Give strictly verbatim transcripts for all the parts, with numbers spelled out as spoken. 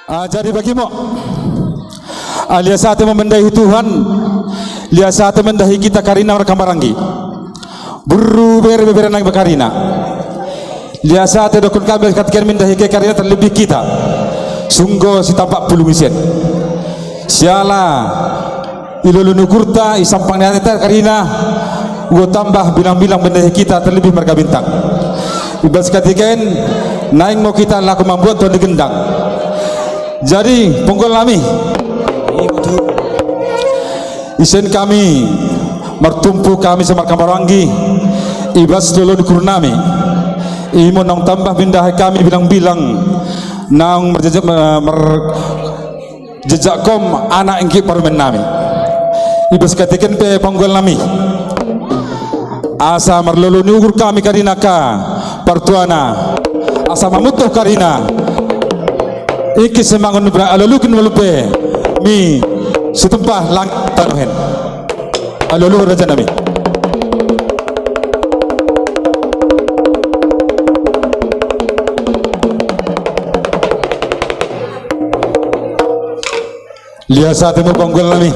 Ah, jadi bagimo. Ah, lias ate ma mendahi Tuhan. Lias ate mendahi hita karina marhaha maranggi. Boru, bere, bebere nami karina. Lias ate dohonon hami, hami mendahi hita karina, terlebih hita sunggo sitampak pulung i sian. Siala i lolo ni ugurta, i sampang ni hita karina, huhut tambah bilang-bilang mendahi hita, terlebih marga Bintang. Ibas katika i naeng ma hita laho mambuat tua ni gendang. Jadi, panggol nami, isen hami martumpu, hami sian marhaha maranggi, ibas lolo ni ugur nami, imo naung tambah mendahi hami bilang-bilang, naung marjejak, mar-, jejakhon anak ingkit parumaen nami. Ibas katika i pe, panggol nami, asa marlolo ni ugur hami karina angka partuana, asa mamutuh karina ingkit simangan ni ugur, alualuhon ma lupe mi situmpah langit tano hen. Alualuhon, raja nami. Lias ate ma, panggol nami.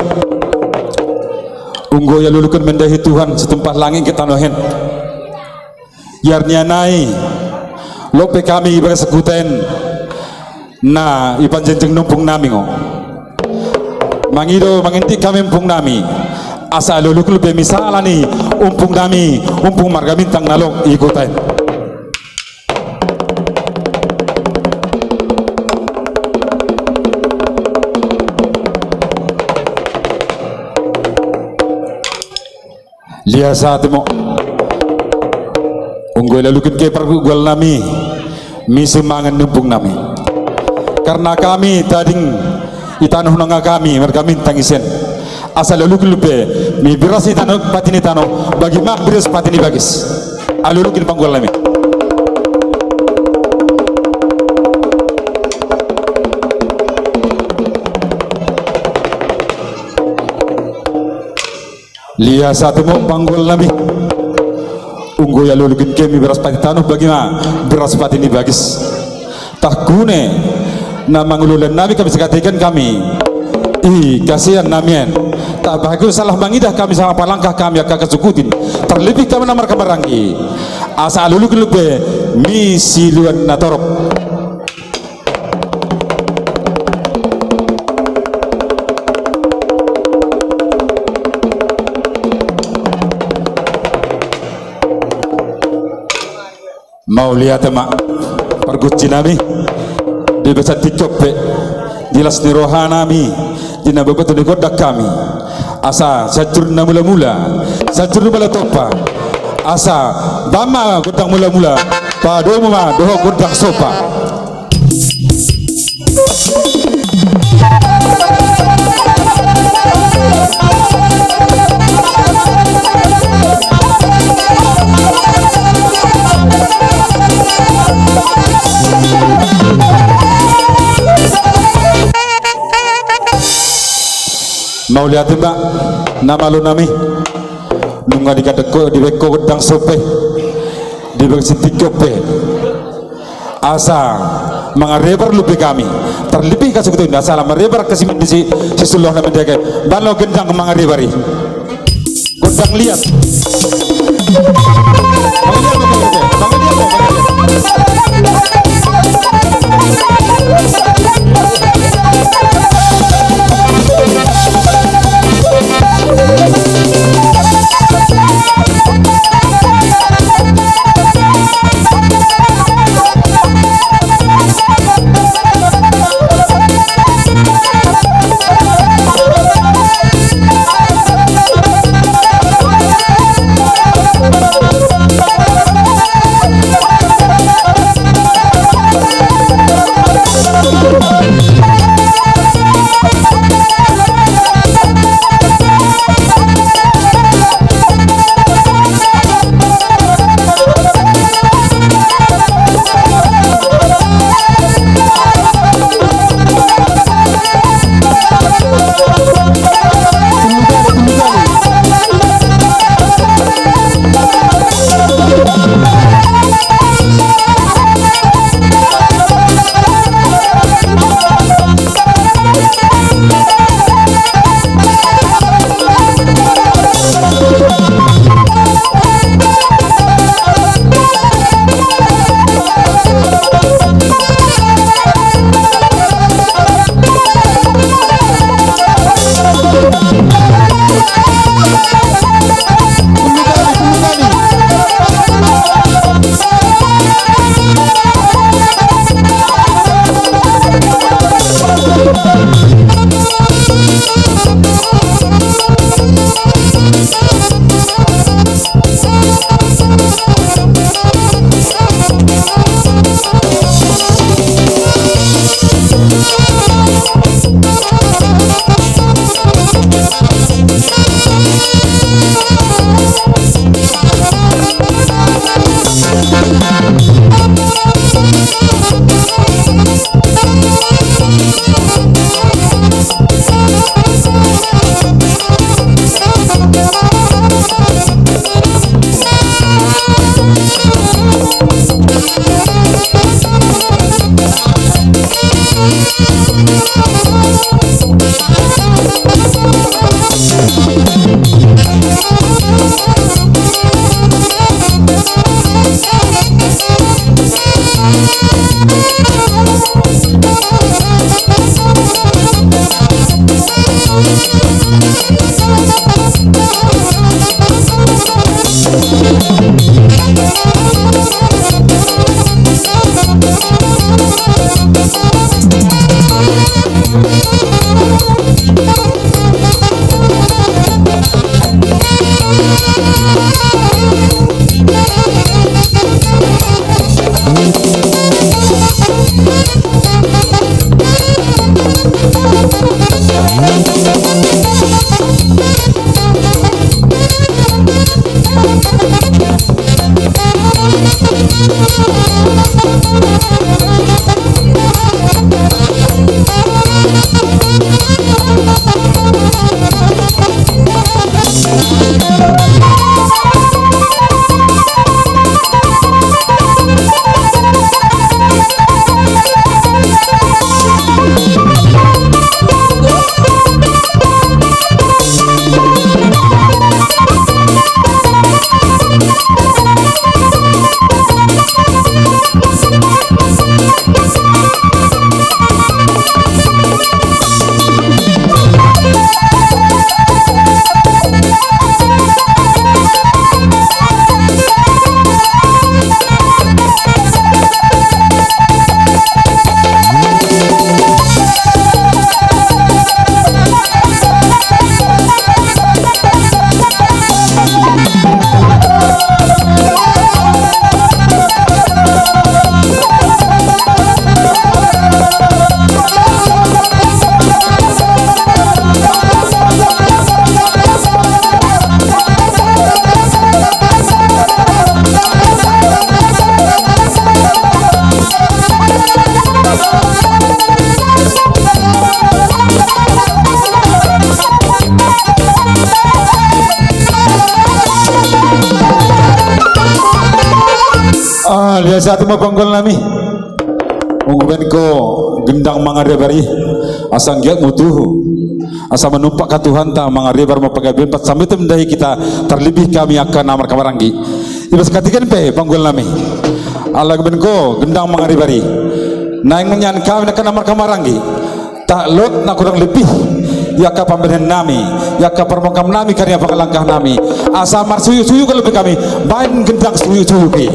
Unggo i alualuhon mendahi Tuhan situmpah langit ingkit tano hen. Iar nian i, lope hami ibagas huta i na ipanjengjeng ni ompung nami on. Mangido, mangindik hami ompung nami, asa alualuhon lupe mi siala ni ompung nami, ompung marga Bintang na adong di huta i. Lias ate ma. Unggo i alualuhon, angka pargual nami, mi simangan ni ompung nami. Karna hami tading i tano nunga hami marga Bintang isen. Asa alualuhon lupe mi biras i tano, pati ni tano, bagi ma biras pati ni bagis. Alualuhon, panggol nami. Lias ate ma, panggol nami. Unggo i alualuhon, angka mi biras pati tano, bagi ma biras pati ni bagis. Tah hune na mangulahon nami hami sakatekan hami i hasian nami an. Tah bahen salah mangidah hami, salah palangkah hami angka hasuhuton, terlebih hami na marhaha maranggi, asa alualuhon lupe mi siluan na torop. Mauliate ma, pargonsi nami. Di bagasan tingki on pe, di las ni roha nami, di na mamboan gondang hami, asa sianjur na mula-mula, sianjur na mula tompa, asa bahen ma gondang mula-mula, padomu ma dohot gondang somba. Mauliate ma, na malo nami. Nunga dibahen ho, dibahen ho gondang somba i di bagasan tingki on pe, asa mangarebar lupe hami, terlebih hasuhuton, asa lam marebar hami sian siluan nami, dengke bahen ma gondang mangarebar i. Gondang liat. Biasa tu ma panggol nami. Molo baen ho gendang mangaribar i, asa anggiat ma tutu. Asa manumpak hatuhonta mangaribar ma pagabean, pasambitan dahi hita, terlebih kami angka na marhahamaranggi. Ibas hatiha pe panggol nami. Ala baen ho gendang mangaribar i, naeng nian hami angka na marhahamaranggi. Taklot na hurang lebih i angka pambahenan nami, i angka parmangkam nami, kari pangalangka nami. Asa marsuyuk-suyuk gabe hami, baen gendang suyuk-suyuk i.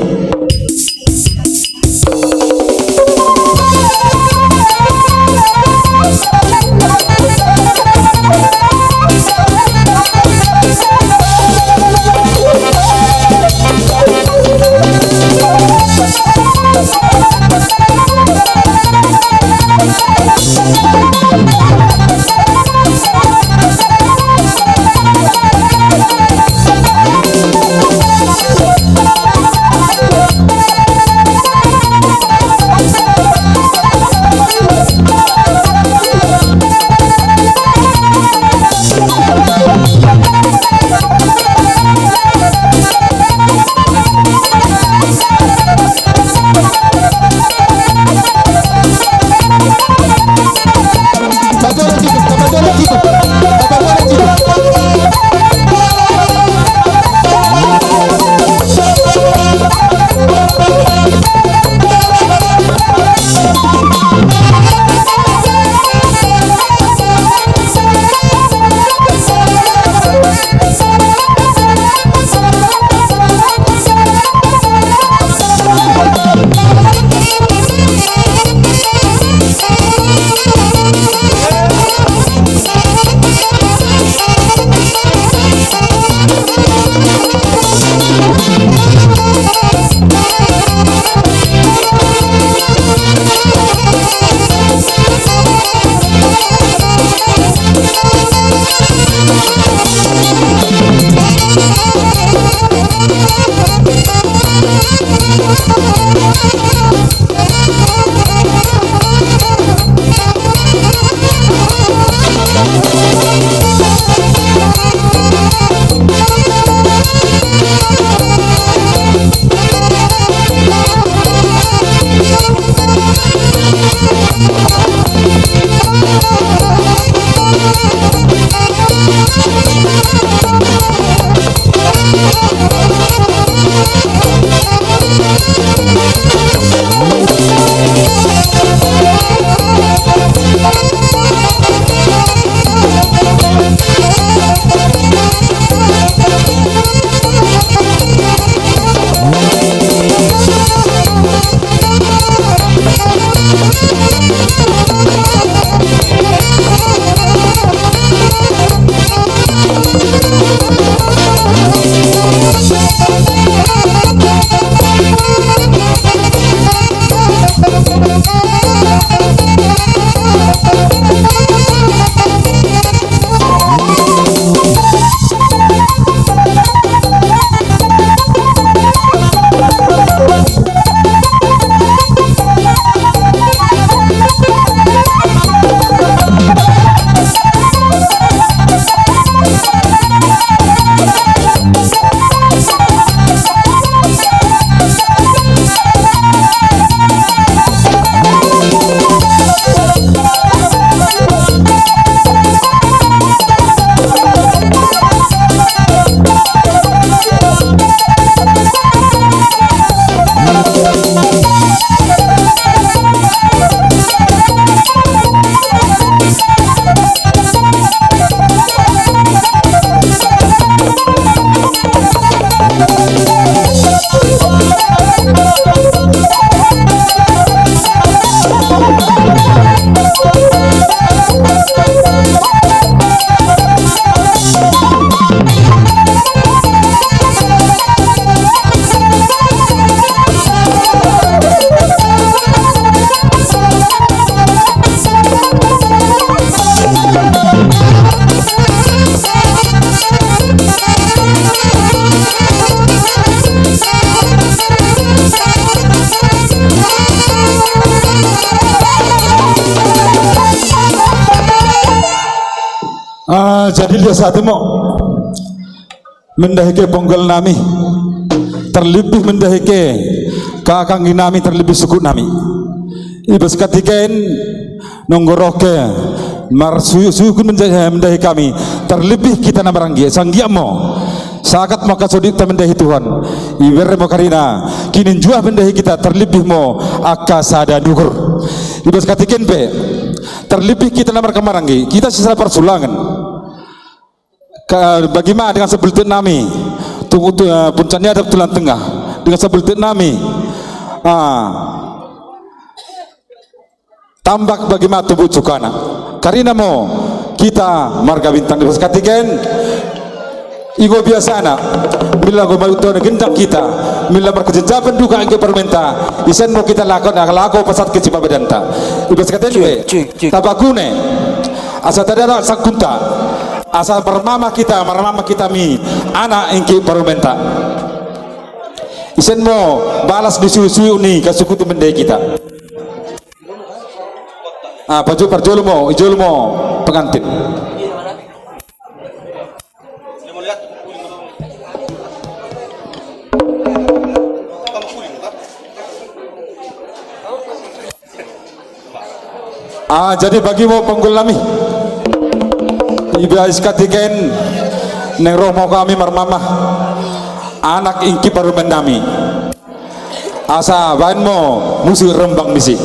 Ah, jadi lihat satu mo. Mendahike ponggol nami, terlebih mendahike Kakang inanami, terlebih suhutnami. Ibas katika i nunga ro ke marsu-, suhut menja-, mendahi hami, terlebih hita na maranggi, sanggiat mo. Sagat ma angka sodita mendahi Tuhan. Iberre ma karina, kininjuah mendahi hita, terlebih mo angka sada nuhur. Ibas katika i pe, terlebih hita na marhaha maranggi, hita sisada parsulangan. Ka-, bagi ma dengan sabultik nami, tu-, tu-, eh, punca ni adat tulang tengah, dengan sabultik nami, ah, tambak bagi ma tubu cukana. Karina mo hita marga Bintang. Ibas katika i, i do biasana, mila do maruntona gendang hita, mila marhajahapan do angka parumenta, isen mo hita laho, laho pasahat hita sipabadanta. Ibas katika i pe, cik, cik, cik, tapakune, asa tadala sangkunta, asa marmama hita, marmama hita mi anak angka parumenta. Isen mo balas ni suhut-suhut ni hasuhuton mendahi hita. Ah, paju-, parjolo mo, i jolo mo pengantin. Ah, jadi bagi ma panggul nami. Ibas katika i naeng ro ma hami marmama anak angka parumaen nami. Asa baen mo musik rembang disi.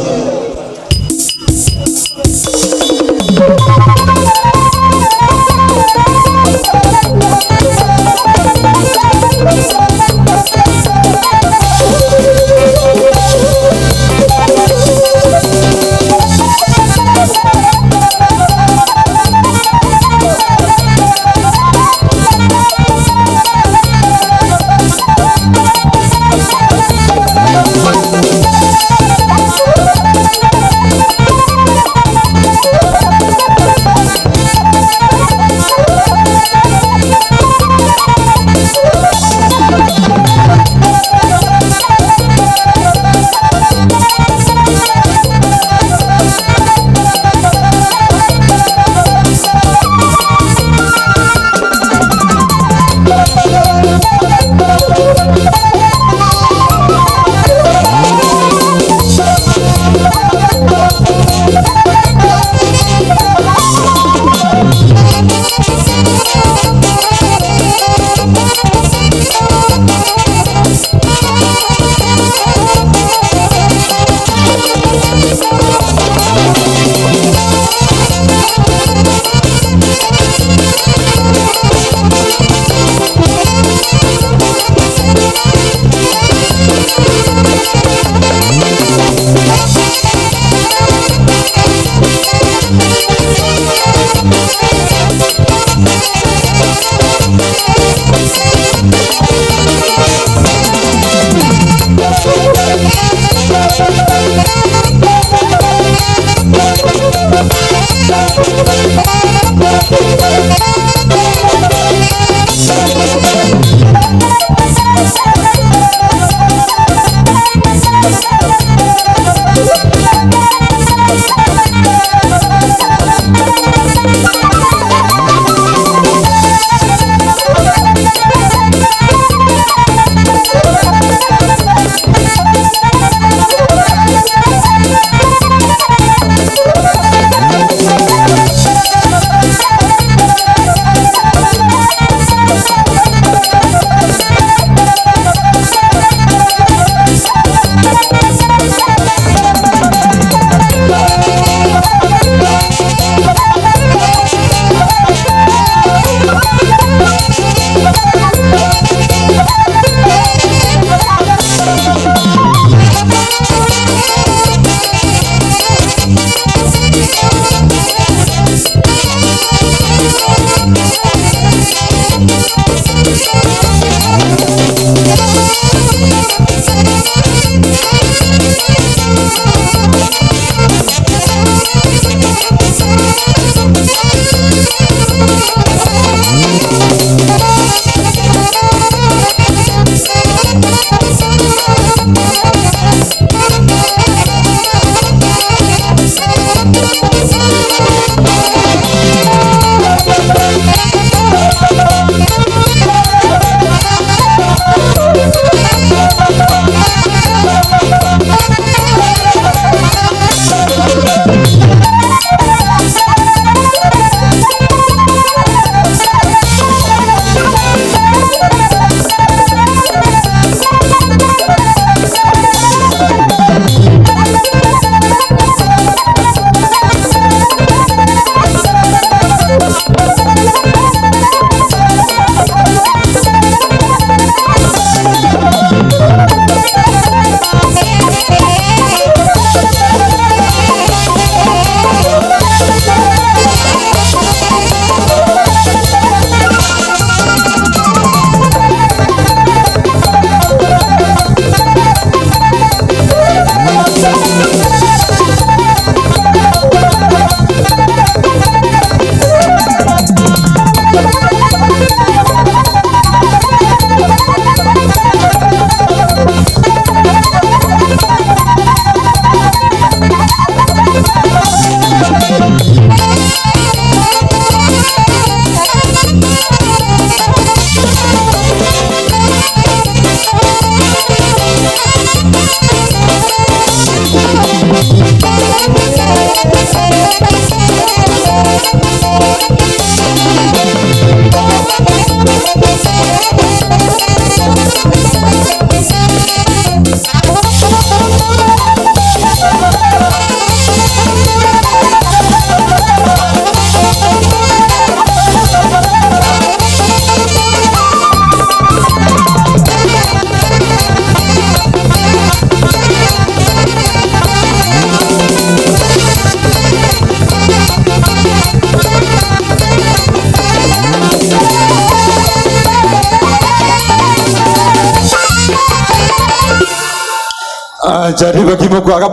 Jadi bagimu kuakap.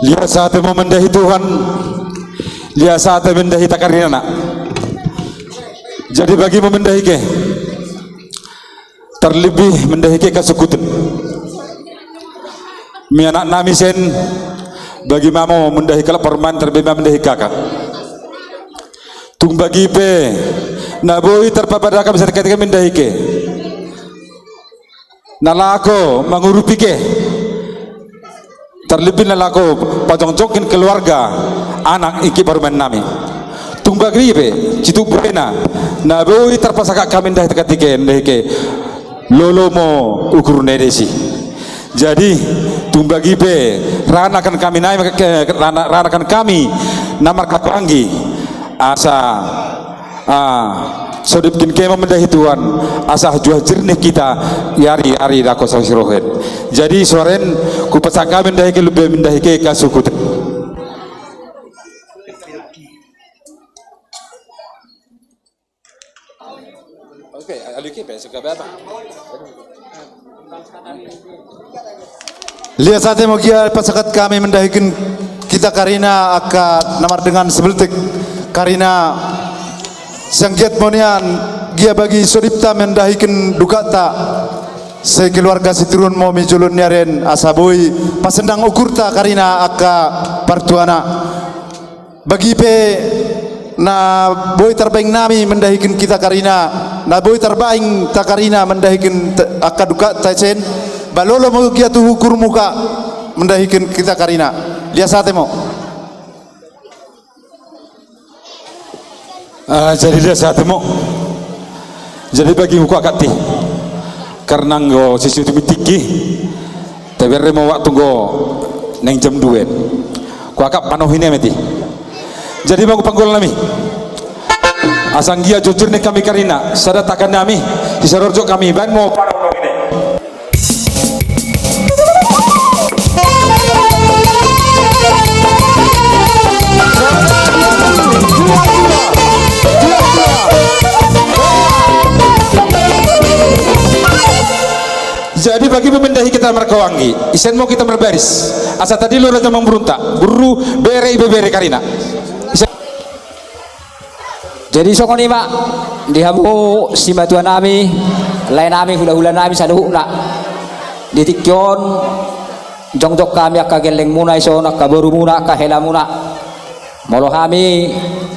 Lias ate ma mendahi Tuhan. Lias ate mendahi hita karinana. Jadi bagimu mendahi ke. Terlebih mendahi ke kasukuten. Mianak nami sen, bagi ma mo mendahi kalak parumaen, terlebih ma mendahi kaka. Tung bagi pe na boi tarpapada hami sakekehe mendahi ke. Na laho mangurupi ke. Terlebih na laho pajongjongkon keluarga, anak, ingkon parumaen nami. Tung bagi pe, situtu boi na, na boi tarpasahat hami mendahi ke, mendahi ke. Lolo ma ukur ni desi. Jadi, tung bagi pe, ra anakan hami nai, ke, ra, ra anakan hami, na marhahaanggi. Asa Ah, so dipikirke ma mendahi Tuhan, asa juah jirnih hita, ari-ari dako sasirohen. Jadi, suaren, hupasahat hami mendahi ke, lebih mendahi ke kasukuten. Oke, alu ke, besok ke apa? Lias ate ma gia pasahat hami mendahiken hita karina angka na mardengan sebeltik karina sian giat ma nian gia bagi sodipta mendahiken dukanta sekeluarga sitiruon ma di joloan ni ari on asa boi pasendang ukurta karina angka partuana. Bagi pe na boi tarbaing nami mendahiken hita karina, na boi tarbaing hita karina mendahiken te-, angka dukanta sen, ba lolo ma gia tu ukurmu ka mendahiken hita karina. Lias ate ma. Ah, jadi lias ate ma. Jadi bagi hukuakap ti. Karena anggo sisi tu mitikki. Taberre ma waktu anggo naeng jam dua. Kuakap panohi nami ti. Jadi bahen panggol nami. Asa anggiat jujur ni hami karina, sada takan nami, sisarorjo hami, bahen ma panohi nami. Jadi bagi pemendahi hita markahaanggi, ise ma hita marbaris. Asa tadilo raja mamurunta, guru, bere, ibebere karina. Ise. Jadi songon i ma, di hamu simatua nami, lae nami, hulahula nami saluhutna. Di tingki on, jongjong hami angka gellengmuna, ison angka borumuna, angka helamuna. Molo hami,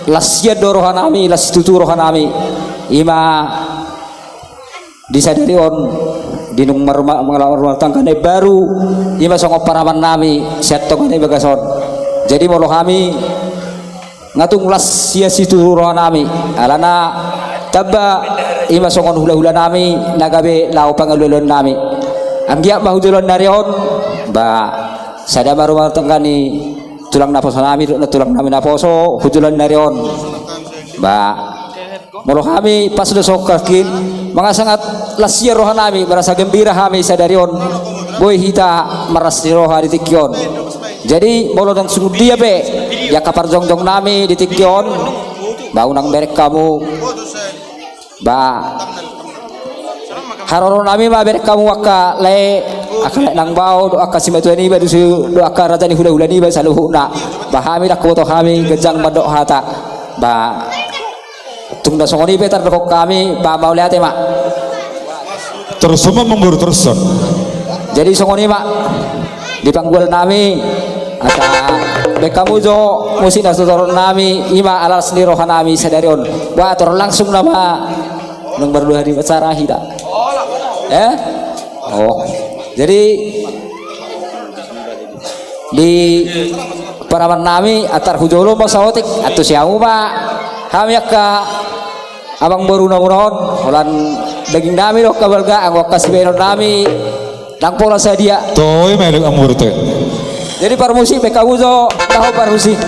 las sian do roha nami, las situtu roha nami. I ma di sadari on, di nunga maruma-, marumah tangga na imbaru, i ma songon paraman nami, sian tonga na di bagas on. Jadi molo hami, nga tung las sian situtu roha nami, alana tamba i ma songon hulahula nami, na gabe laho pangalualuan nami. Anggiat ma hu joloan ni ari on, ba, sada ma rumah tangga ni tulang naposo nami, dohot na tulang nami naposo, hu joloan ni ari on. Ba, molo hami pas do sokkakin, mangasangat las sian roha nami, merasa gembira hami sadari on, boi hita marlas ni roha di tingki on. Jadi, molo ndang songon dia pe, di angka parjongjong nami di tingki on, ba unang bereng hamu, ba, haroro nami ma bereng hamu angka lae, angka lae nang bao, dohot angka simatua niba, dohot si, dohot angka raja ni hulahula niba, saluhutna. Ba hami ndang huboto hami, ganjang mandok hata. Ba, tung na songon i pe tardokhon hami, ba mauliate ma. Torus ma amangboru, torus. Jadi songon i ma. Di panggol nami, asa, bahen hamu jo musik na so torop nami, i ma las ni roha nami sadari on. Ba, torop langsung nama, nunga marluahan acara hita. Eh? Oh. Jadi, di paraman nami, antar hu jolo ma saotik, antusi hamu ma, hami angka amangboru na muna on, holan daging nami do angka balga, anggo angka sibahenon nami, ndang pola sadia. Toe ma i amangboru toe. Jadi parmusik, bahen hamu jo, tahu parmusik.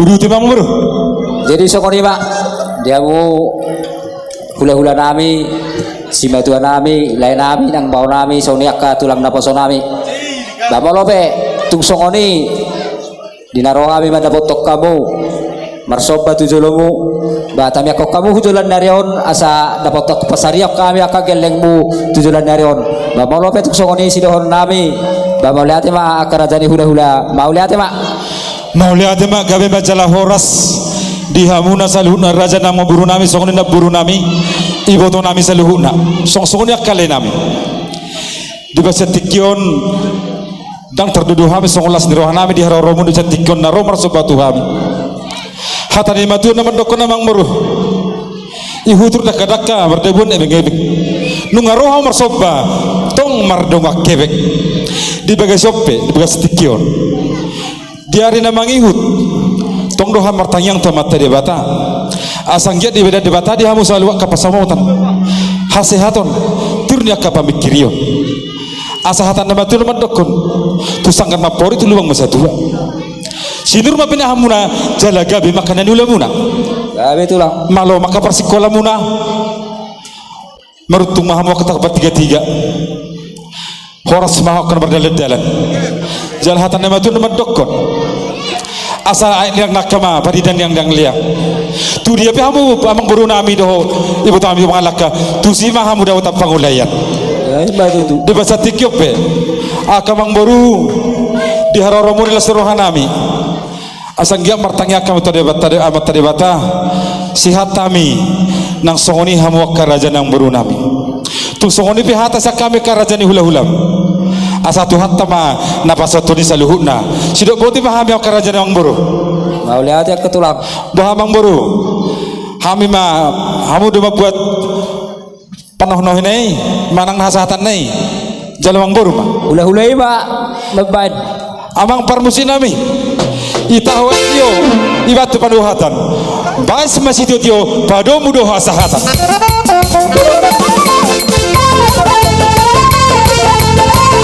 Uduti ma, Amangboru. Jadi songon i ma di hamu hulahulanami, simatuanami, laenami, nang baonami, songon i angka tulang naposonami. Ba molo pe tung songon i, di na ro hami mandapothon hamu marsomba tu jolomu, ba tamiangkon hamu tu joloan ni ari on, asa dapothon pasarion hami angka gellengmu tu joloan ni ari on. Ba molo pe tung songon i sidohononnami, ba mauliate ma angka raja ni hulahula, mauliate ma. Mauliate ma, gabe ma jala horas di hamuna saluhutna raja nang namborunami, songon i namborunami, ibotonami saluhutna, songon, songon i angka laenami. Di bagasan tingki on ndang tardudu hami songon las ni rohanami di haroromu di bagasan tingki on na ro marsomba tu hami. Hata ni natuatua na mandokkon, Amangboru: Ihutur dangkadangka, mardabuan ebengebeng. Nunga ro hamu marsomba, tong mardongan hepeng. Di bagasan on pe, di bagasan tingki on, di ari na mangihut, tong do hami martangiang tu Amanta Debata, asa anggiat dibahen Debata di hamu saluhut angka pansamotan, hasehaton, tiur ni angka pamingkirion. Asa hata ni natuatua na mandokkon: Tu sanggar mampori, tu lubang ma satua. Sinur ma pinahanmuna, jala gabe ma angka na niulamuna. Gabe, Tulang. Malo ma angka parsikolamuna. Maruntung ma hamu angka partigatiga. Horas ma hamu angka na mardalandalan. Jala hata ni natuatua na mandokkon: Asa aek ni angka ma paridang ni angka leang. Tu dia pe hamu, Amangborunami dohot ibotonami mangalangka, tusi ma hamu dapotan pangulaian. Ya, ima tutu. Di bagasan tingki on pe, angka Amangboru, di haroromu ni las ni rohanami, asa anggiat martangiang hami tu Debata, Amanta Debata, sehat hami, nang songon i hamu angka raja nang namborunami. Tung songon i pe hata sian hami angka raja ni hulahulam, asa Tuhanta ma na pasahathon i saluhutna. Sidok boti ma hami angka raja nang namboru. Mauliate angka Tulang. Boha, Amangboru? Hami ma, hamu do mambuat panohnohina i manang hasahatanna i. Jalo, Amangboru, ma. Hulahula i ma mambahen. Amang parmusiknami, i tahu aek tio, i bantu panuhatan. Baen ma sitiotio, padomu do hasahatan.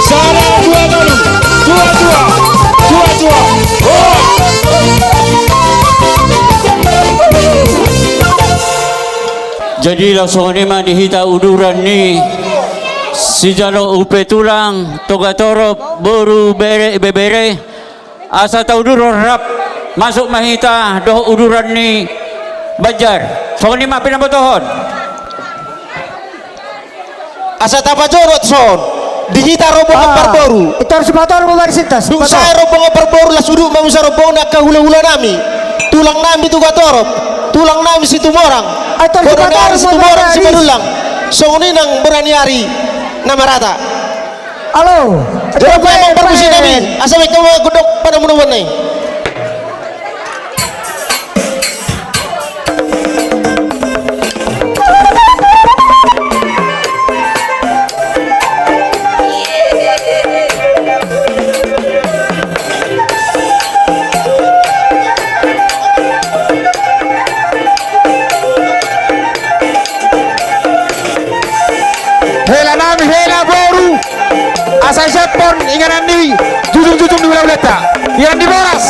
Sada, dua, tolu. Tua, tua. Tua, tua. Ho! Jadi laos songon i ma di hita uduran ni sijalo upa tulang, toga torop, boru, bere, ibebere, asa tauduron rap, masuk ma hita dohot uduran ni Banjar. Songon i ma pinabotohon. Asa tapajolo tuson di hita rombongan parboru. Dung sae rombongan parboru, las udut ma muse rombongan ni angka hulahulanami, tulangnami Tugatorop, tulangnami Situmorang, boru ni ari Situmorang Simanullang, songon i nang bona ni ari Namarata. Alo, jolo ma amang parmusiknami, asa baen hamu gondang panamunamuan i. Helanami, hela boru. Asa isempon inganan ni jujungjujung ni hulahulanta, inganan ni boras.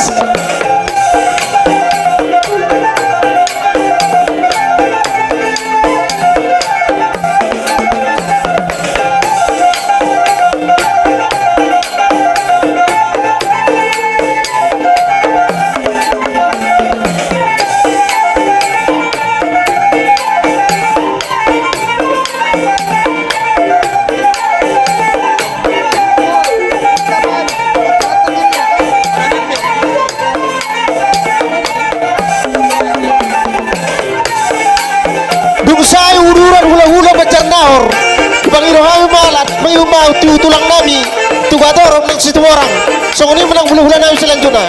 Dung sae uduran hulahula Banjarnahor, pangido hami ma alat, mangihut ma tu tulangnami Tugatorop nang Situmorang. Songon i ma nang hulahulanami selanjutna.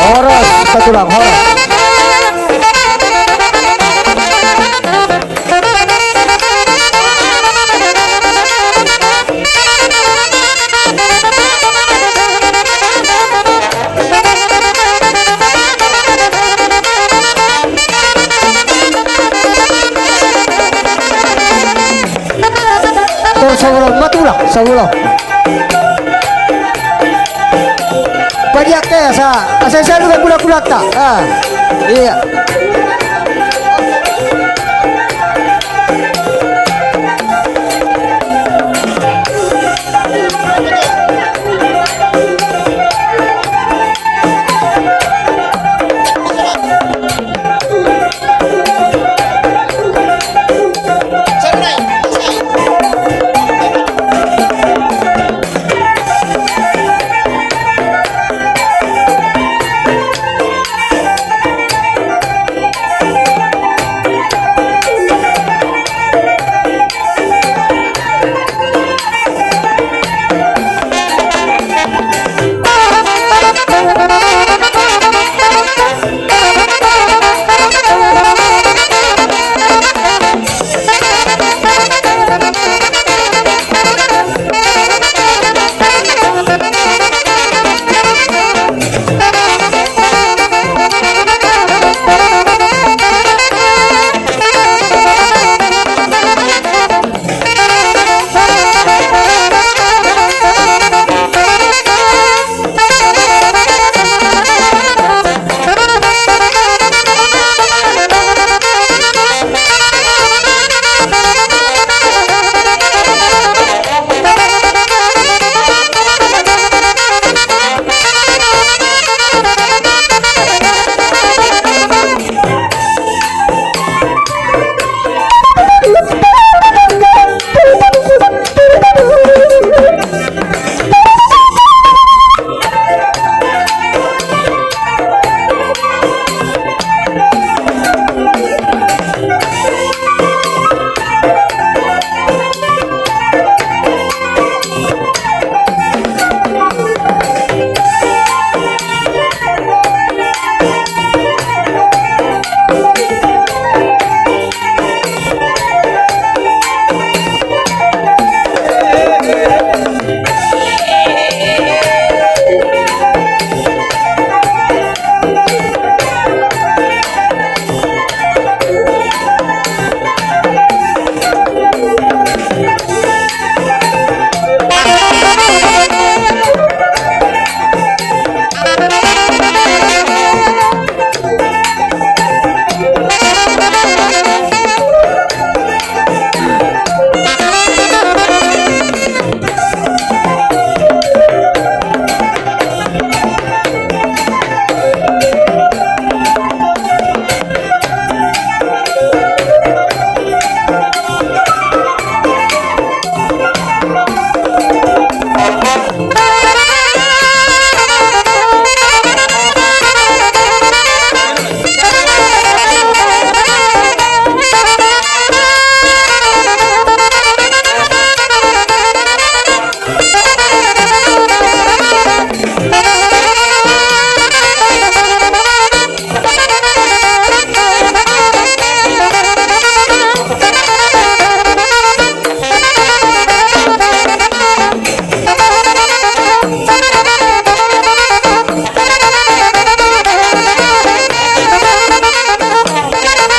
Horas, satulang, horas. Saulon, ma tulang, saulon. Padiak ke asa, asa i salu na kula-kulanta. Ah, iya.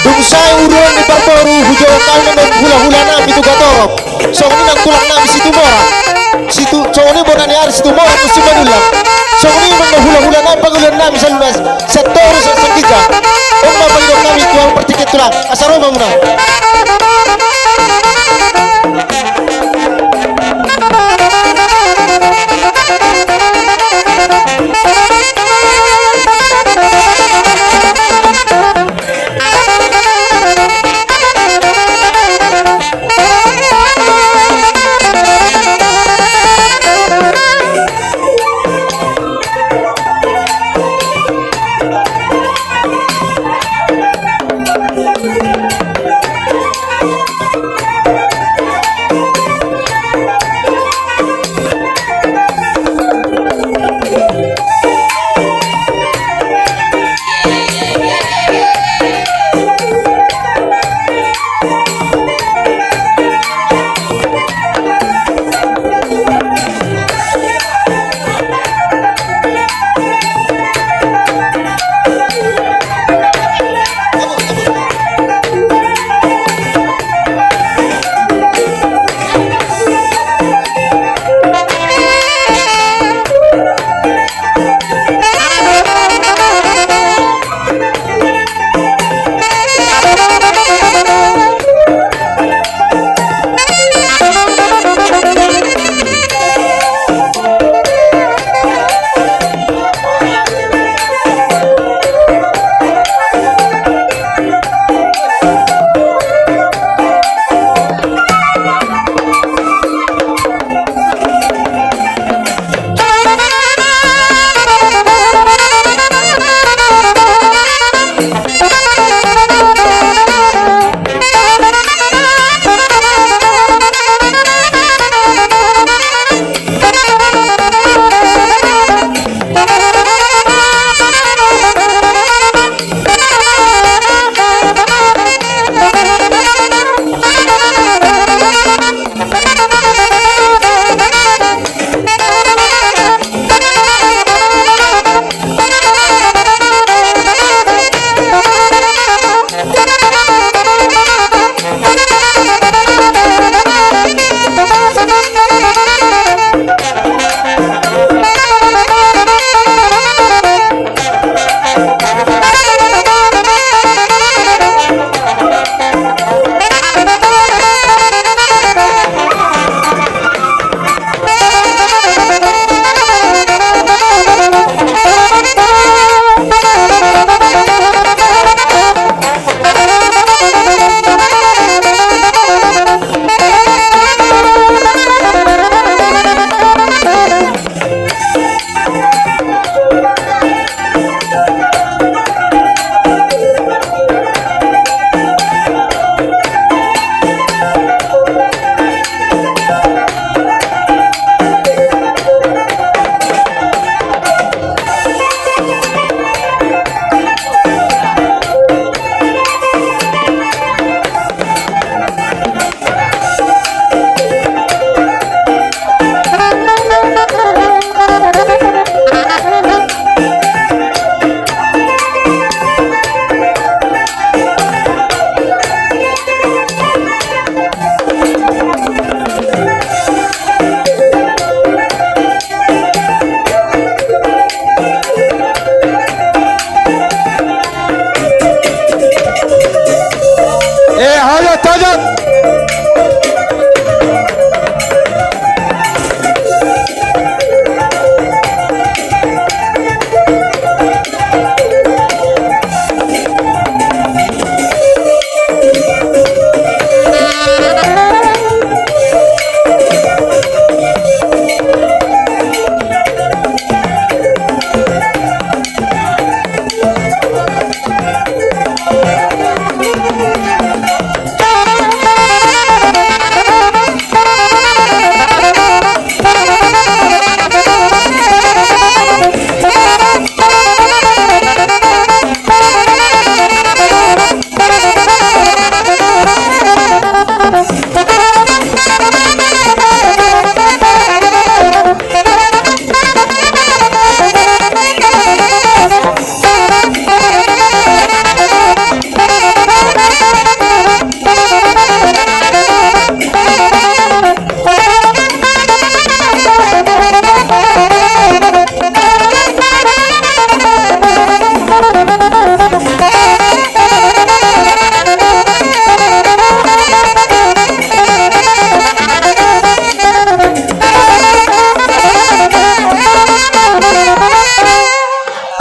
Dung sae uruon ni parboru, hujou hami ma hulahula nami Tugatorop. Songon i nang tulang nami Situmorang. Situ, songon i bona ni ari Situmorang tu Simanullang. Songon i ma hulahula nami, pangulian nami saluhutna. Sian toru sian ginjang. On ma pangidoan nami tu hamu partingkian tulang. Asa ro ma muna.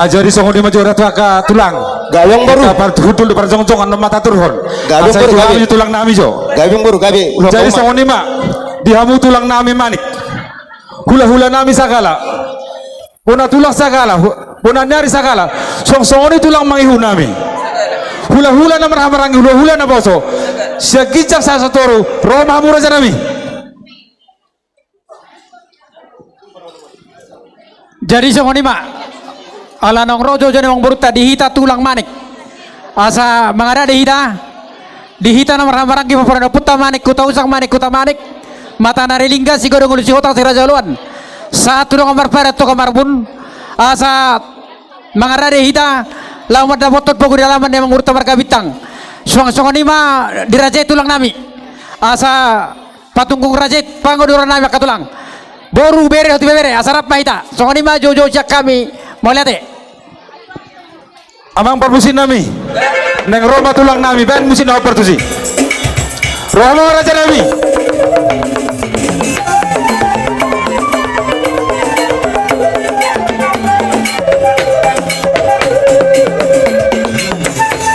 Jadi songon i ma jo, ratu angka tulang. Gabe, Amangboru. Angka parhundul, parjongjongan na mata turhon. Gabe, Amangboru, gabe. Asa itu hami jo tulang nami jo. Gabe, Amangboru, gabe. Jadi songon i ma di hamu tulang nami Manik. Hula-hula nami sagala. Bona tulang sagala, hu-, bona ni ari sagala. Suang songon i tulang mangihut nami. Hula-hula na marhahamaranggi, hula-hula na poso. Sian ginjang sahat tu toru, ro ma hamu raja nami. Jadi songon i ma. Ala naung ro jo, jo ni amangborunta di hita tulang Manik. Asa mangaradei hita, di hita na marhahamaranggi, pomparan ni ompunta Manik, Hutausang Manik, Hutamanik, Matanari Lingga, Sigodang Ulu, Sihotang, Siraja Oloan, sahat tu dongan marpadan, Toga Marbun, asa mangaradei hita, laho mandapothon pogu di alaman ni amangborunta marga Bintang. Suang songon i ma di raja i tulang nami. Asa patunggung raja i pangodoran nami angka tulang. Boru, bere, dohot ibebere, asa rap ma hita. Songon i ma jo, jo sian hami, mauliate. Amang parmusik nami. Naeng ro ma tulang nami, baen musik na hombar tusi. Ro ma raja nami.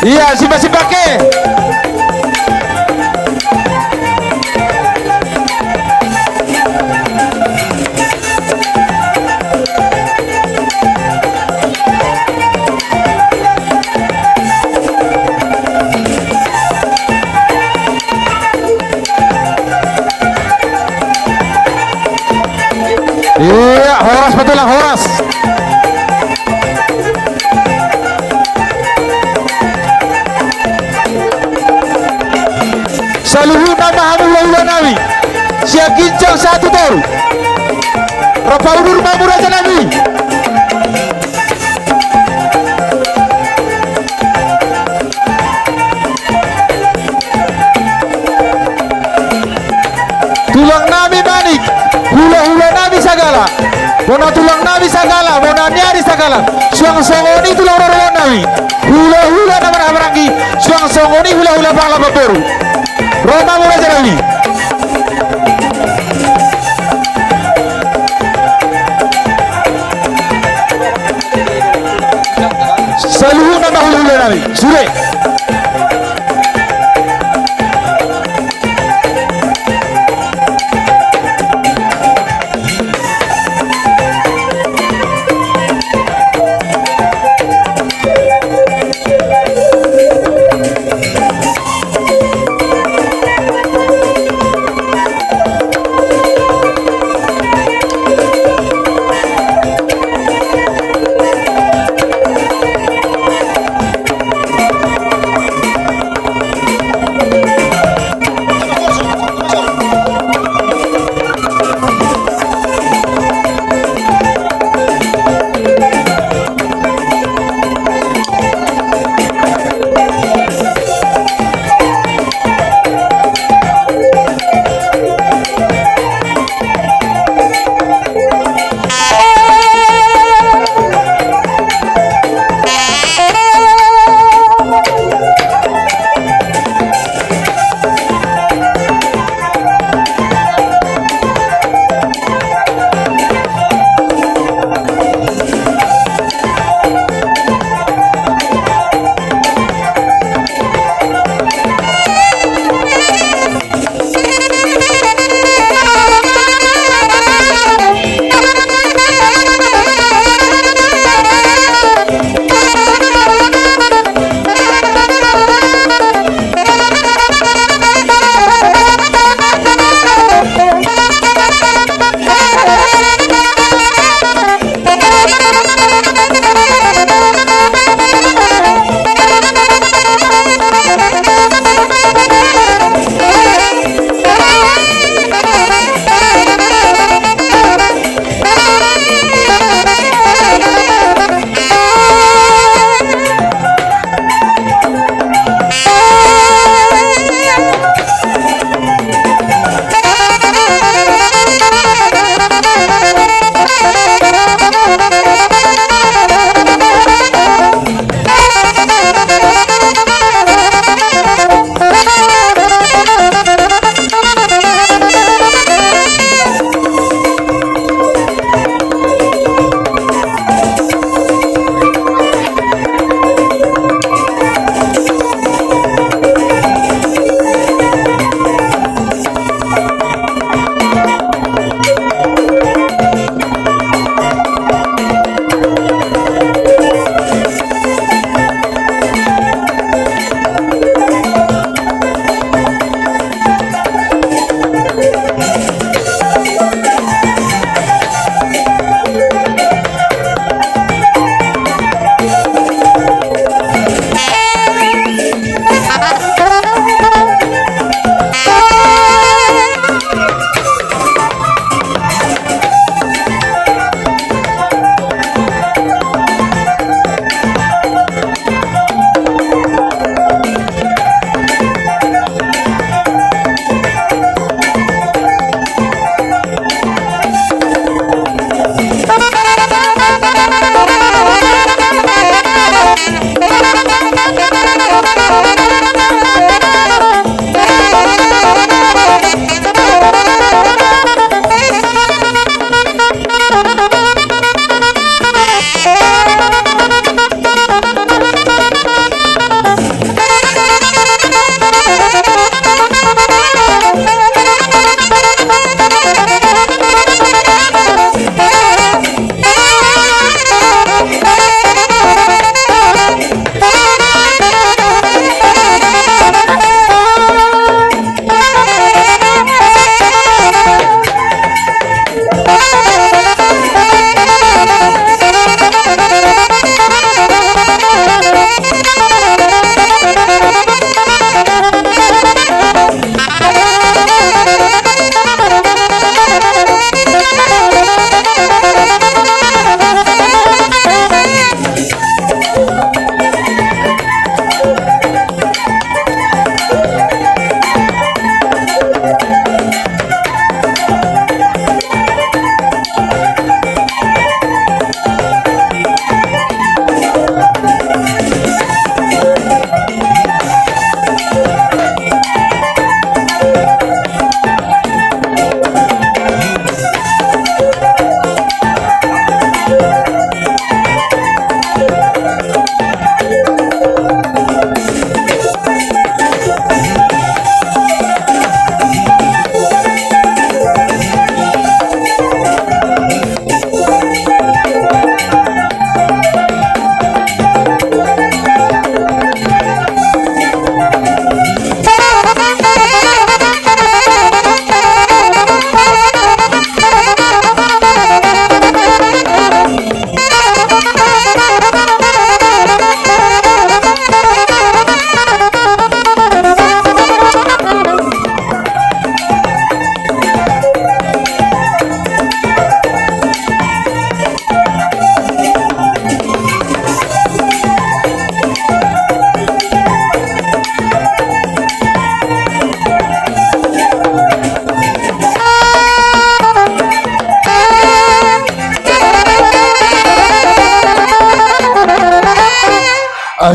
Ia, simba-simba ke. Ia, horas ma tulang, horas. Saluhutna ma hamu hula-hula nami, sian ginjang sahat tu toru. Rap ma udur ma hamu raja nami. Tulang nami Manik, hula-hula nami sagala, bona tulang nami sagala, bona ni ari sagala, suang songon i tulang rorobot nami, hula-hula na marhahamaranggi, suang songon i hula-hula pangalapan boru. Ro ma hamu raja nami. Saluhutna ma hula-hula nami. Sude.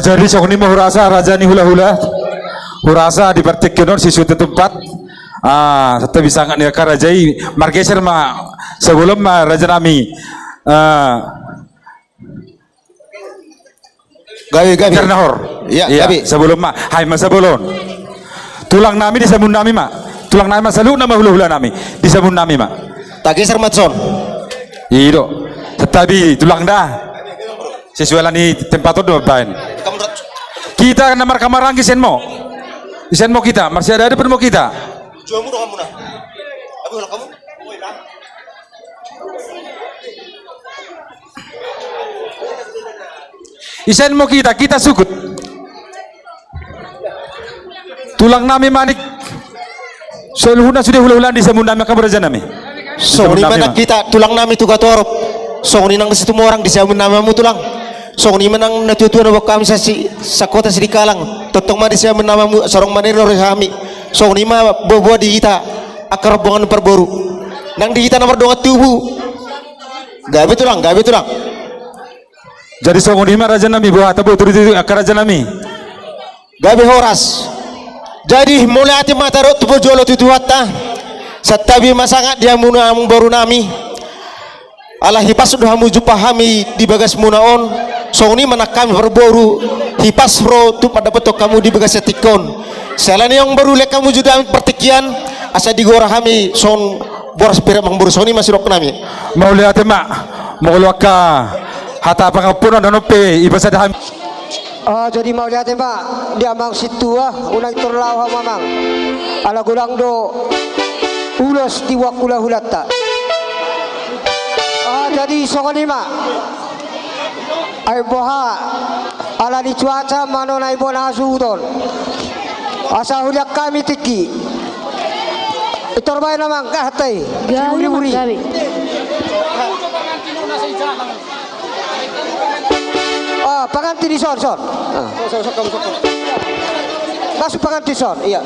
Jadi songon i ma hurasa raja ni hulahula. Hurasa di partingkian on sisuhut tu tempat. Ah, santabi sangap ni angka raja i, margeser ma sabolon ma raja nami. Ah, Gabe, gabe. Karena hor. Iya, iya, gabe. Sabolon ma. Hai ma sabolon. Tulang nami di samun nami ma. Tulang nami ma saluhutna ma hulahula nami. Di samun nami ma. Tageser ma son. I do. Santabi tulang da. Sesuai ni tempat on do baen. Kita na marhamaranggi sian mo. Sian mo kita, marsiada-ada pe mo kita. Juamu do hamu na. Abi, holan hamu. Ise mo kita, kita suhut. Tulang nami manik. Saluhutna sude hulahula di samun nami, angka raja nami. Songon i ma nang hita tulang nami tu Gatorop. Songon i nang Situmorang di samun nami hamu tulang. Songon i ma nang natuatua na boan hami sasi, sakota Sidikalang. Tongtong ma di samun nami hamu, asa adong ma na nirori hami. Songon i ma boaboa di hita, angka rombongan parboru. Nang di hita na mardongan tubu. Gabe tulang, gabe tulang. Jadi songon i ma raja nami, boha taboto di angka raja nami. Gabe horas. Jadi mauliate ma taruhut tu parjolo tu Tuhanta. Santabi ma sangap di hamuna amangboru nami. Ala hipas do hamu jumpa hami di bagasmuna on. Songon i ma nang hami parboru, hipas ro tu mandapothon hamu di bagas tingki on. Siala ni on boru, lehon hamu jolo hami partingkian, asa digora hami songon boras pire amangboru, songon i ma sidok nami. Mauliate ma, molo angka hata pangampunan on pe, ibasada hami. Ah, jadi mauliate ma di amang sintua, unang tor laho hamu amang. Ala godang do ulos di boan hulahulanta. Ah, jadi songon i ma. Ai boha, ala ni cuaca manang na i bona hasuhuton. Asa huliat hami tingki. Tor baen amang, gahat ai. Gabe, uri-uri. Gabe. Ah, pangantin dison, son. Ah. Masuk pangantin son, iya.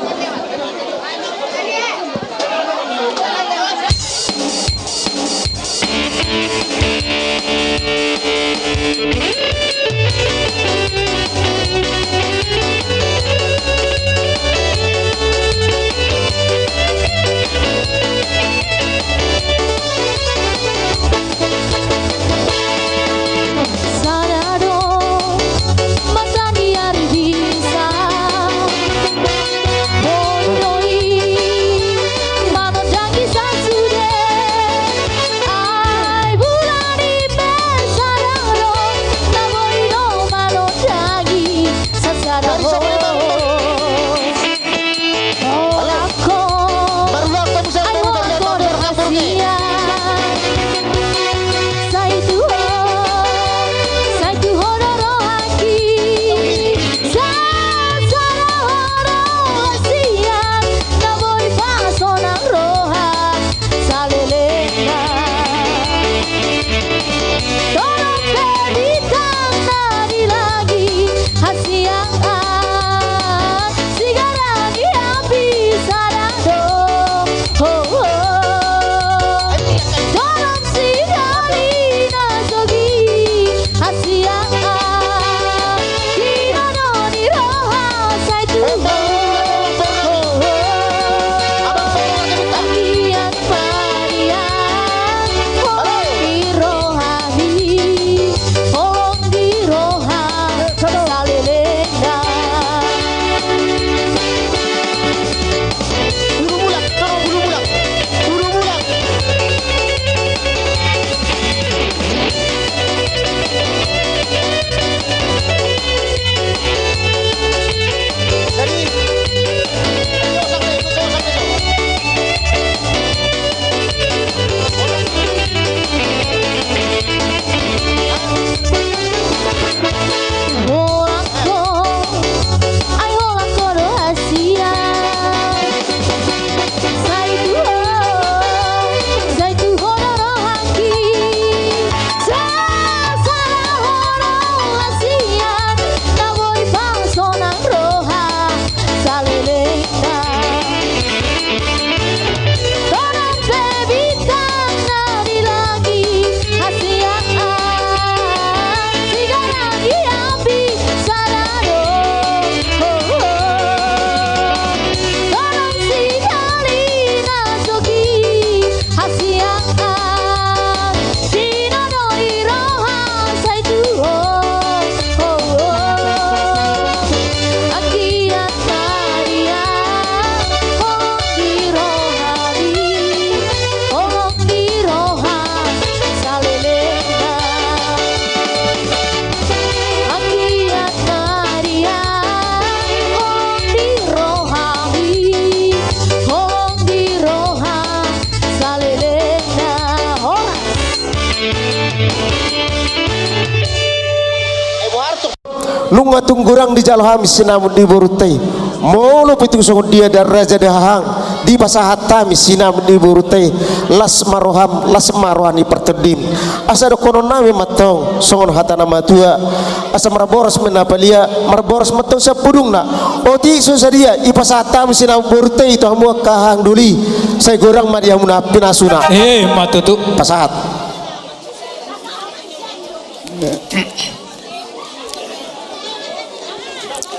Nunga tung godang dijalo hami sinamot ni borunta i. Molo pe tung songon dia da raja da hahang, dipasahat hami sinamot ni borunta i. Las ma roham, las ma roha ni partondim. Asa dohonon nami mantong songon hata na matua. Asa marboras ma na palia, marboras mantong sian pudungna. Otik so sadia, dipasahat hami sinamot borunta i tu hamu angka hahang doli. Sai godang ma di hamu na pinasuna. Eh, ma tutu. Pasahat.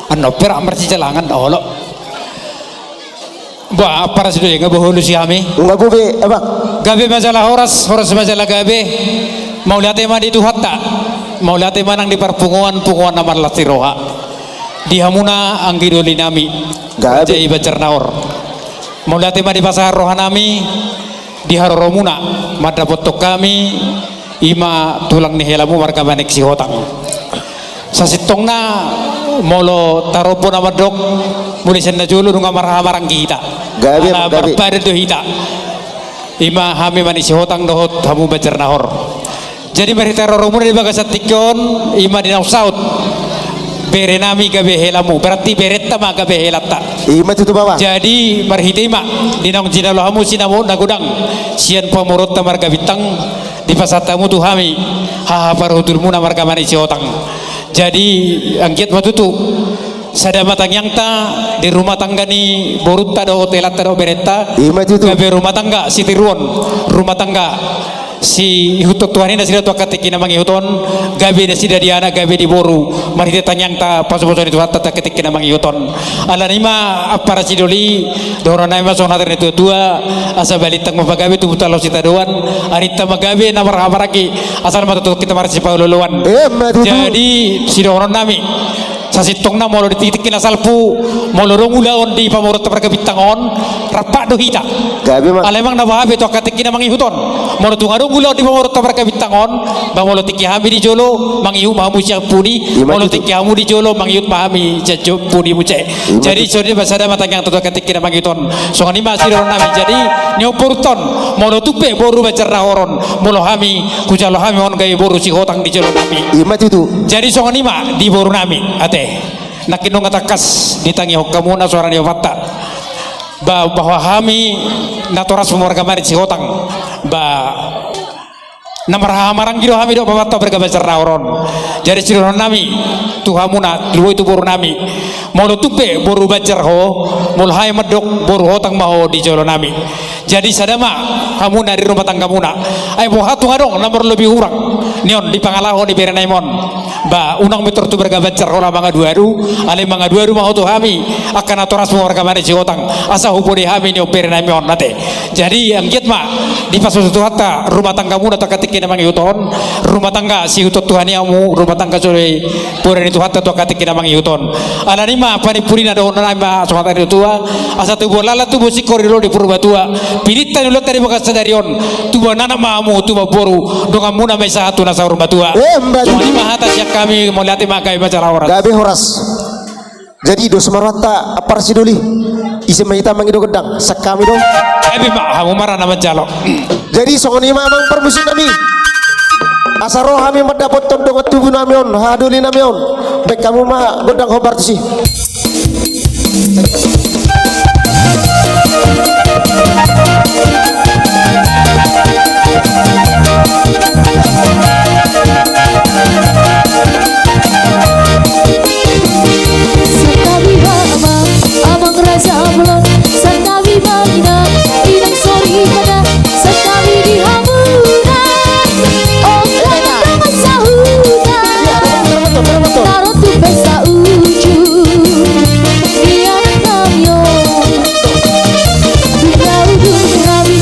Annon perak marsijalangan, olo. Bah, ampara sidoli, nga boi hualusi hami? Nga boi be, abang. Gabe ma jala horas, horas ma jala gabe. Mauliate ma di Tuhanta. Mauliate ma nang di parpunguan, punguan na marlas ni roha. Di hamuna anggi doli nami. Gabe. Raja i Banjar Nahor. Mauliate ma dipasahat roha nami. Di haroromuna mandapothon hami, i ma tulang ni helamu marga Manik Sihotang. Sasintongna molo tarombo na mandok, mulai sian na jolo nunga marhahamaranggi hita. Gabe, ala gabe. Marpadan do hita. I ma hami Manik Sihotang dohot hamu Banjar Nahor. Jadi marhite haroromuna di bagasan tingki on, i ma di naung saut. Bere nami gabe helamu, berarti berenta ma gabe helanta. I ma tutu, baba. Jadi marhite i ma, di naung jinalo hamu sinamot na godang sian pamoruonta marga Bintang, dipasahat hamu tu hami haha parhundulmuna marga Manik Sihotang. Jadi anggiat ma tutu. Sada ma tangiangta di rumah tangga ni borunta dohot helanta dohot berenta. I ma tutu. Gabe rumah tangga sitiruon, rumah tangga siihuthon Tuhan i nasida tu angka tingki na mangihut on, gabe nasida di anak, gabe di boru, marhite tangiangta pasupasu ni Tuhanta tu angka tingki na mangihut on. Alani i ma ampara sidoli, dohonon nami ma songon hata ni natuatua, asa balintang ma pagabe, tubu tano sitadoan, arinta ma gabe na marhahamaranggi, asal ma tongtong hita marsipaolooloan. Eh, ma tutu. Jadi sidohonon nami, sasintongna molo di tingki na salpu, molo adong ulaon di pamoruonta marga Bintang on, rampak do hita. Gabe ma. Alai manang na boha pe tu angka tingki na mangihut on, molo tung adong ulaon di pamoruonta marga Bintang on, ba molo tingki hami di jolo, mangihut ma hamu sian pudi. I ma tutu. Molo tingki hamu di jolo, mangihut ma hami sian jo-, pudi muse. I ma tutu. Jadi songon i ma, sada ma tangiangta tu angka tingki na mangihut on. Songon i ma sidohonon nami. Jadi nion borunta on, molo tung pe boru Banjar Nahor on, molo hami, hujalo hami on gabe boru Sihotang di jolo nami. I ma tutu. Jadi songon i ma di boru nami, ate. Nangkin nunga tangkas ditangihon hamuna suara ni ompunta. Ba, bahwa hami natoras marga Manik Sihotang. Ba, na marhahamaranggi do hami dohot babanta marga Banjar Nahor on. Jadi sidohonon nami tu hamuna, tu boru nami. Molo tung pe boru Banjar ho, molo hami mandok boru Hotang ma ho di jolo nami. Jadi sada ma hamuna di rumah tanggamuna. Ai boha tung adong na marlobi hurang nion di pangalaho ni bere nami on. Ba, unang be tortu marga Banjar ho na mangaduadu, alai mangaduadu ma ho tu hami, angka natoras marga Manik Sihotang, asa hupodai hami nion bere nami on, ate. Jadi anggiat ma dipasupasu Tuhanta rumah tanggamuna tu angka tingki na mangihut on, rumah tangga siihuthon Tuhan i hamu, rumah tangga so dipoda ni Tuhanta tu angka tingki na mangihut on. Alani i ma panimpuli na dohonon nami ma songon hata ni natuatua, asa tubu lalan tubu singkor di dolok ni Purbatua, pinta ni ulaonta di bagasan sadari on, tubu anak ma hamu, tubu boru, donganmuna ma i sahat tu na saur matua. Eh, mba tutu. Songon i ma hata sian hami, mauliate ma, gabe ma jala horas. Gabe horas. Jadi dos ma rohanta ampara sidoli. Ise ma hita mangido gondang, sian hami do. Gabe ma, hamu ma ra na manjalo. Jadi songon i ma amang parmusik nami. Asa ro hami mandapothon dongan tubu nami on, haha doli nami on. Baen hamu ma gondang hombar tusi. Santabi ma amang, amang raja bolon, santabi ma inang, inang soripada, santabi di hamuna. Ongkang dongan sahuta, tarutu pesta uju, di anak nami on. Di udut nami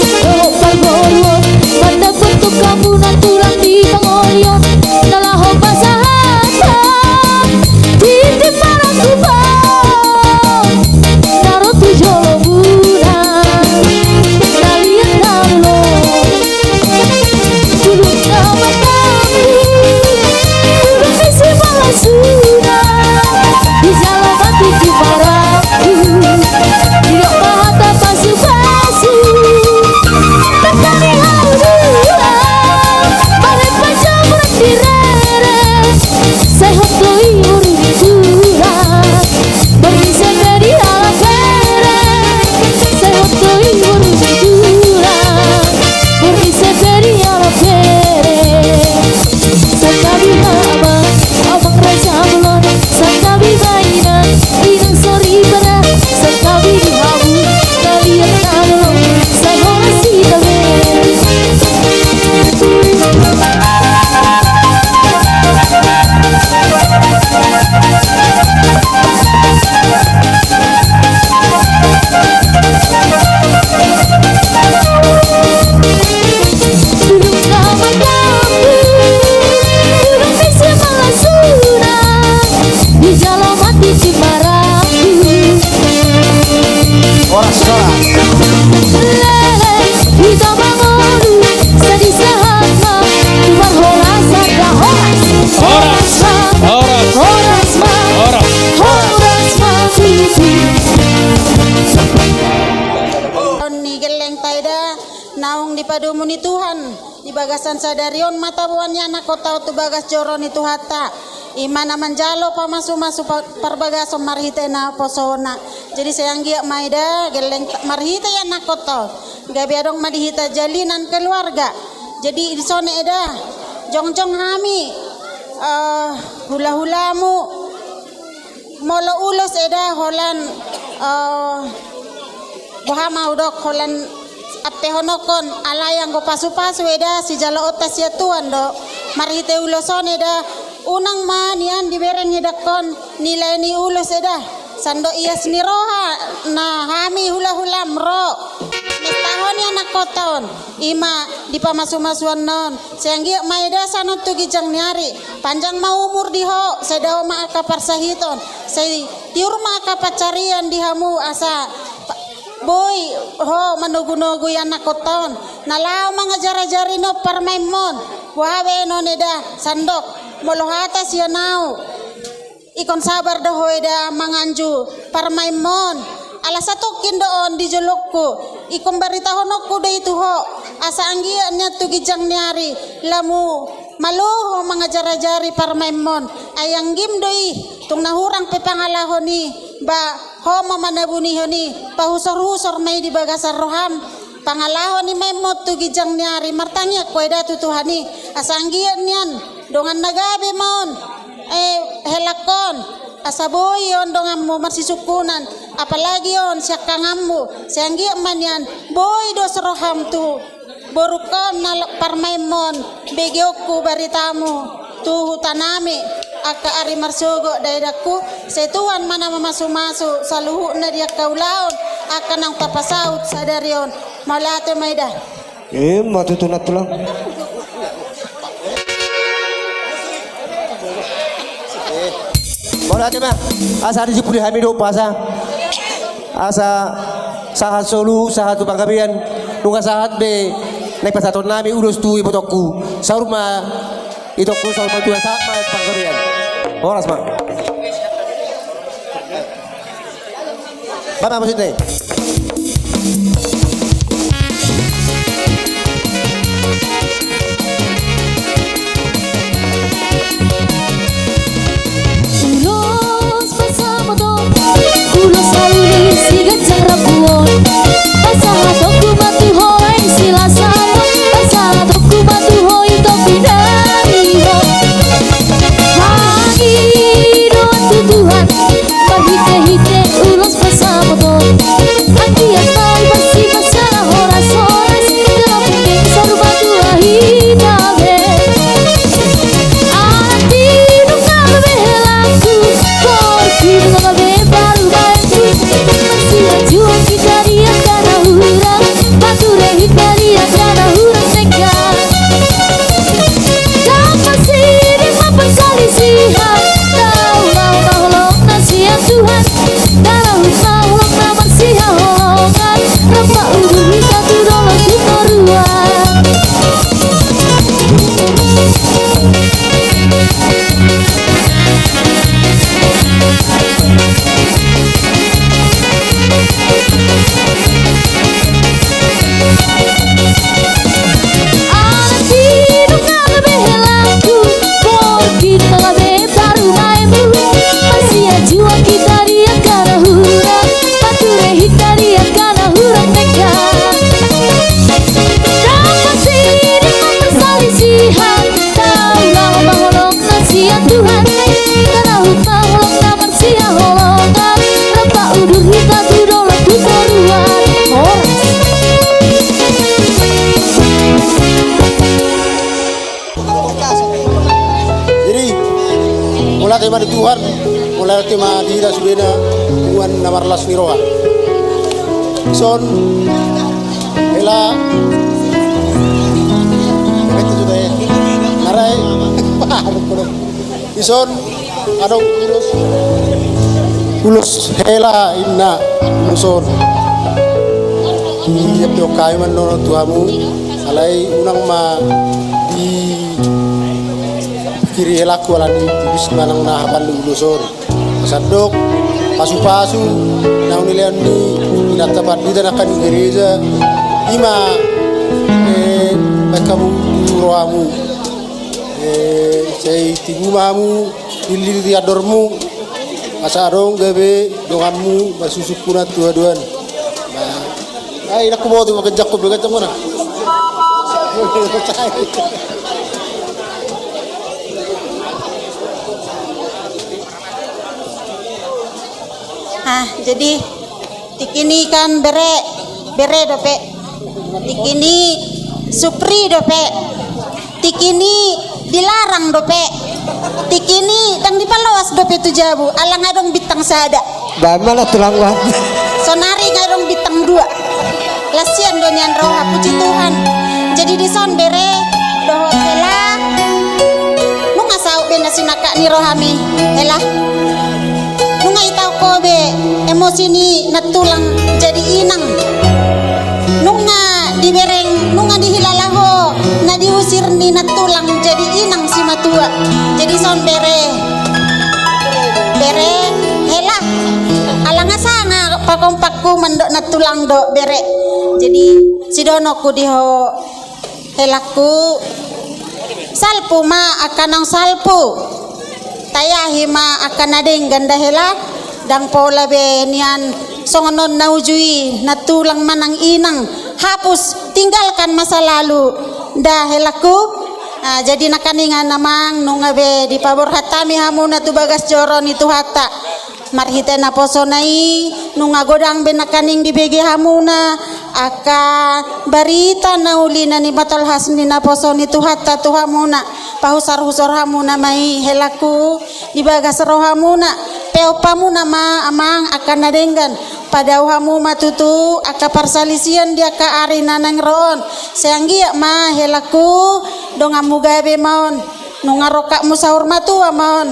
Naung dipadomu ni Tuhan di bagasan sadari on ma taboan ni anakkonta on tu bagas joro ni Tuhanta, i ma na manjalo pamasu-masu pa-, parbagason marhite naposona. Jadi sai anggiat ma eda gelleng ta-, marhite anakkonta on, gabe adong ma di hita jalinan keluarga. Jadi dison eda, jongjong hami, eh, hula-hulamu, molo ulos eda holan, eh, boha ma hudok, holan ampehononhon, alai anggo pasu-pasu eda sijaloonta sian Tuhan do. Marhite ulos on eda, unang ma nian dibereng idangkon nilai ni ulos eda. Sandok ias ni roha na hami hula-hulam ro mestahon i anakkonta on, i ma di pamasu-masuanna on. Sai anggiat ma eda sanon tu ginjang ni ari, panjang ma umur di ho, sai dao ma angka parsahiton, sai tiur ma angka pansarian di hamu, asa pa-, boi ho manogu-nogu i anakkonta on na laho mangajar-ajari on parmaenmon. Boha be non eda, sandok molo hata sian au, ingkon sabar do ho eda manganju parmaenmon. Ala satongkin do on di jolongku, ingkon baritahononku do i tu ho, asa anggiat nian tu ginjang ni ari lamu malo ho mangajar-ajari parmaenmon. Ai anggim do i, tung na hurang pe pangalahon i, ba ho ma manabunihon i, pahusor-husor ma i di bagasan roham. Pangalaho ni maenmon tu ginjang ni ari, martangiang ho eda tu Tuhan i, asa anggiat nian dongan na gabe ma on, eh, helangkon, asa boi on donganmu marsisungkunan, apalagi on siangkanganmu, sai anggiat ma nian boi dos roham tu borungkon na lo-, parmaenmon. Begeonku baritamu tu hutanami, angka ari marsogot da edangku, sai Tuhan ma na mamasu-masu saluhutna di angka ulaon angka naung tapasaut sadari on. Mauliate ma eda. Ima tutu nantulang. Mauliate ma. Asa disimpuli hami do umpasa. Asa sahat solu, sahat tu panggabean, nunga sahat be naeng pasahatonnami ulos tu ibotongku. Saur ma itongku, saur ma tulang, sahat ma tu panggabean. Horas ma. Bana maksudna i. Ulos pasahaton, ulos hamu ni si ganjang rambu on. Pasahatonku ma tu ho lae silas an on, pasahatonku ma tu ho ito pinarihon. Hangidoan tu Tuhan marhite-hite ulos pasahaton. Anggiat ma i pasti marsala horas-horas, jala mending saur matua hita be. Ala di nunga be helangku, portibi nunga be parumaenku. Marsiajuan hita di angka na hurang, marture hita di angka na hurang denggan. Dapot siding ma parsalisihan, taulang ma holong na sian Tuhan. Tarahut ma holong na marsihaholongan, rampak udur hita tu dolok tu toruan. Ala di nunga be helangku, portibi nunga be parumaenmu. Marsiajuan hita di angka na hurang, marture hita di angka na hurang denggan. Dapot siding ma parsalisihan, taulang ma holong na sian Tuhan. Tarahut ma holong na marsihaholongan, rampak udur hita tu dolok tu toruan. Horas. Jadi, mauliate ma di Tuhan, mauliate ma di hita sudena, Tuhan na marlas ni roha. Dison, hela. Narai. Dison, adong ulos, ulos hela inna, ulos on. Ia pe on hami mandohon tu hamu, alai unang ma di pikiri helaku ala ni tipis manang na hapan ni ulos on. Sandok pasu-pasu naung nilehon ni inanta pandita na angka di gereja, ima tu rohamu. Eh, sai tibu ma hamu, lili di andormu, asa adong gabe donganmu, marsusungkunan tu haduan. Nah, ai, nak kuboto, pakai jakko, pakai jakko na. Ah, jadi, tingki ni kan bere, bere dope. Tingki ni supri dope. Tingki ni dilarang dope. Tingki ni ndang dipaloas dope tu jabu, ala nga adong bintang sada. Baen ma na tulang, baen. Sonari nga adong bintang dua. Las sian do nian roha, puji Tuhan. Jadi dison bere dohot hela, nunga saut be na sinangkap ni rohami, hela. Nunga itaon ho be emosi ni nantulang jadi inang. Nunga dibereng, nunga dihilala ho na diusir ni nantulang jadi inang simatua. Jadi son bere, bere, hela. Ala nga sanga pakompakku mandok nantulang dohot bere. Jadi sidonokku di ho, helangku, salpu ma angka naung salpu. Tayahi ma angka na denggan da hela, ndang pola be nian songon on na uju i, nantulang manang inang. Hapus, tinggalkan masa lalu da helangku. Ah, jadi nangkaningan amang, nunga be dipaborhat hami hamuna tu bagas joro ni Tuhanta. Marhite naposona i, nunga godang be nangkaning dibege hamuna angka barita na uli na nimatolhas ni naposo ni Tuhanta tu hamuna. Pahusor-husor hamuna ma i helangku di bagas rohamuna. Peop hamuna ma amang angka na denggan. Padao hamu ma tutu angka parsalisian di angka ari na naeng ro on. Sai anggiat ma helangku, donganmu gabe ma on. Nunga rongkapmu saur matua ma on.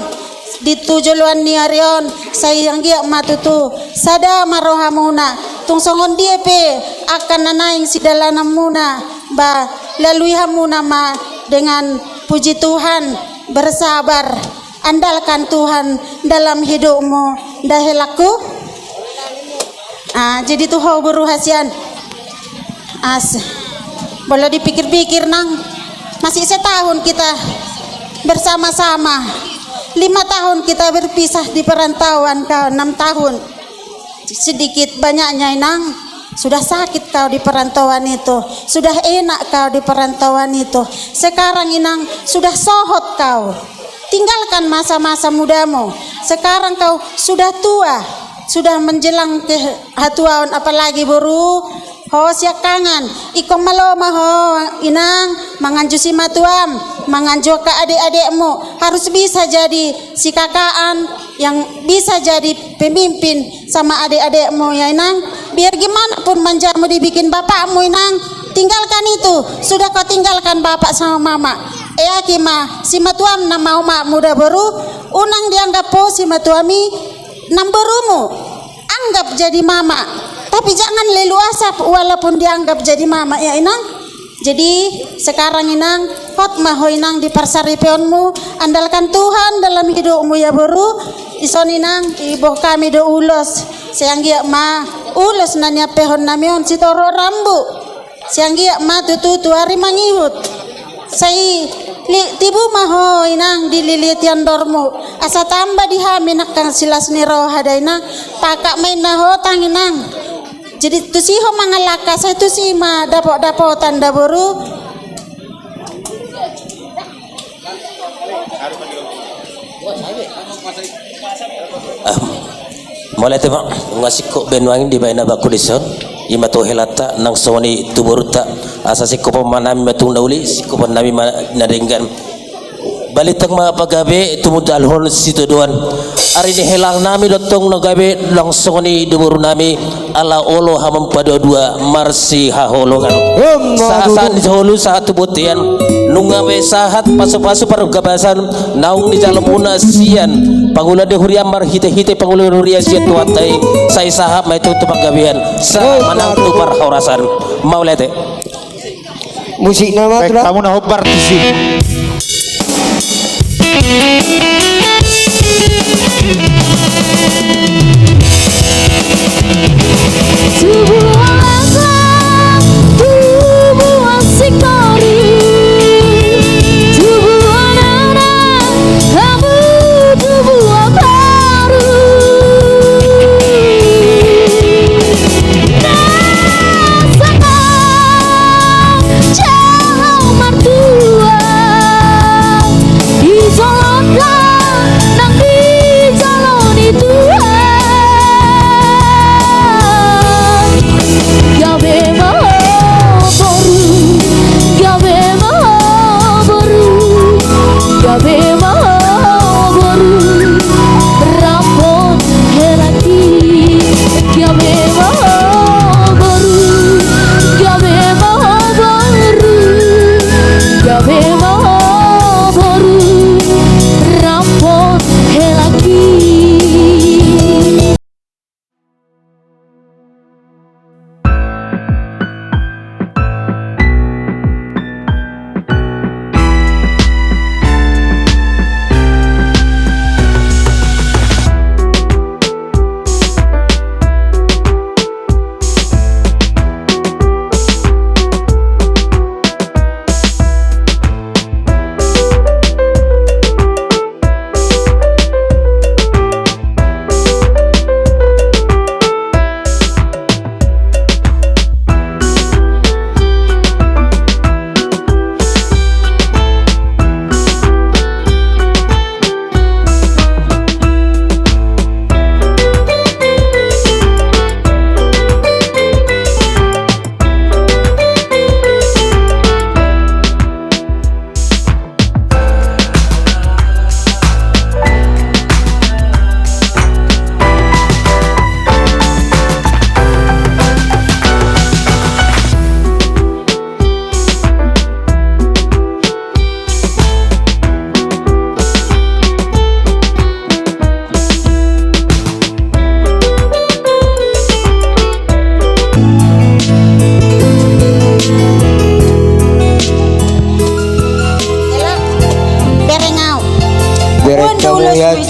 Di tu joloan ni ari on, sai anggiat ma tutu sada ma rohamuna. Tung songon dia pe angka na naeng sidalananmuna, ba, lalui hamuna ma dengan puji Tuhan, bersabar, andalkan Tuhan dalam hidupmu, da helangku. Ah, jadi tu ho boru hasian. As, molo dipikir-pikir, Nang, masih setahun kita bersama-sama. Lima tahun kita berpisah di perantauan, kau enam tahun. Sedikit banyaknya, Inang, sudah sakit kau di perantauan itu, sudah enak kau di perantauan itu. Sekarang, Inang, sudah sohot kau. Tinggalkan masa-masa mudamu. Sekarang kau sudah tua, sudah menjelang kehatuaon, apalagi boru ho siangkangan. Ingkon malo ma ho, Inang, manganju simatuam, manganju angka adek-adekmu. Harus bisa jadi sikakaan yang bisa jadi pemimpin sama adek-adekmu, ya, Inang. Biar gimana pun manjamu dibikin bapakmu, Inang, tinggalkan itu. Sudah kau tinggalkan bapak sama mama. Eaki ma simatuam nama omakmu da boru, unang dianggap ho simatuam i namborumu. Anggap jadi mama. Tapi jangan lelu asap walaupun dianggap jadi mama, ya, Inang. Jadi, sekarang, Inang, hot ma ho, Inang, di parsaripeonmu, andalkan Tuhan dalam hidupmu, ya, boru. Dison, Inang, diboan hami do ulos. Sai anggiat ma ulos na niampehon nami on sitorop rambu. Sai anggiat ma tutu tu ari mangihut. Sai li-, tibu ma ho, Inang, di lili ti andormu. Asa tamba di hami nangkang silas ni roha da, Inang. Pakak ma inna hotang, Inang. Jadi tusi ho mangalangka, sai tusi ma dapot-dapotan da boru. Ah, mauliate ma, nunga singkop be nuaeng dibaen ahu dison. I ma tu helanta nang songon i tu borunta. Asa singkopan nami ma tung na uli, singkopan nami ma na denggan. Balintang ma pagabe tumundalhon sitadoan. Ari ni helang nami do tong na gabe nang songon i do boru nami, ala olo hamu paduadua marsihaholongan. Emma tutu. Sahat-sahat ni solu sahat tu bontean, nunga be sahat pasu-pasu pargabasan naung nijalamuna sian pangula ni huria marhite-hite pangula ni huria sian Tuhanta i, sai sahat ma i tu panggabean, sahat ma nang tu parhorasan. Mauliate. Musikna ma, baik, Tulang. Hamu na hombar tusi. Tubuan langkang, tubuan singkoru.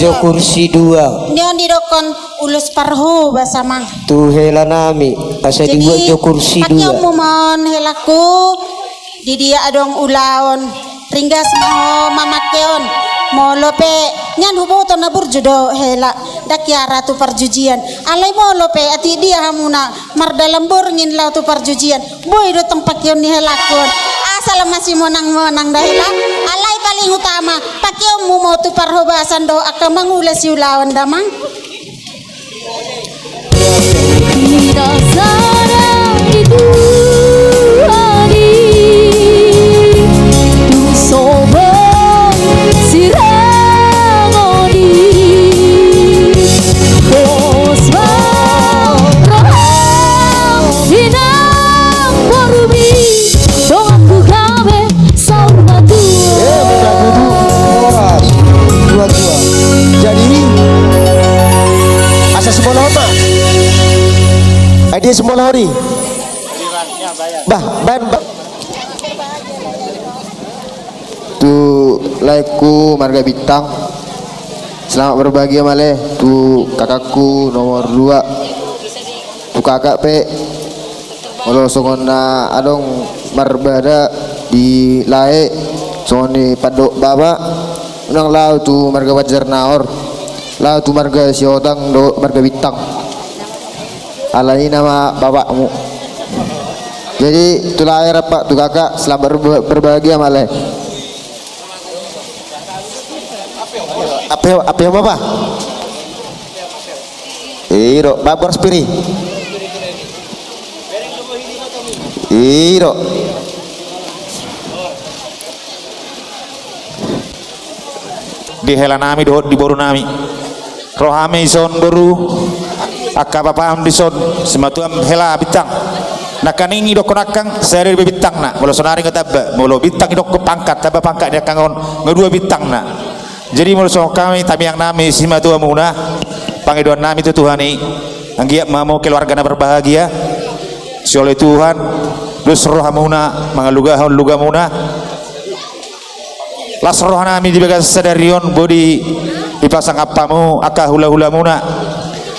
Jo kursi dua. Nion didokkon ulos parhobas, amang. Tu hela nami, asa dibuat jo kursi dua. Jadi, pakeonmu ma on, helangku. Di dia adong ulaon, ringgas ma ho mamake on. Molo pe, nian huboto na burju do hela, ndang hiara tu parjujian. Alai molo pe, atik dia hamuna mardalan borngin laho tu parjujian, boi do tong pakeon ni helangku on. Asal masimonang-monang da hela. Alai paling utama, pakeonmu ma on tu parhobasan dohot angka mangula siulaon da, amang. Di dasar itu hari tu sobong sirang odi. Pos ma roham di nang borumi, donganku gabe saur matua. Eh, bukan duduk. Horas. Dua, dua. Jadi, asa semua lama. Eh, dia semua lori. Bah, ban, bah. Tu laengku marga Bintang. Selamat berbahagia male tu kakakku nomor dua. Tu kakak pe, molo songon na adong marbada di lae, songon i pandok bapa, unang laho tu marga Banjar Naor, laho tu marga Sihotang dohot marga Bintang. Alani nama bapakmu. Jadi, tu lae rap tu kakak, selamat berba-, berbahagia male. Ape, ape ma, Pak? Iro, babor spiri. Iro. Di hela nami dohot di boru nami. Ro hami dison boru, angka bapam dison, simatuam hela Bintang. Nangkaning didokkon angkang, sada do be bintangna, molo sonari nga tamba, molo bintang didokkon pangkat, tamba pangkat ni angkang on, nga dua bintangna. Jadi molo songon hami tamiang nami simatuamuna, pangidoan nami tu Tuhan i, anggiat ma hamu keluarga na berbahagia, sioloi Tuhan, dos rohamuna, mangalugahon lugamuna. Las roha nami di bagasan sadari on, boi dipasangap hamu angka hulahulamuna.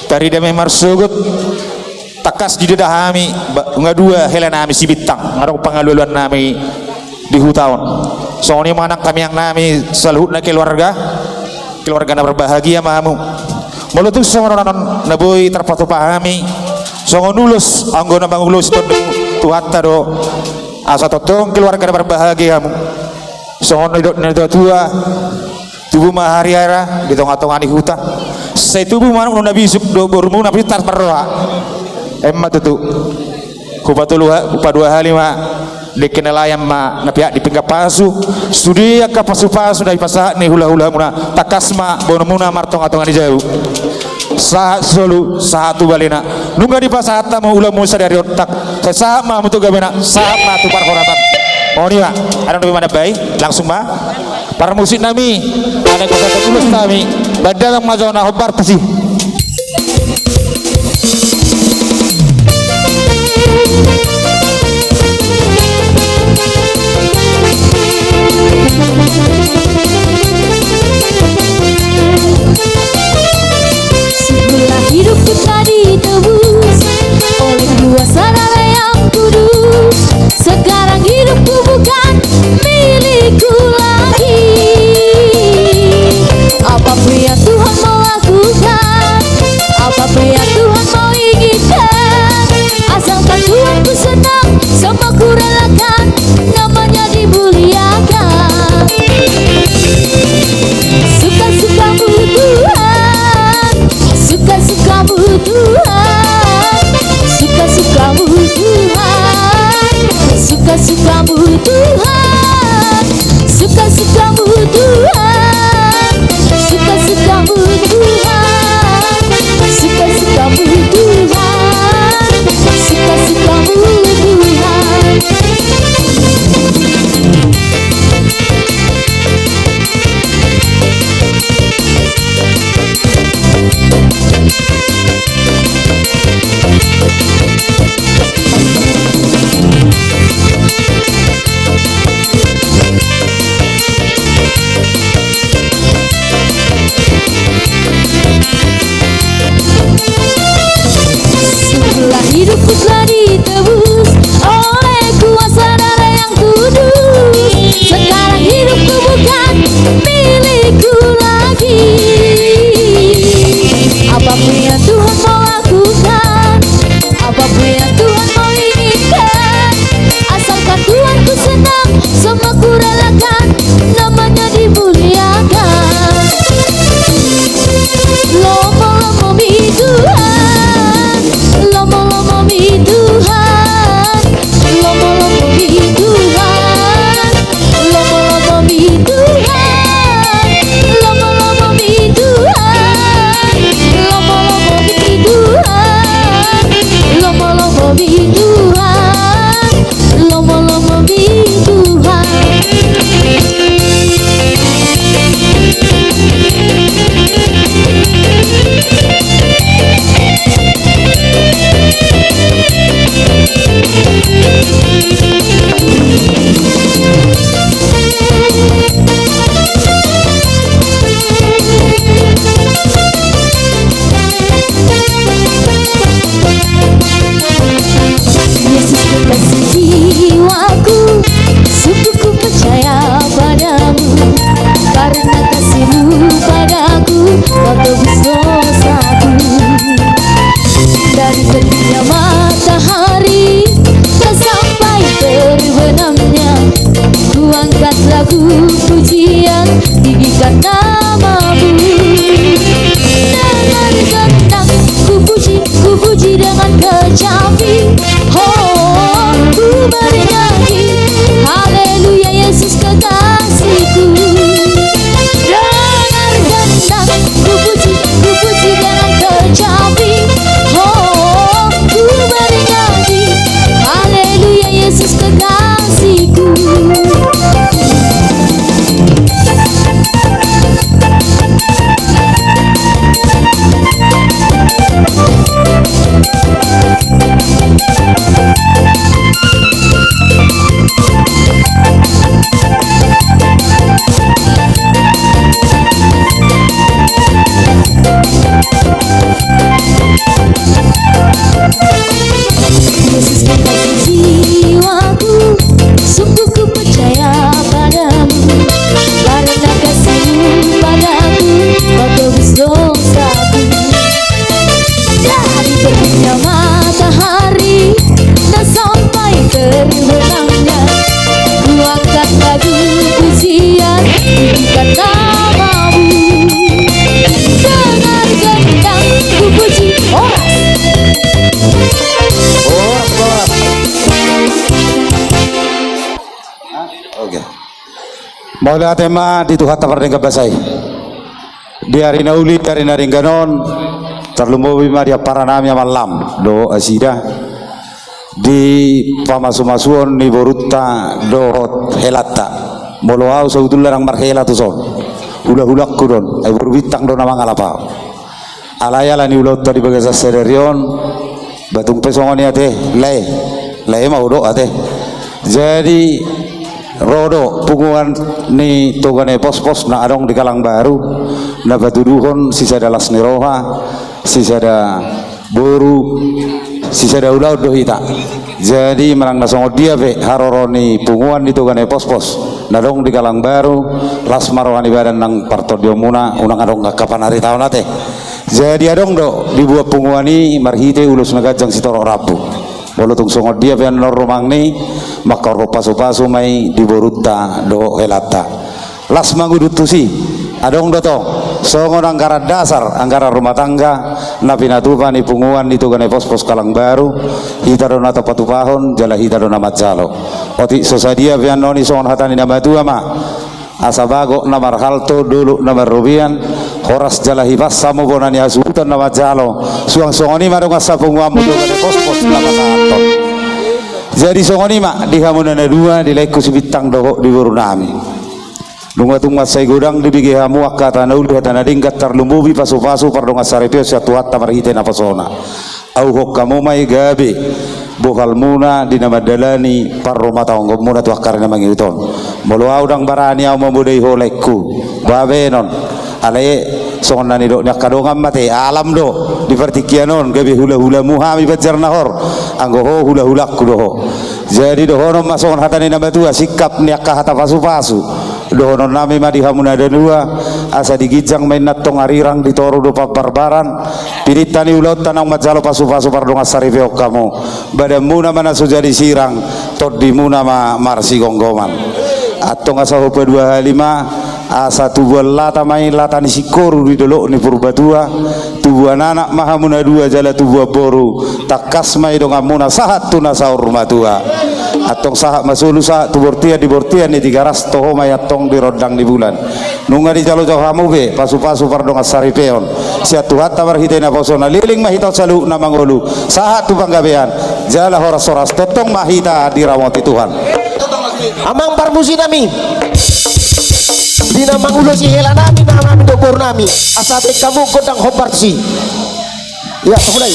Tarida ma i marsogot, tangkas didok hami, ba-, nga dua hela nami si Bintang, nga adong pangalualuan nami di huta on. Songon i ma nang tamiang nami saluhutna keluarga, keluarga na berbahagia ma hamu. Molo tung songon on na boi tarpatupa hami, songon ulos, anggo na mangulosi tondong Tuhanta do, asa tongtong keluarga na berbahagia hamu. Songon na nidok ni natuatua, tubu ma hariara di tongatonga ni huta. Sai tubu ma anakmu na bisuk dohot borumu na pintar marroha. Emma tutu. Hupatolu ha-, hupadua hali ma, dengke na layam ma na peak di pinggan pasu. Sude angka pasupasu na dipasahat ni hulahulamuna, tangkas ma boanonmuna martongatonga ni jabu. Sahat solu, sahat tu balena. Nunga dipasahat hamu ulaonmu sadari on, tangkas sahat ma hamu tu gabena, sahat ma tu parhorasan. Mauliate. Adong dope manambai, langsung ma. Parmusik nami, adong pasahat ulos nami, bahen damang ma jo na hombar tusi. Semula hidupku telah ditebus oleh kuasa Darah Yang Kudus. Sekarang hidupku bukan milikku lagi. Apapun yang Tuhan mau lakukan, apapun yang Tuhan mau izinkan, asalkan Tuhan ku senang, semua ku relakan, namanya dimuliakan. Suka-sukamu Tuhan, suka-sukamu Tuhan, suka-sukamu Tuhan, suka-sukamu Tuhan, suka-sukamu Tuhan, suka-sukamu Tuhan, suka-sukamu Tuhan, suka-sukamu Tuhan. Pujian, tinggikan nama-Mu. Dengar gendang, ku puji, ku puji dengan kecapi. Oh, ku bernyanyi, haleluya Yesus kekasihku. Dengar gendang, ku puji, ku puji dengan kecapi. Oh, ku bernyanyi, haleluya Yesus kekasihku. Yesus kekasih jiwaku, sungguh ku percaya padamu, karena kasih-Mu padaku, Kau tebus dosaku. Dari terbitnya matahari, dan sampai terbenamnya, ku angkat lagu pujian, tinggikan nama-Mu. Dengar gendang, ku puji, horas. Horas, horas. Oke. Mauliate ma di Tuhanta pardenggan basa i. Di ari na uli, di ari na denggan on, tarlumobi ma di amparanami Amang Lam dohot nasida, di pamasumasuon ni borunta dohot helanta. Molo ahu sabotulna ndang marhela tuson, hulahulangku do on, ai boru Bintang do na mangalap ahu. Alai ala ni ulaonta di bagasan sadari on, ba tung pe songon i ate, lae, lae ma hudok ate. Jadi ro do punguan ni Toga ni Pospos na adong di Kalangbaru, na patuduhon sisada las ni roha, sisada boru, sisada ulaon do hita. Jadi manang na songon dia pe haroro ni punguan ni Toga ni Pospos na adong di Kalangbaru, las ma roha ni badan nang partondionmuna, unang adong angka panaritaon ate. Jadi adong do dibuat punguan i marhite ulos na ganjang sitorop rambu. Molo tung songon dia pe annon rumangni, mangkorhon pasupasu ma i di borunta dohot helanta. Las mangudut tusi, adong do tong songon anggaran dasar, anggaran rumah tangga na pinatupa ni punguan ni Toga ni Pospos Kalangbaru. Hita do na tapatupahon jala hita do na manjalo. Otik so sadia pe annon i songon hata ni na matua ma, asa bagot na marhalto, dolok na marrobean, horas jala hipas hamu bona ni hasuhuton na manjalo. Suang songon i ma dongan sapunguanmu Toga ni Pospos na pasahathon. Jadi songon i ma di hamuna na dua, di laengku si Bintang dohot di borunami. Nunga tung mansai godang dibege hamu angka hata na uli, hata na denggan, tarlumobi pasupasu pardongansaripeon sian Tuhanta marhite naposona. Auhon hamu ma i gabe bohalmuna di na mandalani parrumatanggaonmuna tu angka ari na mangihut on. Molo ahu ndang barani ahu mamodai ho laengku, babenon. Alai songon na nidok ni angka dongan ma ate, alam do di partingkian on gabe hulahulamu hami Banjar Nahor, anggo ho hulahulangku do ho. Jadi dohonon ma songon hata ni na matua, singkap ni angka hata pasupasu dohononnami ma di hamu na dua, asa di ginjang ma inna antong arirang, di toru do pambarbaran. Pininta ni ulaonta naung manjalo pasupasu pardongansaripeon hamu. Badanmuna ma na so jadi sirang, tondimuna ma marsigomgoman. Antong asa ho paduahali ma, asa tubuan lata ma i lata ni singkoru di dolok ni Purbatua, tubuan anak ma hamu na dua jala tubuan boru, tangkas ma i donganmuna sahat tu na saur matua. Antong sahat ma solu, sahat tu bontean, di bontean ni Tigaras, toho ma i antong di rondang ni bulan. Nunga dijalo jo hamu be pasupasu pardongansaripeon sian Tuhanta marhite naposona, leleng ma hita on saluhutna mangolu sahat tu panggabean, jala horashoras tongtong ma hita diramoti Tuhan. Amang parmusinami, di na mangulosi helanami, inanami dohot borunami, asa baen hamu gondang hombar tusi. Ya, mulai.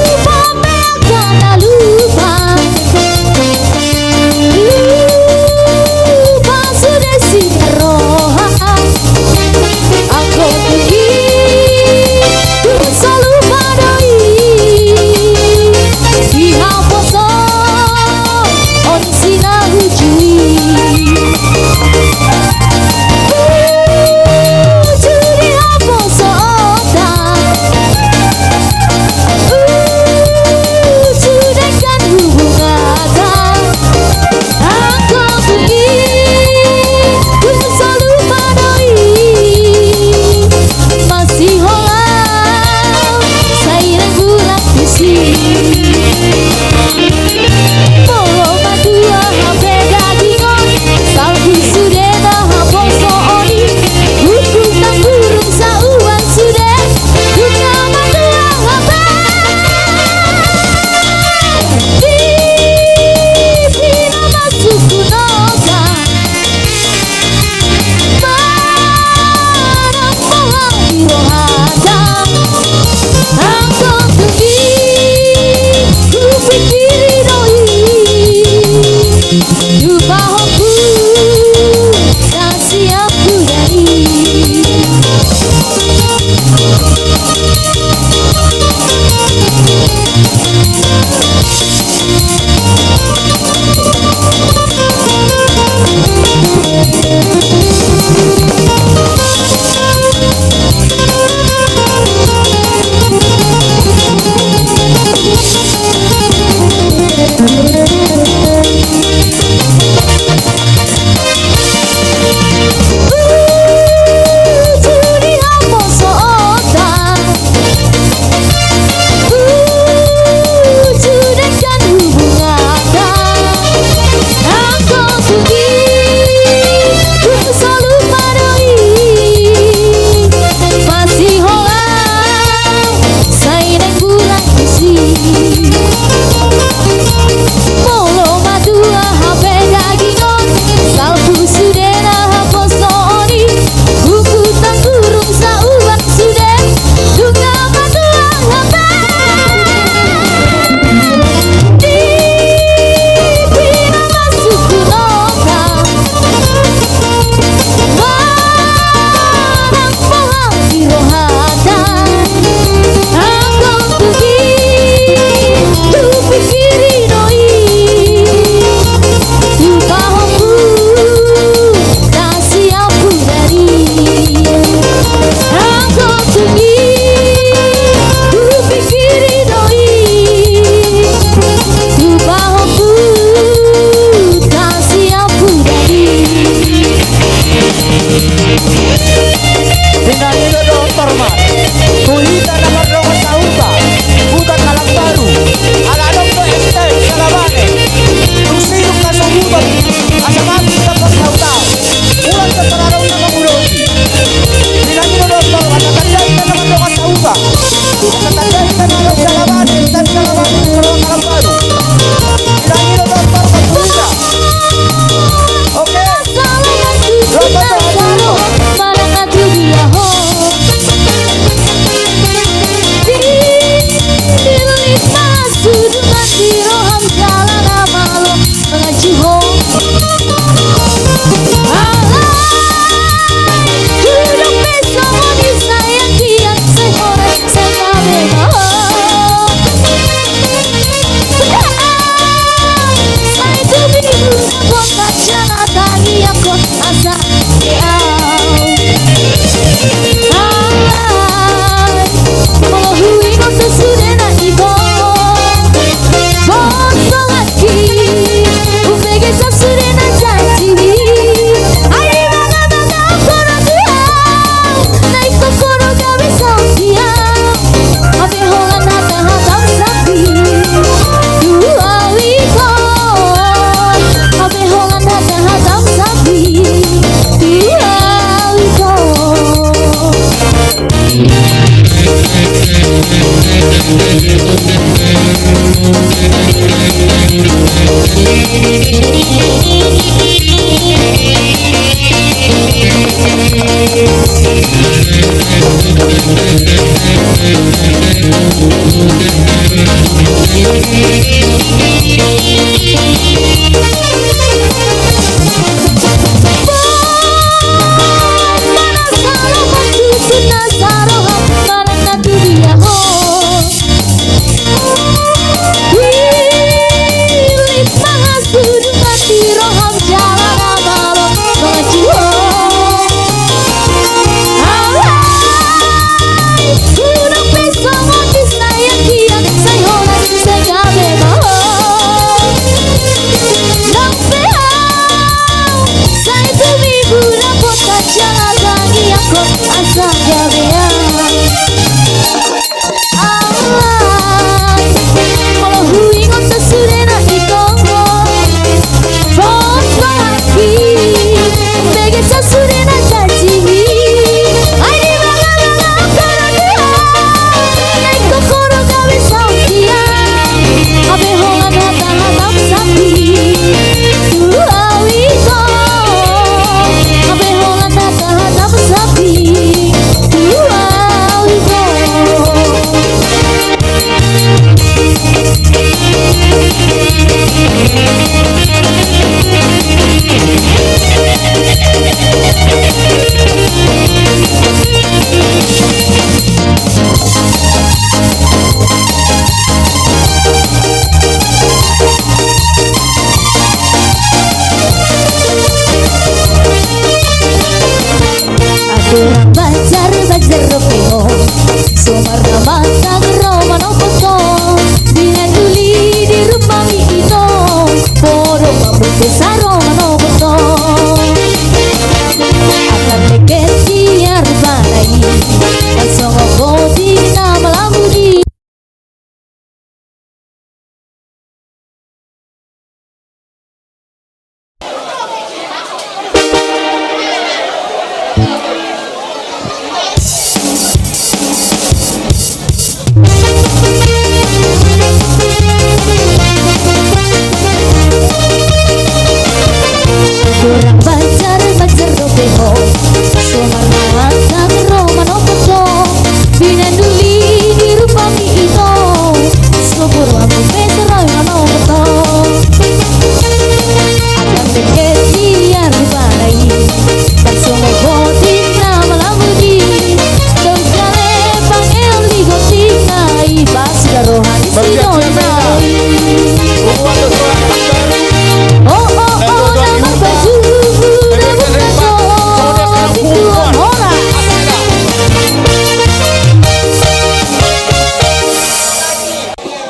Lupa, pe ndang na lupa. Lupa sude sian roha. Anggo tung i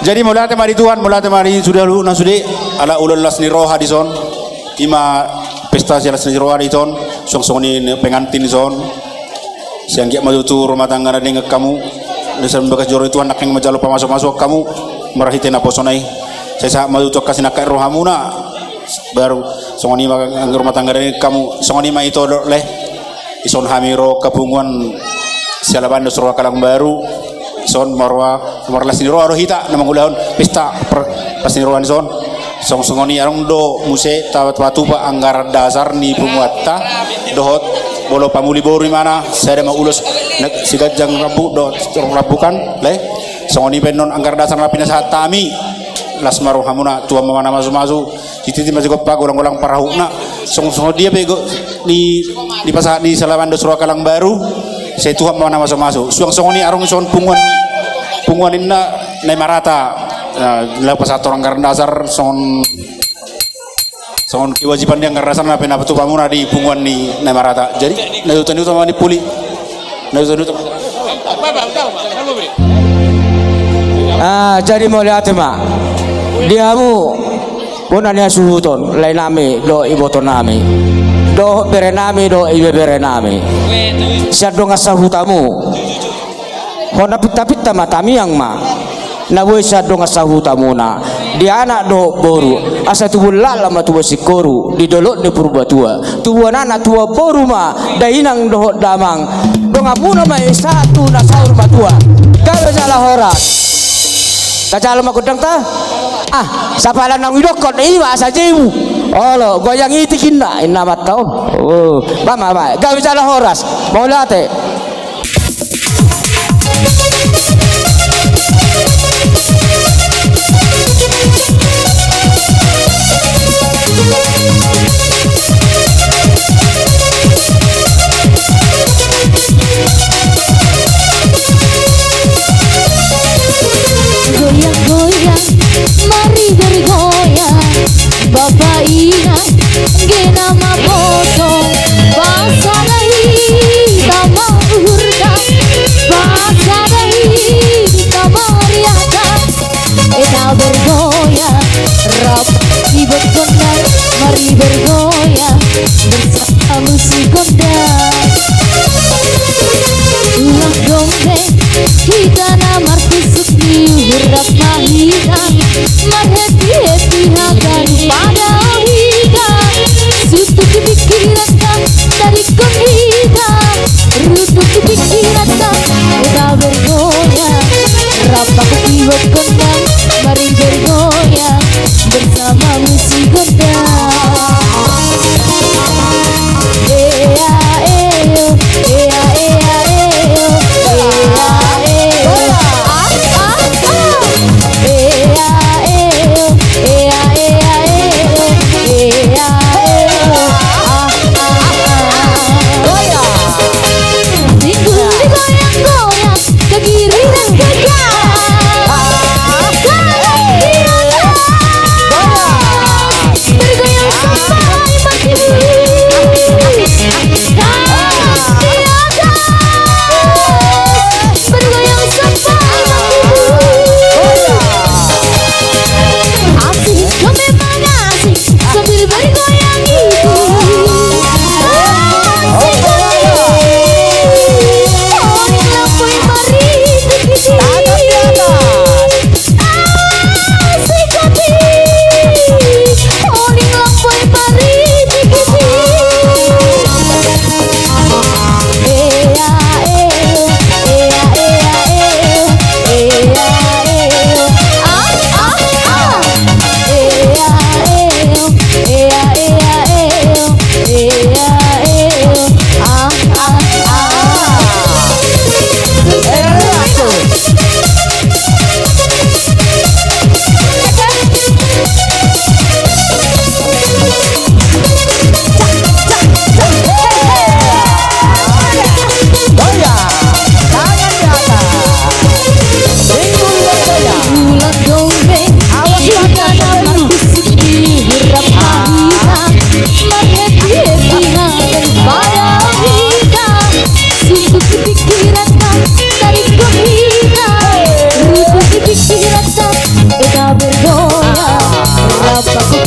Jadi mauliate ma di Tuhan, mauliate ma di sude, na sude, ala ulaon las ni roha dison. I ma pesta sian las ni roha dison, suang songon i pengantin dison. Sai anggiat ma tutu rumah tangga na denggan hamu. Di sian bagas joro ni Tuhan nangkin manjalo pamasumasuon hamu marhite naposona i. Sai sahat ma tutu angka sinangkap ni rohamuna. Baru songon i ma angka rumah tangga na denggan hamu, songon i ma ito do, Leh. Dison hami ro angka punguan Sialaban dos Roha Kalangbaru. Dison marlas ni roha do hita na mangulahon pesta las ni roha dison. Songon songon i adong do muse tapatupa anggaran dasar ni punguanta dohot molo pamuli boru imana, sada ma ulos na siganjang rambu dohot rambukan, Leh. Songon i pe annon anggaran dasar na pinasahat hami. Las ma rohamuna, tuan ma na mamasumasu. Sititi ma sigompa, golanggolang parahutna. Songon songon dia pe go, di, dipasahat ni Sialaban dos Roha Kalangbaru. Sai Tuhan ma na mamasumasu. Suang songon i adong dison punguan, punguan ninna na i marata. Nah, laho pasahat anggaran dasar songon, songon kewajiban ni anggaran dasar na pinapatupamuna di punguan ni na i marata. Jadi na i uta, na i uta ma ni puli. Na i uta, na i uta. Ah, jadi mauliate ma di hamu bona ni hasuhuton, laenami dohot ibotonami dohot berenami dohot ibeberenami. Sian dongan sahutamu. Hona pintapinta ma, tamiang ma na boi sian dongan sahutamuna, di anak dohot boru, asa tubuan laklak ma tubuan singkoru di dolok ni Purbatua. Tubuan anak tubuan boru ma dainang dohot damang. Donganmuna ma i sahat tu na saur matua. Gabe jala horas. Tajalo ma gondangta. Ah, sapalan naung idokkon i ma asa jemu. Olo, goyang itik inna, inna mantau. Oh, ba ma, ba. Gabe jala horas. Mauliate. Goyang-goyang, mari bergoyang, bapa inang, gena ma potong, pasada hita mauhurkan, pasada hita mariahkan. Ita bergoyang, rap ibot gondang, mari bergoyang bersama musik gondang. Ulang dong be, hita na martusuk ni uhur rap ma hita, marhappy-happy haganup pada hita. Sutup di pingkiranta, tadingkon hita. Runtut di pingkiranta, ita bergoyang. Rap ma ibot gondang, mari bergoyang bersama musik gondang. Ea, eo, ea, ea, eo, ea, eo.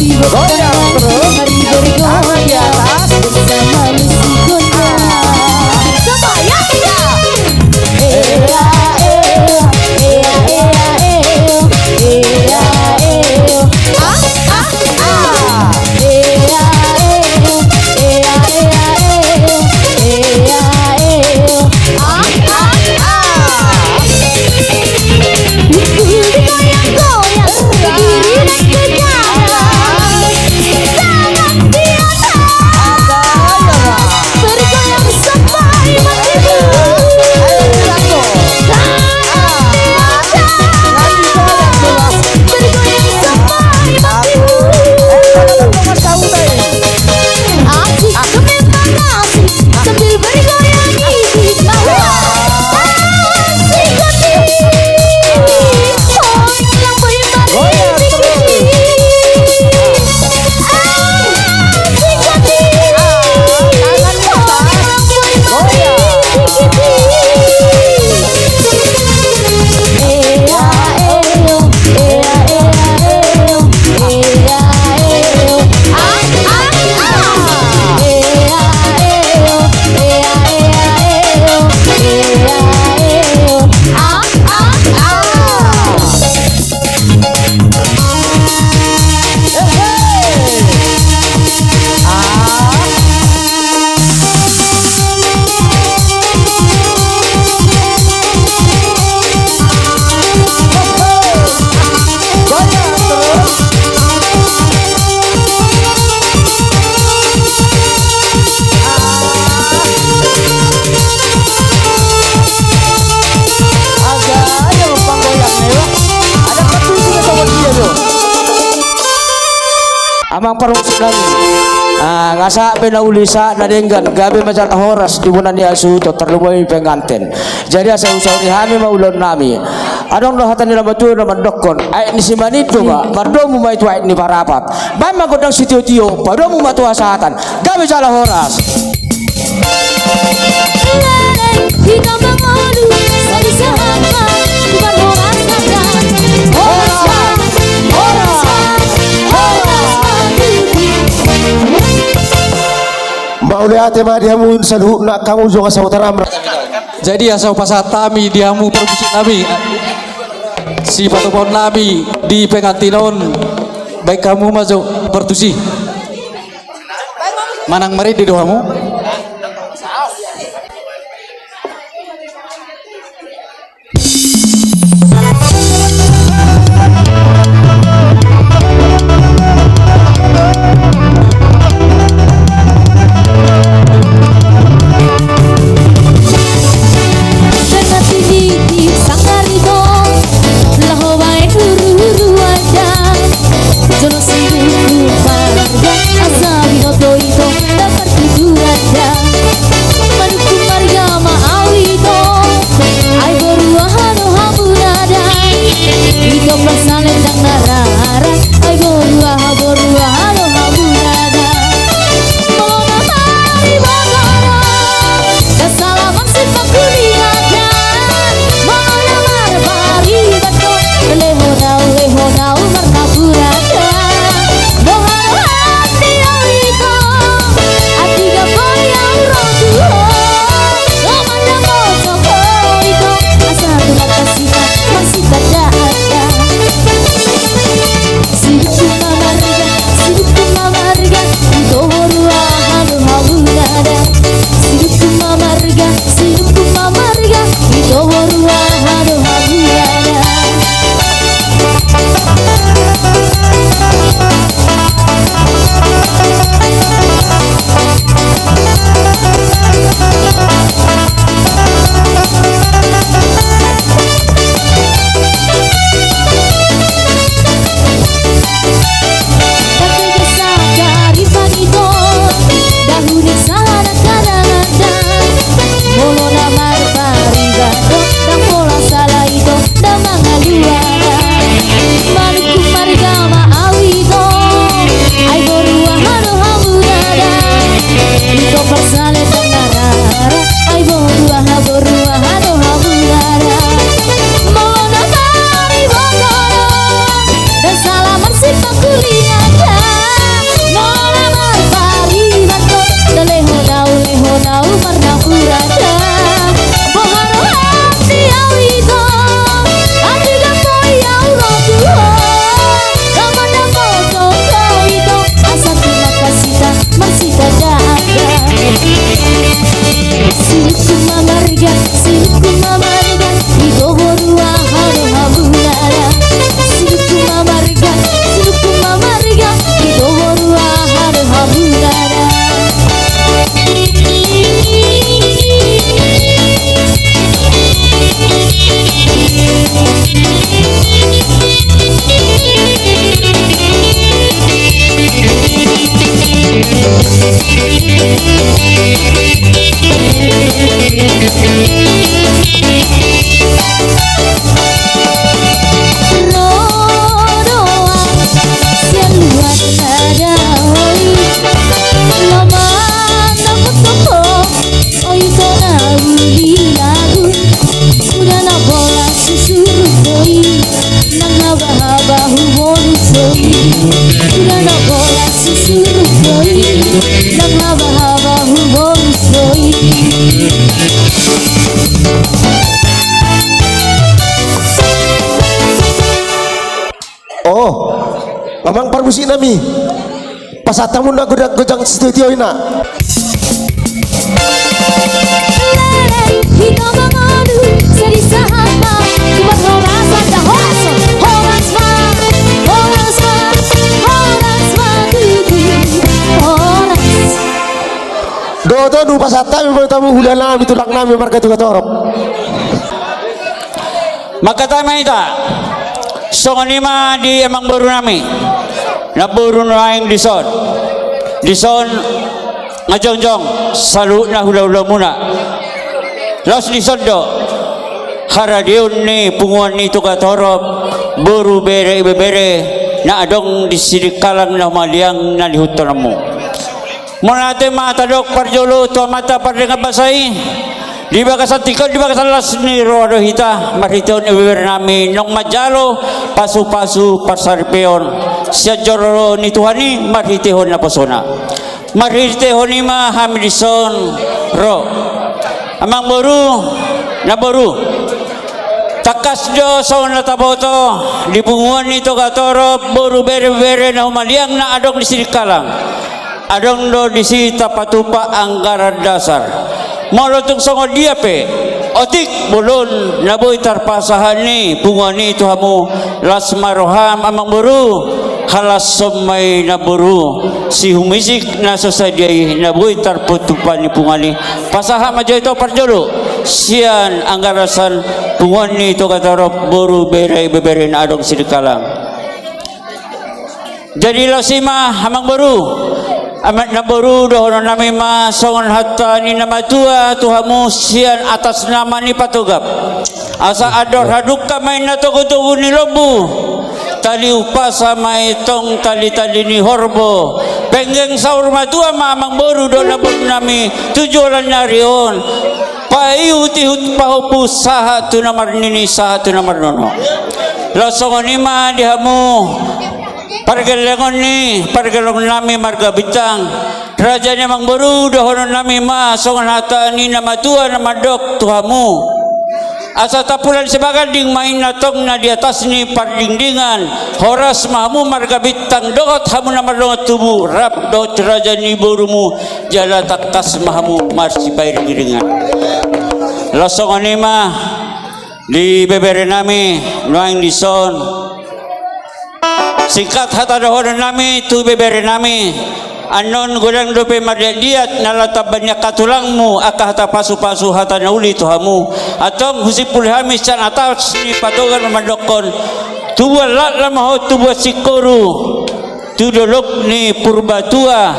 Goyang terus. Mari bergoyang bersama musik gondang. Semuanya, iya. Ea, ea, ea, ea, ea, ea, ea. Ah, ah, ah. Ea, ea, ea, ea, ea, ea, ea. Ah, ah, ah. Digoyang-goyang, berdiri dan berjalan. Tangan di atas. Bergoyang sampai mati. Tangan di atas. Bergoyang sampai mati. Asik, kemenangan. Sambil bergoyang gigi. Asik, gigi. Oh, yang bergoyang gigi. Asik, gigi. Oh, yang bergoyang gigi. Ea, ea, ea, ea, ea, ea. Amang parmusik nami. Ah, nga sahat pe na uli sahat na denggan, gabe ma jala horas di bona ni hasuhuton, tarlumobi penganten. Jadi asa husauri hami ma ulaonnami. Adong do hata ni na matua na mandokkon, aek ni simanit do ma, mardomu ma i tu aek ni parapat. Baen ma gondang sitiotio, padomu ma tu hasahatan. Gabe jala horas. Horas ma, horas ma, horas ma, horas ma. Mauliate ma di hamu saluhutna, hamu jolo asa hutaram. Jadi asa hupasahat hami di hamu parmusik nami, sipatupaon nami di pengantin on, baen hamu ma jo partusi. Manang marende do hamu? Pengantin i sangari do, laho baen huru-huru adat. Jolo siduku marga, asa binoto ito, dapat tujuan. Amang parmusik nami, pasahat hamu na godang-godang sitio-tio i na. Dohot on hupasahat hami ma tu hamu hulahula nami, tulang nami marga Togatorop. Mangkatai ma hita. Songon i ma di amangboru nami, namboru nuaeng dison. Dison nga jongjong saluhutna hulahulamuna. Laos dison do haradeon ni punguan ni Togatorop, boru, bere, ibebere na adong di Sidikalang na humaliang na nihuthononmu. Mauliate ma tadok parjolo tu Amanta Pardenggan Basa i. Di bagasan tingki on, di bagasan las ni roha do hita marhitehon ibebere nami naung manjalo pasupasu parsaripeon sian joro ni Tuhan i marhitehon naposona. Marhitehon i ma hami dison ro. Amangboru, namboru, tangkas do songon na taboto, di punguan ni Togatorop, boru, bere, ibebere na humaliang na adong di Sidikalang, adong do disi tapatupa anggaran dasar. Molo tung songon dia pe otik bolon na boi tarpasahat ni punguan i tu hamu, las ma roham amangboru, halashon ma i namboru, sihumisik na so sadia i na boi tarpatupa ni punguan i. Pasahat ma jo ito parjolo sian anggaran dasar punguan ni Togatorop, boru, bere, ibebere na adong Sidikalang. Jadi laos i ma amangboru, amang namboru, dohonon nami ma songon hata ni na matua tu hamu sian atas nama ni Patogap. Asa andor hadungka ma i na togutogu ni lombu, tali umpasa ma i tong talitali ni horbo. Penggeng saur matua ma amangboru dohot namboru nami tu joloan ni ari on. Paihutihut pahompu sahat tu na marnini sahat tu na marnono. Laos songon i ma di hamu pargellengon ni pargellengon nami marga Bintang. Raja ni amangboru, dohonon nami ma songon hata ni na matua na mandok tu hamu. Asa tampulan sibaganding ma i na tong na di atas ni pardingdingan. Horas ma hamu marga Bintang dohot hamu na mardongan tubu rap dohot raja ni borumu, jala tangkas ma hamu marsipairingiringan. Laos songon i ma di ibebere nami nuaeng dison. Singkat hata dohonon nami tu ibebere nami. Annon godang dope marliatliat na latamba ni angka tulangmu angka hata pasupasu hata na uli tu hamu. Antong husimpuli hami sian atas ni Patogar mandokkon: Tubuan latla ma ho tubuan singkoru tu dolok ni Purbatua.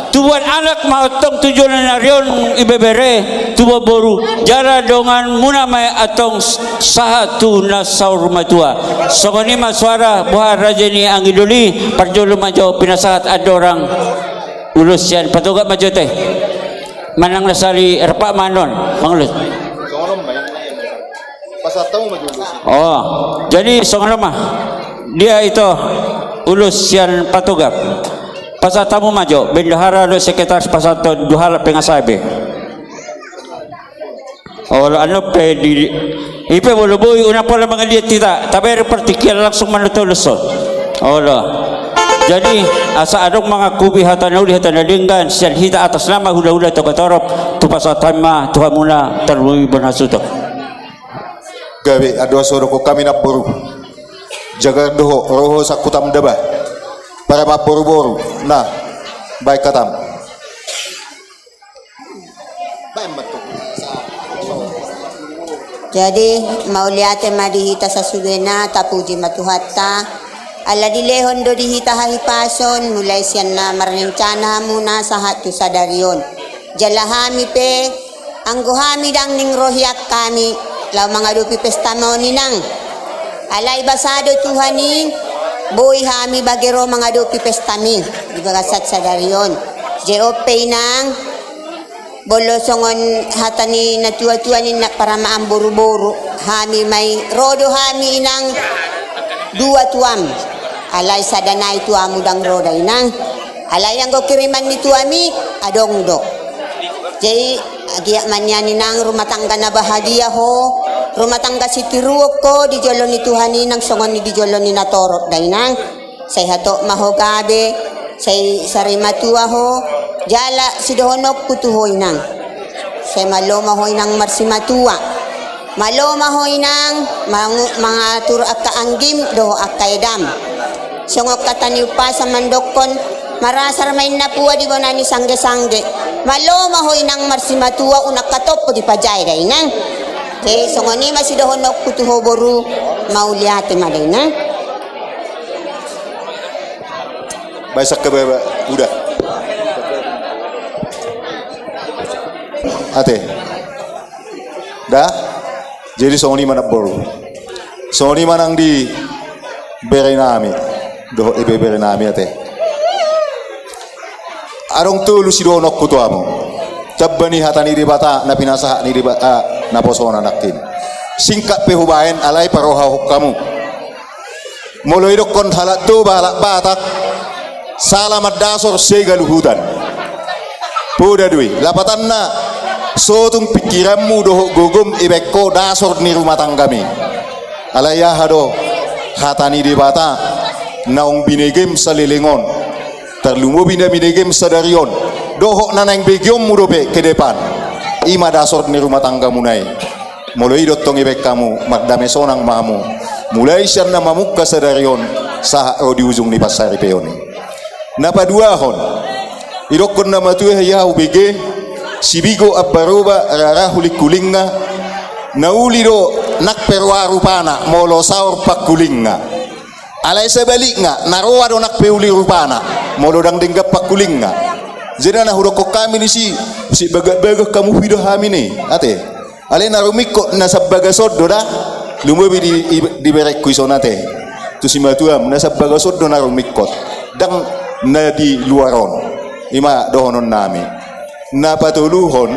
Tubuan anak ma ho antong tu joloan ni ari on ibebere, tubuan boru jala donganmuna ma i antong sahat tu na saur matua. Songon i ma suara boha raja ni anggi doli. Parjolo ma jo pinasahat andorang ulos sian Patogar ma jo te. Manang na sali erpak ma annon mangulos. Oh, jadi songon on ma. Dia ito ulos sian Patogar. Pasahat hamu ma jo bendahara dohot sekretaris pasahathon dua halak pengasai be. Olo, annon pe di i pe molo boi unang pola mangaliat hita, tabereng partingkian langsung mandohot ulos on. Olo. Jadi asa adong mangakubi hata na uli hata na denggan sian hita atas nama hulahula Togatorop, tu pasahat hami ma tu hamuna tarlumobi bona hasuhuton. Gabe, andorang so dokkon hami namboru, jagar do ho, ro ho sangkutam daba. Para ma boruboru, na baen hatam. Jadi mauliate ma di hita sasudena, tapuji ma Tuhanta. Ala dilehon do di hita hahipason mulai sian na marrencana hamuna sahat tu sadari on. Jala hami pe, anggo hami ndang ning rohian hami laho mangadopi pesta ma on inang. Alai basa do Tuhan i, boi hami bage ro mangadopi pesta mi di bagasan sadari on. Jei on pe inang, molo songon hata ni na tuatua ninna paramaan boruboru, hami ma i ro do hami inang dua tuam. Alai sada nai tuamu ndang ro da inang. Alai anggo kiriman ni tuami adong do. Jadi agiat ma nian inang rumah tangga na bahagia ho, rumah tangga sitiruon ho di jolo ni Tuhan i nang songon i di jolo ni natorop da inang. Sai hatop ma ho gabe, sai sarimatua ho, jala sidohononku tu ho inang. Sai malo ma ho inang marsimatua. Malo ma ho inang, mangu-, mangatur angka anggim dohot angka edam. Songon hata ni umpasa mandokkon, marasar ma inna pua di bona ni sanggesangge. Malo ma ho inang marsimatua, unang hatop ho dipajae da inang. Jadi songon i ma sidohononku tu ho boru, mauliate ma da inang. Baen sangkababa, uda. Ate. Da? Jadi songon i ma namboru. Songon i ma nang di bere nami. Dohot ibebere nami ate. Adong tolu sidohononku tu hamu. Tamba ni hata ni Debata, na pinasahat ni Deba-, ah, naposona nangkin. Singkat pe hubaen alai parohahon hamu. Molo idokkon halak Toba, halak Batak, sala mandasor sega luhutan. Poda do i, lapatanna, sotung pingkiranmu dohot gogom ibaen ho dasor ni rumah tanggami. Alai aha do, hata ni Debata, naung binegem saleleng on. Tarlumobi na binegem sadari on. Dohot na naeng begeonmu dope ke depan. I ma dasor ni rumah tanggamuna i. Molo i do tong ibaen hamu, mardame sonang ma hamu. Mulai sian na mamungka sadari on, sahat ro di ujung ni pansaripeon i. Na paduahon, idokkon na matua, ia hubege, sibigo ambaroba, rara hulinghulinga, na uli do nang pe roa rupana, molo saor panghulinga. Alai sebalikna, na roa do nang pe uli rupana, molo ndang denggan panghulinga. Jadi na hudokkon hami disi, si bagak-bagak hamu huida hami ni, ate. Alai na rumingkot na sambagason do da, lumobi di, i-, di berengku i songon ate. Tu simatuam, na sambagason do na rumingkot. Ndang na di luar on. I ma dohonon nami. Na patoluhon,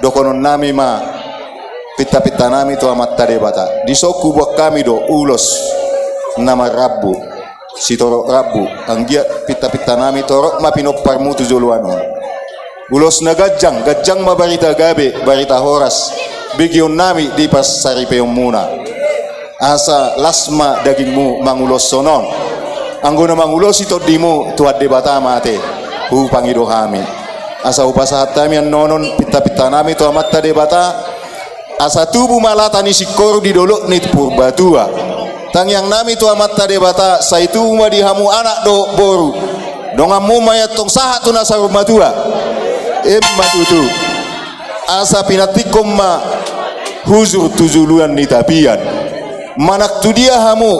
dohonon nami ma pintapinta nami tu Amanta Debata. Dison huboan hami do ulos na marrambu. Sitorop rambu, anggiat pintapinta nami torop ma pinomparmu tu joloan on. Ulos na ganjang, ganjang ma barita gabe, barita horas, begeon nami di pansaripeonmuna. Asa las ma dagingmu manguloshon on. Anggo na mangulosi tondimu Tuhan Debata ma ate, hupangido hami. Asa hupasahat hami annon on pintapinta nami tu Amanta Debata, asa tubu ma lata ni singkoru di dolok ni Purbatua. Tangiang nami tu Amanta Debata, sai tubu ma di hamu anak dohot boru. Donganmu ma i antong sahat tu na saur matua. Emma tutu. Asa pinantikhon ma hujur tu joloan ni tapian. Manang tudia hamu,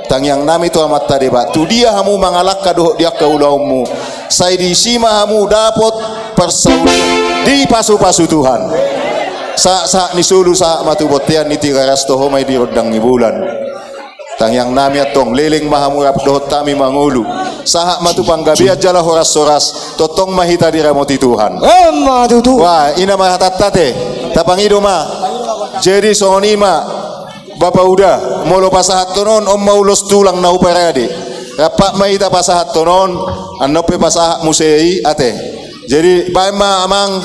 tangiang nami tu Amanta Debata, tudia hamu mangalangka dohot di angka ulaonmu, sai disi ma hamu dapot parsaulian, dipasupasu Tuhan. Sahat, sahat ni solu, sahat ma tu bontean ni Tigaras, toho ma i di rondang ni bulan. Tangiang nami antong, leleng ma hamu rap dohot hami mangolu. Sahat ma tu panggabean jala horashoras, tongtong ma hita diramoti Tuhan. Emma tutu. Wah, i na ma hatanta ate. Tapangido ma. Jadi songon i ma. Bapa uda, molo pasahathon on, on ma ulos tulang na huparade. Rap ma hita pasahathon on, annon pe pasahat muse i ate. Jadi baen ma amang,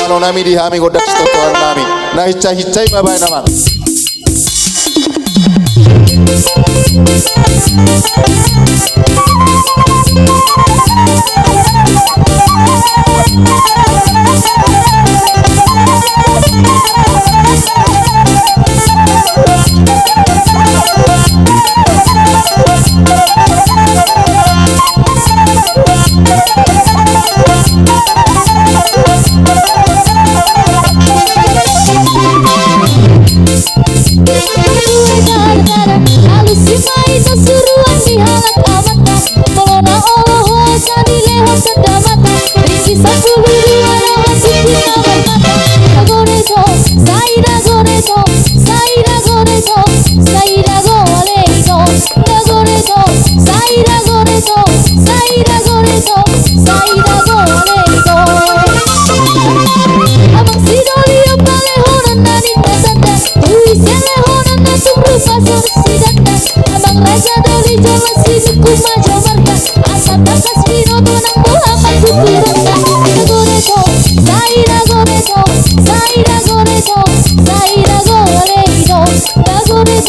mano nami di hami gondang sitontoan nami. Na hinsa-hinsa i ma baen amang. Alusi ma i so suruan ni halak Amanta. Molo na olo ho, sai dilehon tanda mata. Ringki sampulu dua na hasuki na marmata. Dago deso, sai dago deso, sai dago deso, sai dago ale deso. Dago deso, sai dago deso, sai dago deso, sai dago ale deso. Amang sidoli, on ma lehonon na ninna tanda. Ui, sai lehonon na tung rupa songon si danda. Amang raja doli, jolo sinungkun ma jo marga. Asa tangkas binoto nang boha ma tutu ronda. Dago deso, sai dago deso, sai dago deso, sai dago ale deso. Dago deso.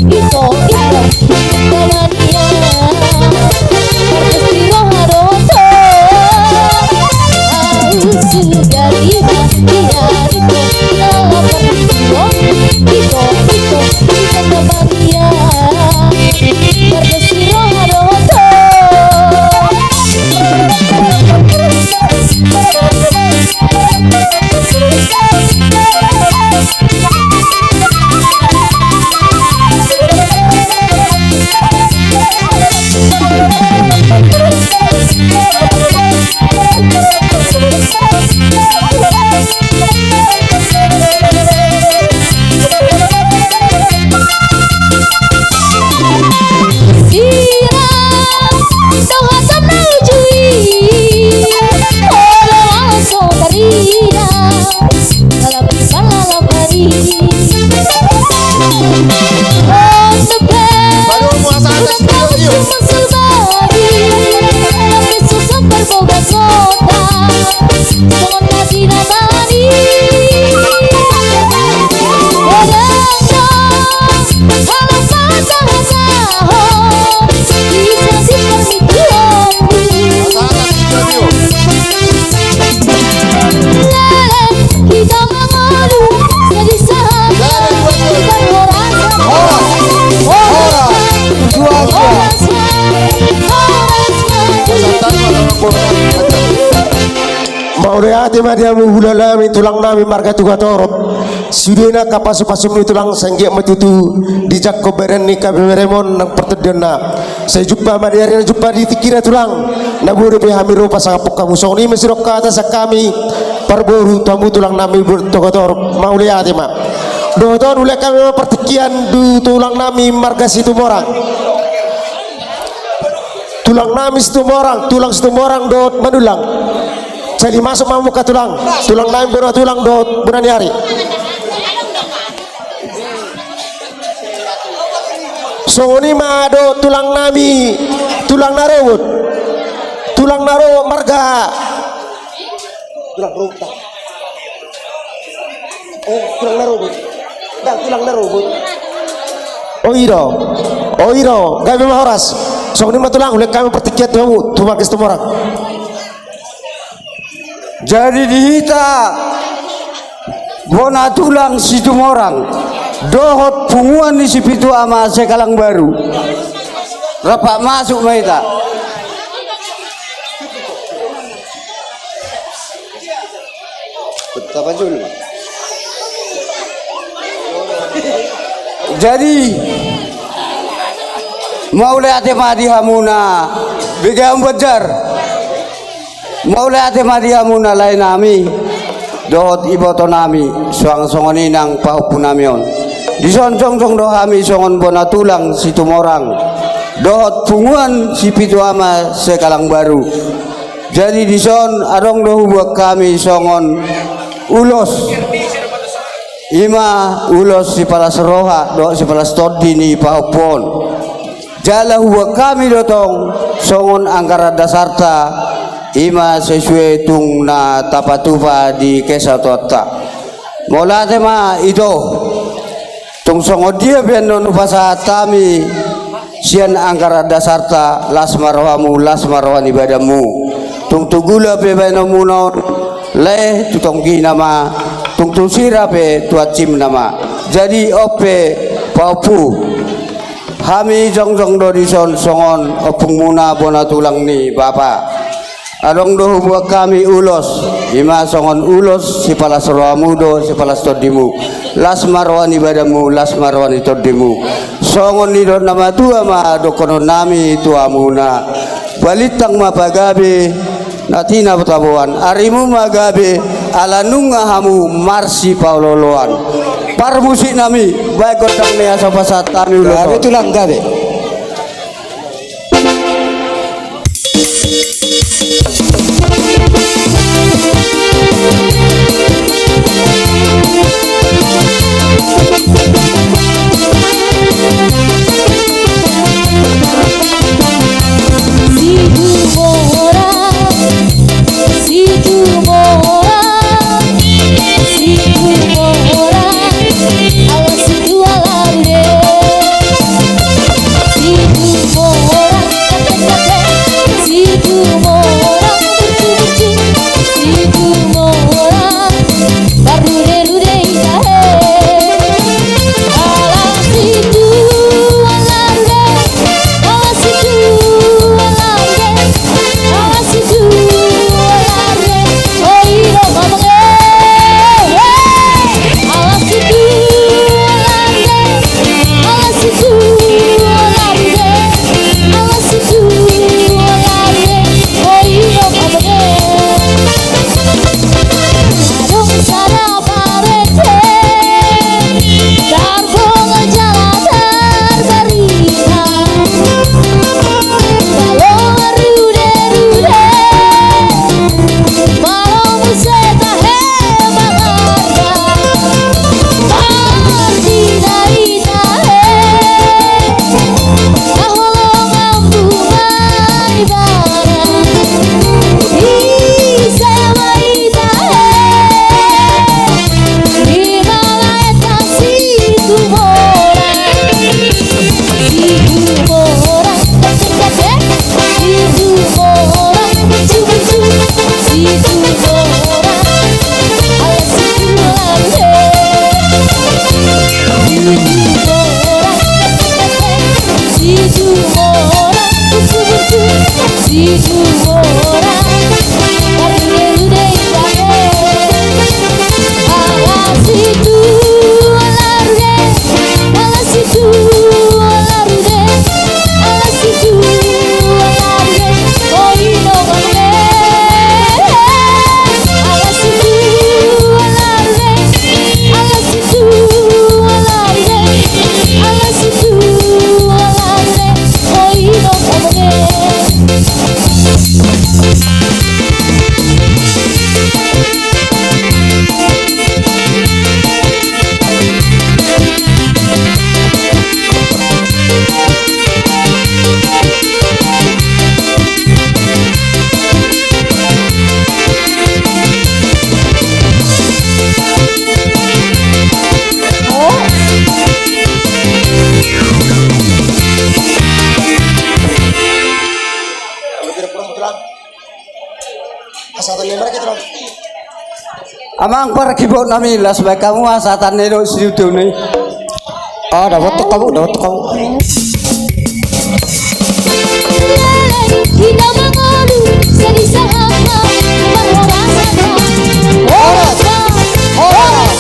Ito, ito, Mauliate ma di hamu hulahula nami, tulang nami marga Tugatorop. Sude nangkin pasupasu ni tulang, sai anggiat ma tutu dijangkon badan ni haberem on nang partondionna. Sai jumpa ma di ari na jumpa di tingkina tulang. Na boi dope hami ro pasangaphon hamu. Songon i ma sidok hata sian hami parboru tu hamu tulang nami Tugatorop. Mauliate ma. Dohot on hulehon hami ma partingkian tu tulang nami marga Situmorang. Tulang nami Situmorang, tulang Situmorang dohot Manullang. Jadi masuk ma hamu angka tulang, tulang nami bona tulang dohot bona ni ari. Songon i ma dohot tulang nami, tulang na robot. Tulang na robot marga. Tulang robot. Eh, tulang na robot. Ndang, tulang na robot. O i do. O i do. Gabe ma horas. Songon i ma tulang, hulehon hami partingkian tu hamu, tu marga Situmorang. Jadi di hita bona tulang Situmorang dohot punguan ni Sipitu Ama se-Kalangbaru, rap masuk ma hita. Jadi mauliate ma di hamuna, bege hamu Banjar. Mauliate ma di hamuna lae nami dohot iboto nami, suang songon i nang pahompu nami on. Dison jongjong do hami songon bona tulang Situmorang dohot punguan Sipitu Ama se-Kalangbaru. Jadi dison adong do hubuat hami songon ulos, i ma ulos sipalas roha dohot sipalas tondi ni pahompu on. Jala hubuat hami do tong songon anggaran dasarta, i ma sesuai tung na tapatupa di kesatuanta. Mauliate ma ito. Tung songon dia pe annon hupasahat hami sian anggaran dasarta, las ma rohamu, las ma roha ni badanmu. Tung tu gula pe baenonmuna on, lae tu tonggina ma, tung tu sira pe tu hansimna ma. Jadi on pe pahompu, hami jongjong do dison songon ompungmuna bona tulang ni bapa. Adong do hubuat hami ulos, i ma songon ulos sipalas rohamu dohot sipalas tondimu. Las ma roha ni badanmu, las ma roha ni tondimu. Songon nidok na matua ma dohonon nami tu hamuna. Balintang ma pagabe, na tina taboan, arimu ma gabe, ala nunga hamu marsipaolooloan. Parmusik nami, baen gondang ni asa pasahat hami ulos on. Gabe tulang, gabe. Situmorang, Situmorang, Situmorang, ala situalalu be. Situmorang, Situmorang, Situmorang, Amang parhibot nami, las baen hamu asa tanda do sidutu ni. Ah, dapothon hamu, dapothon hamu. Horas, horas,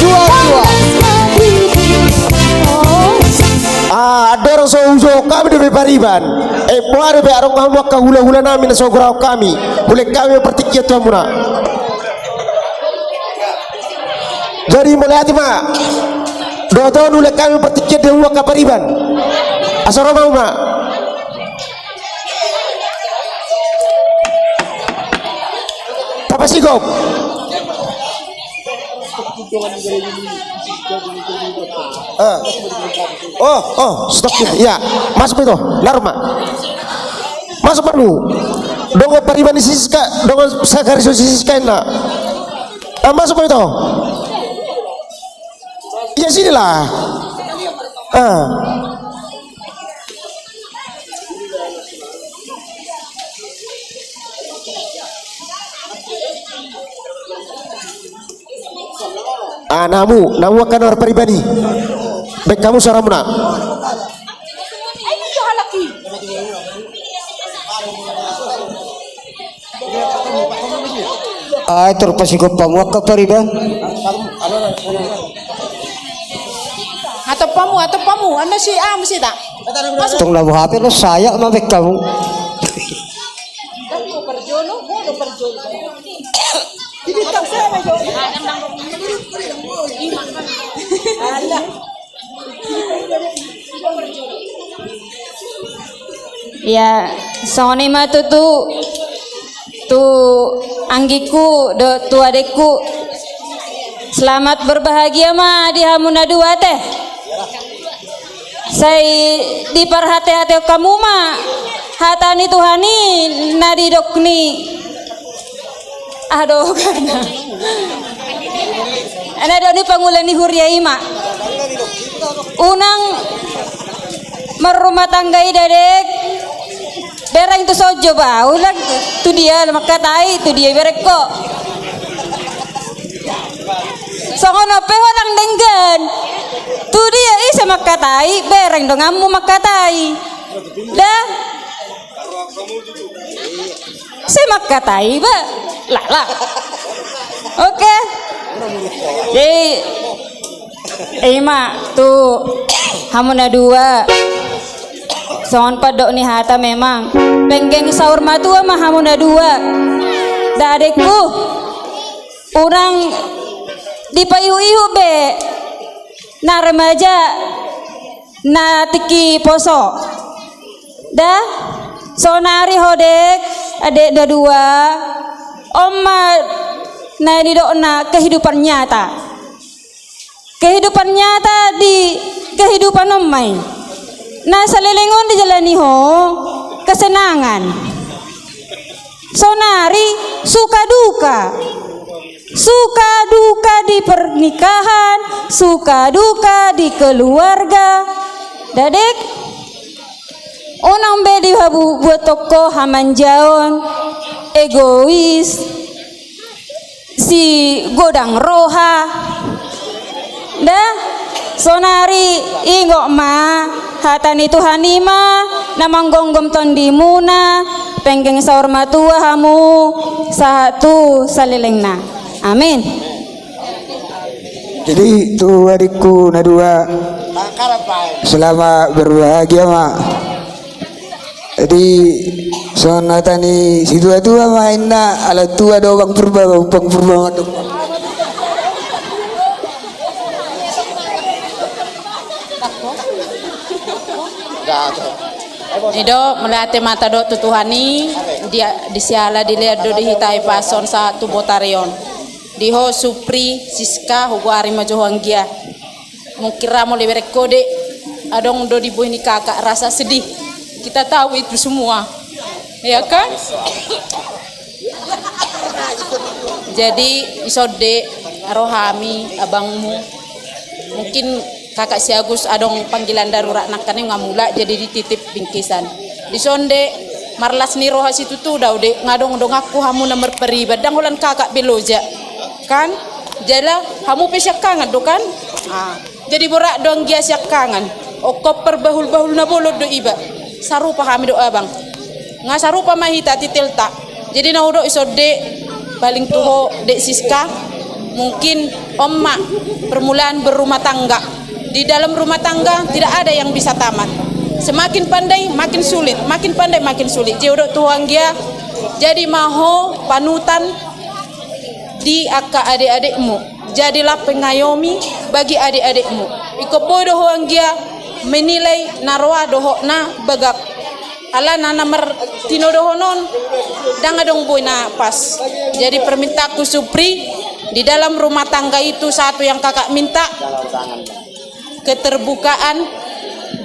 jual, jual. Ah, andorang so hujou hami dope pariban. Eh, boha dope adong hamu angka hulahula nami na so hurahon hami. Hulehon hami ma partingkian tu hamuna. Jadi mauliate ma. Dohot on hulehon hami partingkian di hamu angka pariban. Asa ro ma hamu ma. Tapasigop. Ah. Oh, oh, stop dia. Ya, masuk itu. Larma. Masuk baru. Dongan pariban ni Siska, dongan sahari so Siska na. Ah, masuk itu. Ya, sinilah. Ah. Ah, namu, namu angka na marpariban i. Baen hamu suaramuna. Ai, tor pasigop hamu angka pariban. Atop hamu, atop hamu, anda si, ah, mesti tak? Masuk. Tong labu H P lo, saya ma baen hamu. Alah. Ya, songon i ma tutu tu anggingku dohot tu adekku. Selamat berbahagia ma di hamu na dua te. Sai diparhatehatehon hamu ma hata ni Tuhan i na didok ni Aduh, karena. Anak doni pangula ni huria i ma. Unang marrumah tangga i, Dadek. Bereng tu sojo ba, ulang tu dia mangkatai, tu dia bereng ho. Songon on pe ho nang denggan. Tu dia ise mangkatai, bereng donganmu mangkatai. Da. Sai mangkatai ba. Lah, lah. Oke. Jadi, i ma tu hamu na dua. Songon pandok ni hata memang. Penggeng saur matua ma hamu na dua. Da adekku. Unang dipaihut-ihut be. Na remaja. Na tingki poso. Da, sonari ho, Dek, adek na dua, on ma na nidokna kehidupan nyata. Kehidupan nyata di kehidupan on ma i. Na saleleng on dijalani ho kesenangan. Sonari suka duka. Suka duka di pernikahan, suka duka di keluarga. Da, Dek? Unang be dibuat ho hamanjaon, egois, sigodang roha. Da, sonari ingot ma, hata ni Tuhan i ma na manggomgom tondimuna, penggeng saur matua hamu, sahat tu salelengna. Amin. Jadi, tu adikku na dua, selamat berbahagia ma. Jadi, songon hata ni situa-tua ma inna, ala tua do Bang Purba, Bang Purba mandok. I do, mauliate ma hita do tu Tuhan i, dia, di siala dilean do di hita i pason sahat tu botari on. Di ho Supri, Siska, hugoari ma jo ho anggia. Mungkin ra molo dibereng ho, Dek, adong do di bohi ni kakak rasa sedih. Kita tahu itu semua. Ya kan? Jadi, ison, Dek, ro hami, abangmu. Mungkin kakak si Agus adong panggilan darurat nangkaning nga mulak, jadi dititip bingkisan. Dison, Dek, Marlas ni roha situtu do au, dek, nga adong donganku hamu na marpariban, ndang holan kakak be loja, kan? Jala hamu pe siangkangan do, kan? Ah. Jadi borat do anggia siangkangan. Ongkop parbahul-bahul na bolon do iba. Sarupa hami do abang. Nga sarupa ma hita titelta. Jadi na hudok i sonde, paling tuho dek Siska, mungkin on ma permulaan berumah tangga. Di dalam rumah tangga tidak ada yang bisa tamat. Semakin pandai makin sulit, makin pandai makin sulit. Jadi hudok tu ho anggia, jadi ma ho panutan di angka adek-adekmu. Jadilah pengayomi bagi adek-adekmu. Ingkon boi do ho anggia menilai na roa dohot na bagak. Alana na martinodohon on ndang adong boi na pas. Jadi permintaanku Supri, di dalam rumah tangga itu satu yang kakak minta, keterbukaan,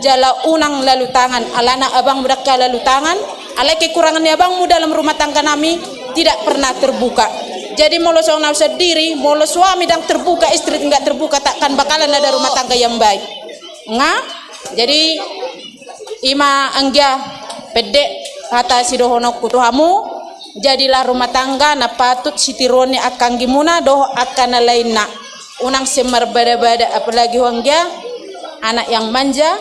jala unang lalu tangan. Alana abangmu ndang hea lalu tangan. Alai kekurangan ni abangmu dalam rumah tangga nami tidak pernah terbuka. Jadi molo songon au sendiri, molo suami ndang terbuka, istri nggak terbuka, takkan bakalan ada rumah tangga yang baik. Nga? Jadi ima anggia pendek hata sidohononku tu hamu. Jadilah rumah tangga na patut sitiruon ni angka anggimuna dohot angka na lainna. Unang sai marbada-bada, apalagi ho anggia anak yang manja.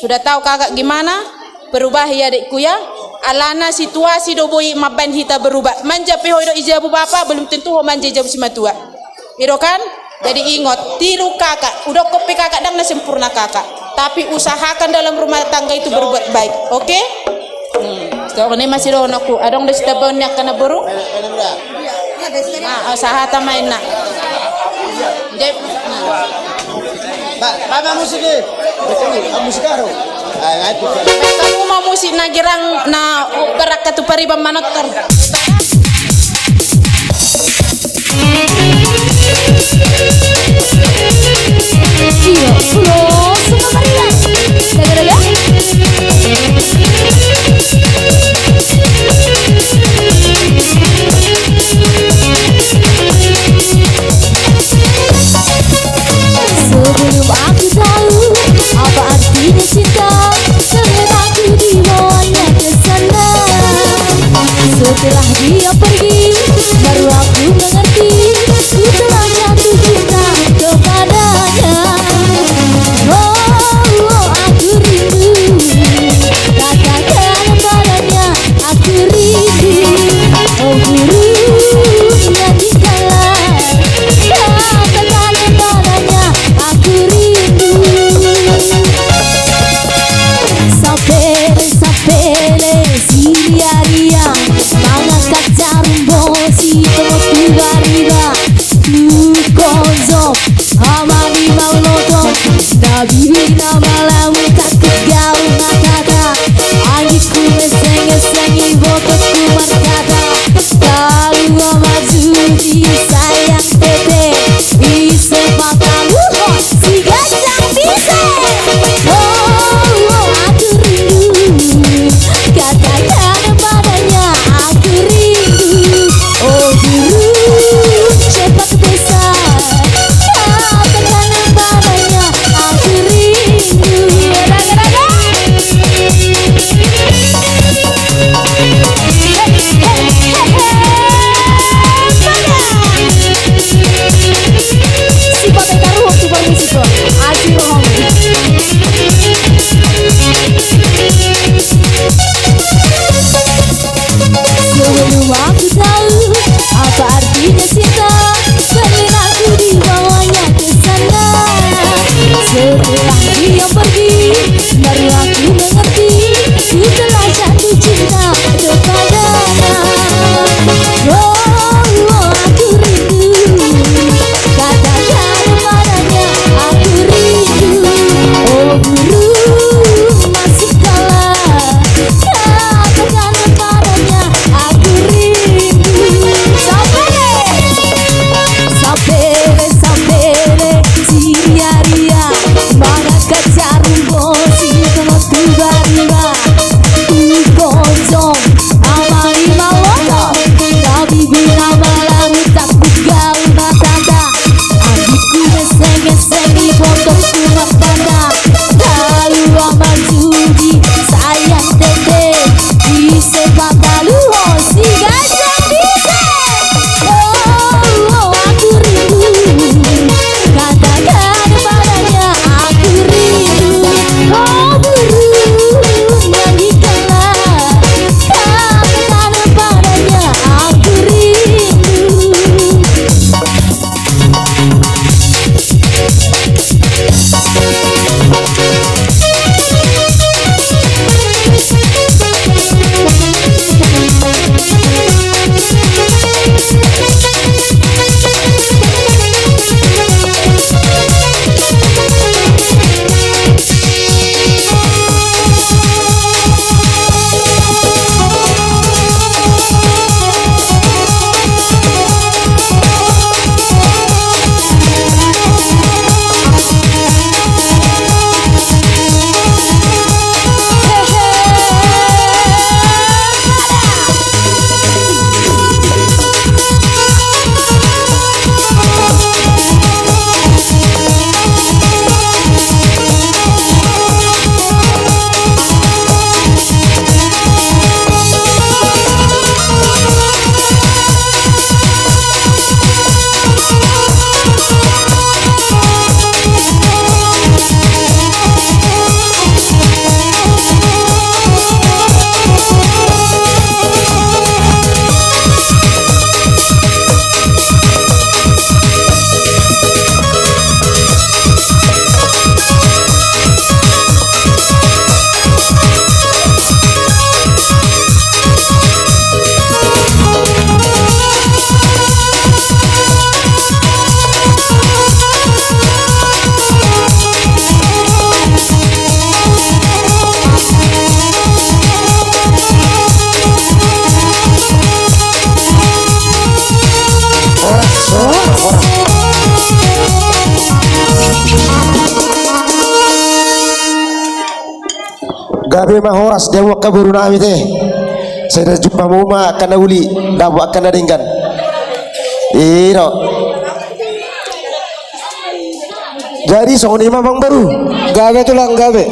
Sudah tahu kakak gimana? Perubahi adekku ya. Alana situasi do boi mambaen hita berubah. Manja pe ho i do i jabu bapa, belum tentu ho manja i jabu simatua. I do kan? Jadi ingot, tiru kakak. Udah kopi kakak, ndang na sempurna kakak. Tapi usahakan dalam rumah tangga itu berbuat baik. Oke? Hmm. Songon i ma sidohononku. Adong do sitambaon ni angka na boru? Ah, sahata ma inna. Jadi, hmm. Ba, ba, ba, musik i. Betul, ah, musik aro. Ah, ngai tu. Kamu mau musik na girang na berak ka tu pariban manortor. Iyo, ulo, semua meriah. Daga, daga. Sebelum aku tahu apa artinya cinta, ternyata aku dibawanya ke sana. Setelah dia pergi, baru aku mengerti, ku telah jatuh cinta kepadanya. Gabe ma horas di hamu angka boru nami ate. Sai dapot hamu ma angka na uli, dapot angka na denggan. I do. Jadi songon i ma amangboru. Gabe tulang, gabe.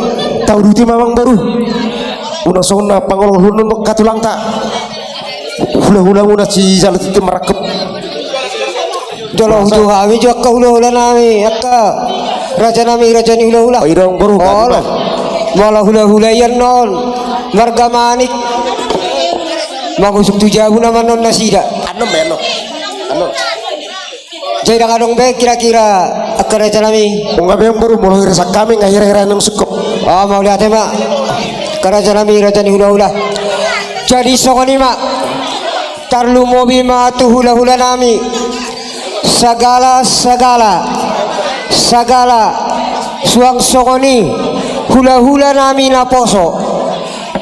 Tauduti ma amangboru. Unang songon na pangolongolongon angka tulangta. Hulahulamuna sijalo tintin marangkup. Jolo hutu hami jo angka hulahula nami, angka raja nami, raja ni hulahula. Oi dong boru, gabe ma. Molo hulahula i annon marga Manik, mangusung tu jabu nama annon nasida. Annon be, annon. Annon. Jadi ndang adong be kira-kira angka raja nami. Nunga be amangboru, molo hira sian hami nunga hira-hira annon sungkop. Ah, mauliate ma. Angka raja nami, raja ni hulahula. Jadi songon i ma. Tarlumobi ma tu hulahula nami. Sagala, sagala, sagala, suang songon i hulahula nami naposo.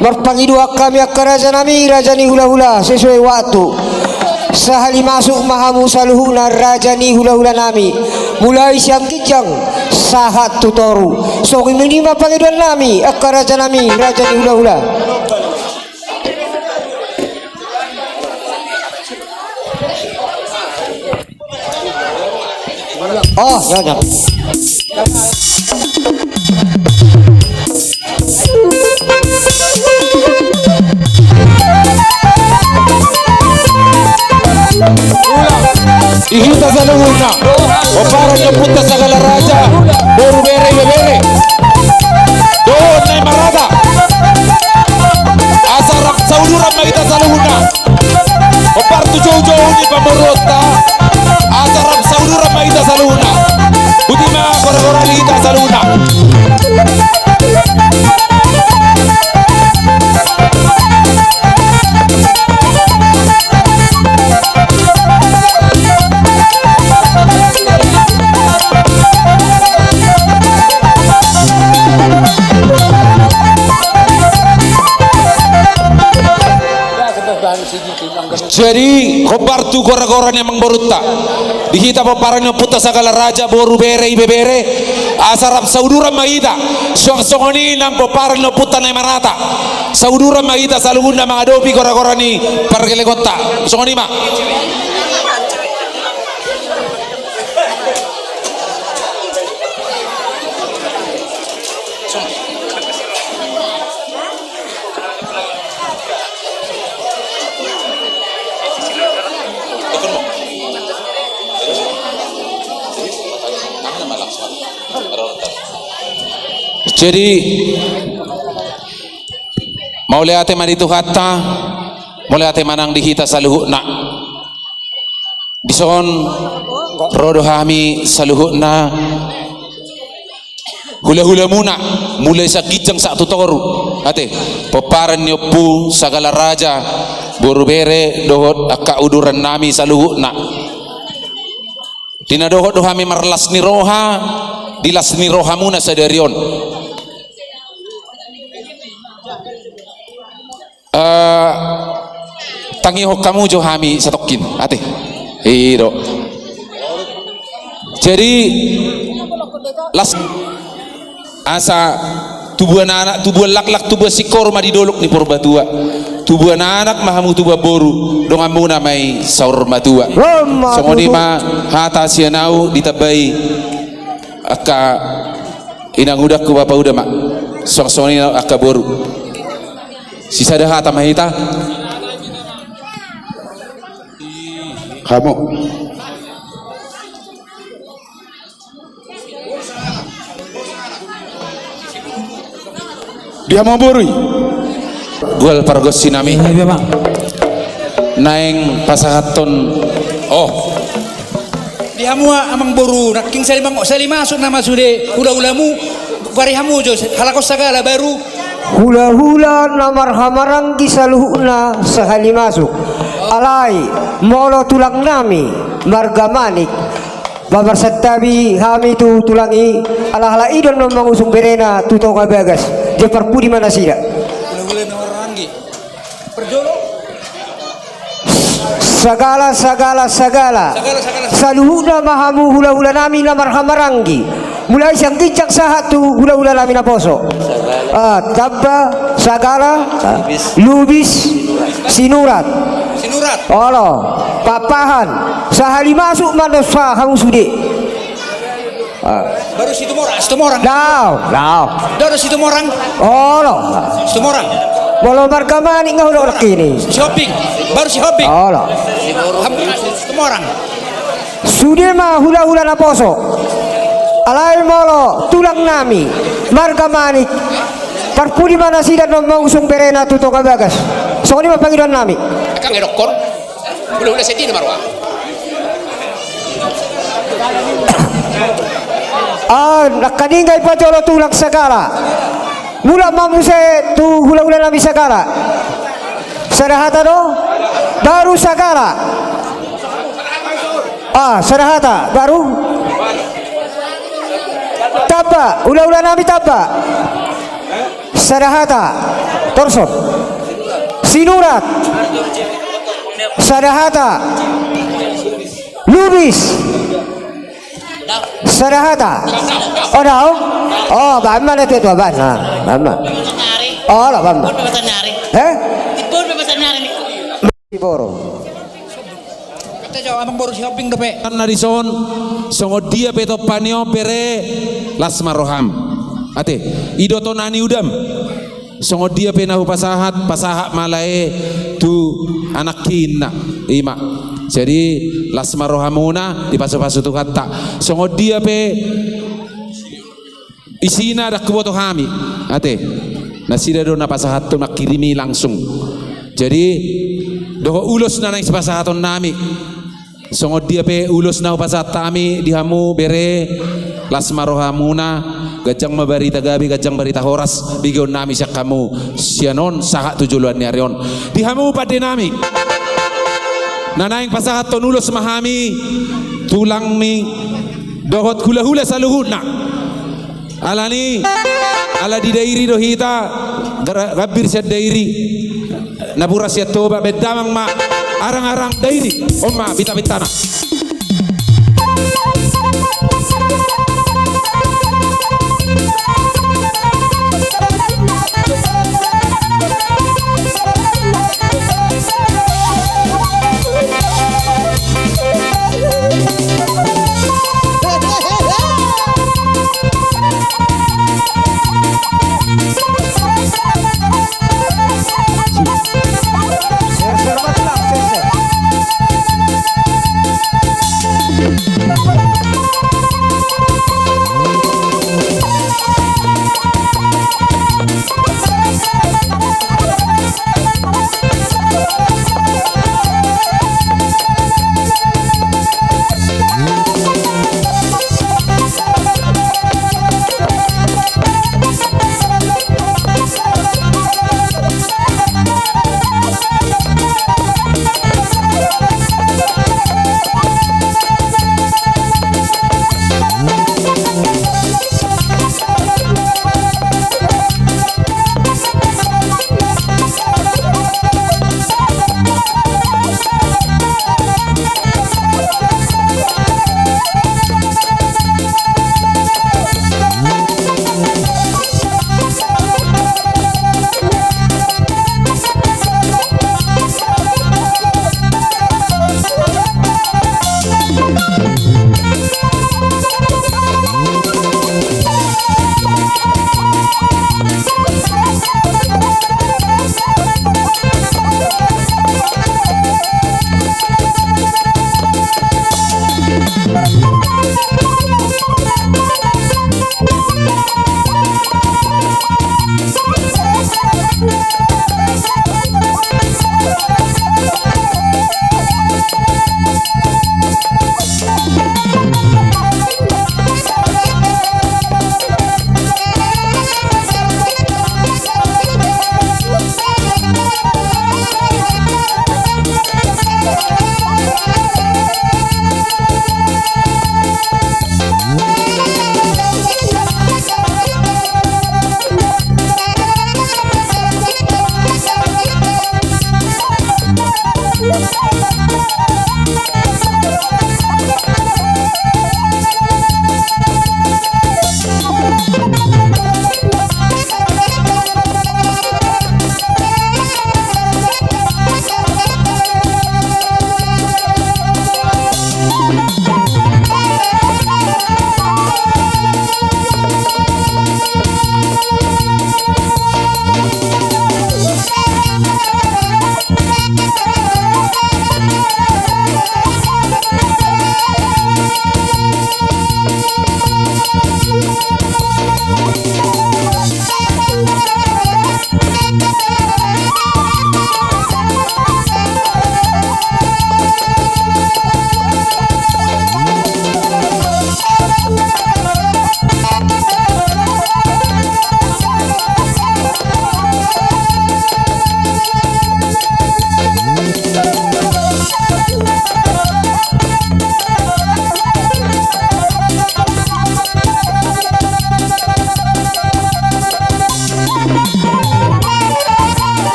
Marpangidoan hami angka raja nami, raja ni hulahula, sesuai waktu. Sahali masuk ma hamu saluhutna raja ni hulahula nami. Mulai sian ginjang sahat tu toru. Songon i ma pangidoan nami angka raja nami, raja ni hulahula. Oh, ya, ya. Di hita saluhutna, pomparan ni ompunta Sagala Raja, boru, bere, ibebere, dohot na i marata. Asa rap sauduran ma hita saluhutna. Pomparan tu joujou ni pamoruonta. Asa rap sauduran ma hita saluhutna. Botima goragora ni hita saluhutna. Jadi hombar tu goragora ni amangborunta. Di hita pomparan ni ompunta Sagala Raja, boru, bere, ibebere, asa rap sauduran ma hita. Suang songon i nang pomparan ni ompunta Naimarata. Sauduran ma hita saluhutna mangadopi goragora ni pargelegonta. Songon i ma. Jadi mauliate ma di Tuhanta, mauliate ma nang di hita saluhutna. Dison ro do hami saluhutna hulahulamuna, mulai sian ginjang sahat tu toru. Ate, pomparan ni ompu Sagala Raja, boru, bere dohot angka uduran nami saluhutna. Di na dohot do hami marlas ni roha di las ni rohamuna sadari on. Eh, tangihon hamu jo hami satongkin, ate. I do. Jadi las, asa tubuan anak, tubuan laklak, tubuan singkoru ma di dolok ni Purbatua. Tubuan anak ma hamu, tubuan boru, donganmuna ma i saur matua. Songon i ma hata sian ahu, ditambai angka inang uda, angka bapa uda ma. Suang songon i angka boru. Sisada hata ma hita. Hamu. Di hamu boru i. Gual pargonsi nami. Iya, iya, Bang. Naeng pasahathon. Oh. Di hamu amangboru, nangkin sahali mang-, sahali masuk nama sude hulahulamu, bari hamu jo, halak on sagala baru. Hulahula na marhahamaranggi saluhutna sahali masuk. Alai, molo tulang nami, marga Manik, pamarsantabi hami tu tulang i, ala halak i do annon mangusung berena tu tonga bagas, jala parpudi ma nasida. Hulahula na marhahamaranggi. Sagala, sagala, sagala. Sagala, sagala, sagala. Saluhutna ma hamu hulahula nami na marhahamaranggi. Mulai sian ginjang sahat tu hulahula nami naposo. Ah, Tamba, Sagala, ah, Lubis, Sinurat. Sinurat. Olo, Pakpahan. Sahali masuk ma dosa hamu sude. Ah. Baru Situmorang, Situmorang. Dao, dao. Dao do Situmorang. Olo. Situmorang. Molo marga Manik nga hudok nangkin i. Sihombing. Baru Sihombing. Olo. Ham-, Situmorang. Sude ma hulahula naposo. Alai molo tulang nami marga Manik, parpudi ma nasida na mangusung berena tu tonga bagas. Songon i ma pangidoan nami. Angka ngedokkon. Hulahula seddi na marua. Ah, nangkaning i pajolo tulang Sagala. Mulak ma muse tu hulahula nami Sagala. Sada hata do? Baru Sagala. Ah, sada hata. Baru? Tamba. Hulahula nami Tamba. Sada hata. Torop. Sinurat. Sada hata. Lubis. Sada hata. Oh, dao. Oh, baen ma na tu, tu, baen ma. Baen ma. Olo, baen ma. He? Di Boro. Kata jo, amang boru Sihombing dope. Tanna dison, songon dia pe tompa ni on bere, las ma roham. Ate, ido tona ni udam. Songon dia pe na hupasahat, pasahat ma lae tu anakki, inna. I ma. Jadi, las ma rohamuna, dipasupasu Tuhanta. Songon dia pe isina ndang huboto hami. Ate. Nasida do na pasahathon nangkirim i langsung. Jadi, dohot ulos na naeng sipasahaton nami. Songon dia pe ulos na hupasahat hami di hamu bere, las ma rohamuna, ganjang ma barita gabe, ganjang barita horas, begeon nami sian hamu, sian on sahat tu joloan ni ari on. Di hamu pande nami, na naeng pasahathon ulos ma hami, tulangmi, dohot hulahula saluhutna. Alani, ala di Dairi do hita, gar-, gambir sian Dairi. Napuran sian Toba, baen damang ma, arang-arang Dairi, on ma, bita-bitana.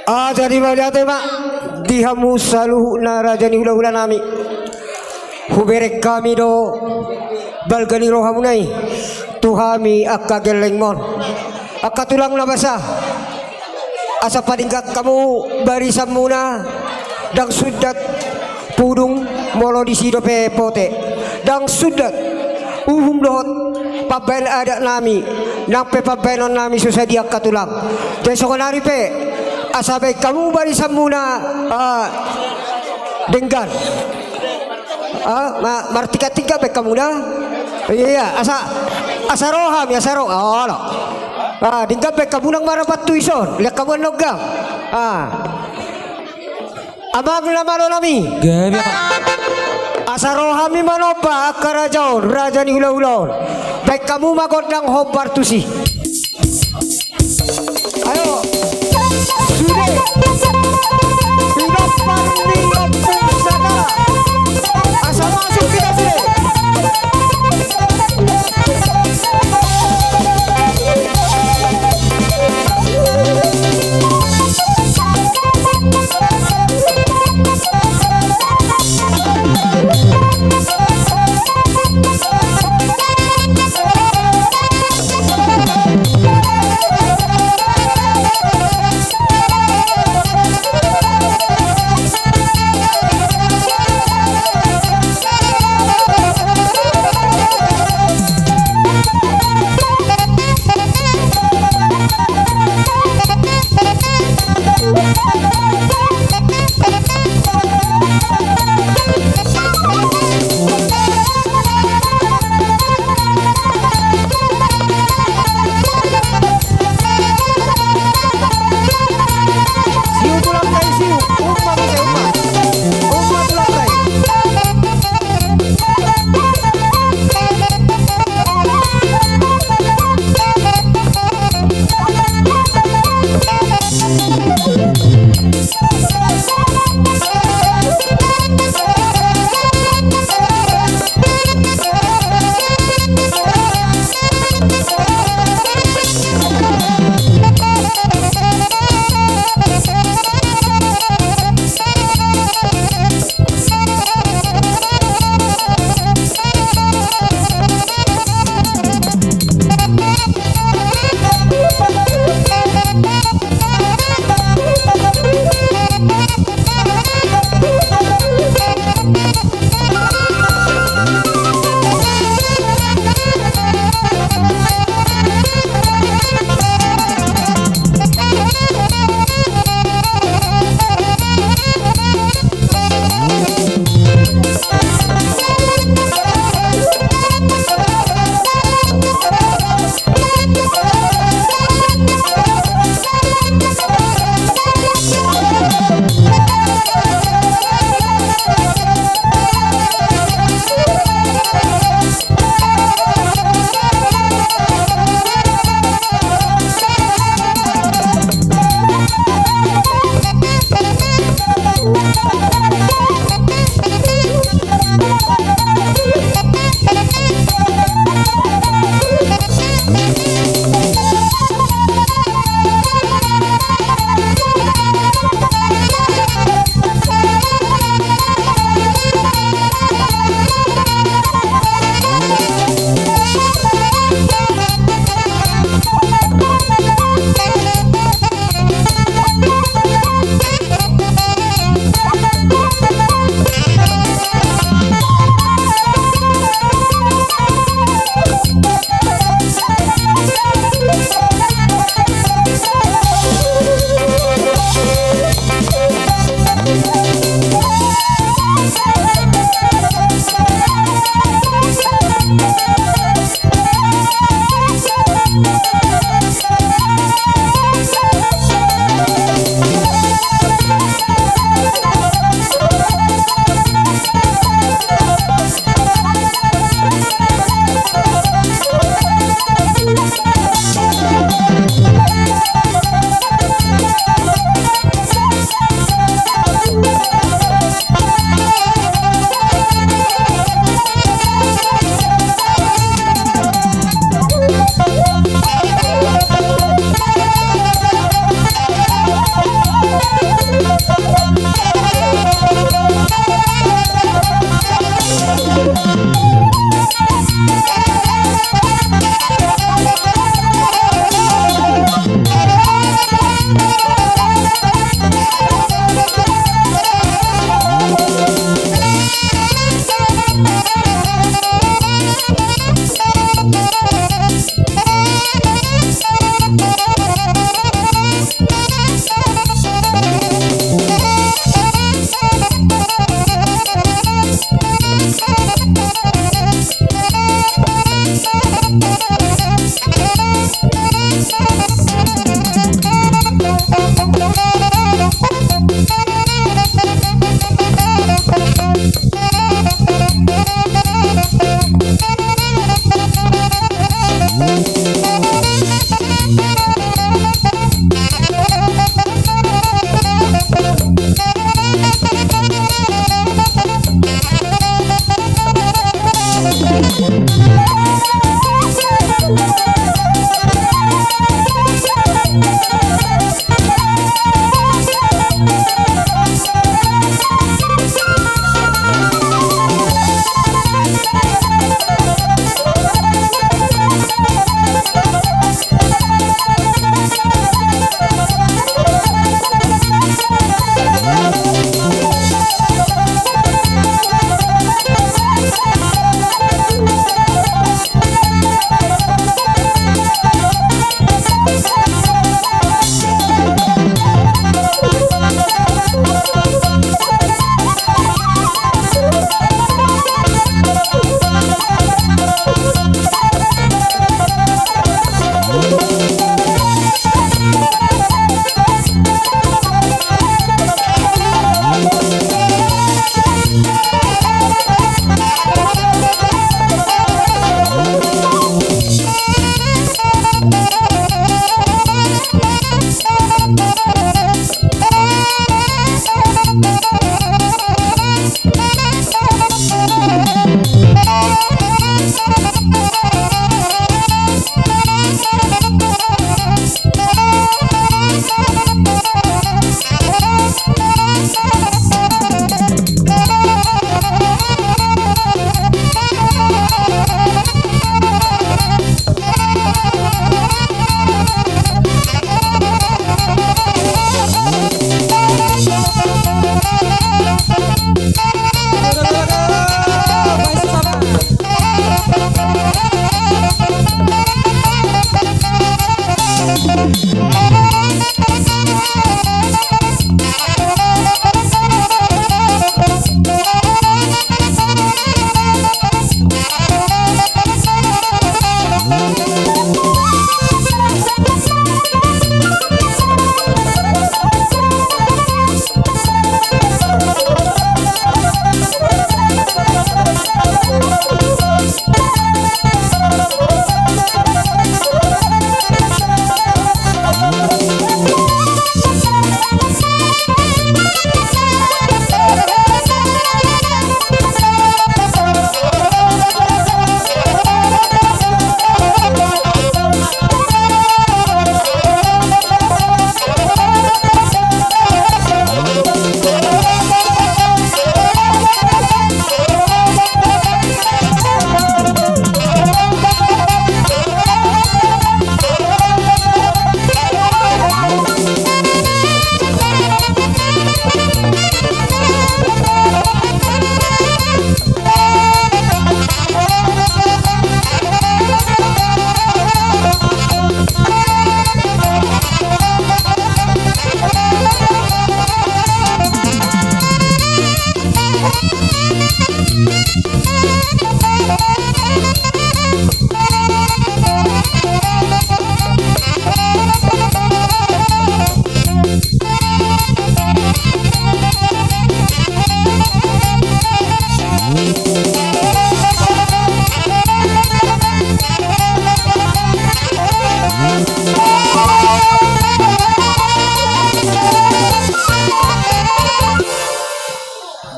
Ah, jadi mauliate ma di hamu saluhutna raja ni hulahula nami. Hubereng hami do balga ni rohamuna i tu hami angka gellengmon, angka tulang na basa. Asa padenggan hamu barisanmuna, ndang sundat pudung molo disi dope pote. Ndang sundat uhum dohot pambaen adat nami nang pe pambaenon nami so sadia angka tulang. Jadi songon ari pe asa baen hamu barisanmuna, ah, denggan. Ah, ma-, martingkat-tingkat baen hamu da. Iya, asa, asa ro hami, asa ro. Olo. Ah, denggan baen hamu nang marapat tu ison. Lean hamu annon gam. Ah. Amang na malo nami. Gabe, Amang. Asa ro hami manomba angka raja on, raja ni hulahula on. Baen hamu ma gondang hombar tusi. Ayo. Sude. Pinompar ni Ompung Sagala. Asa masuk hita sude.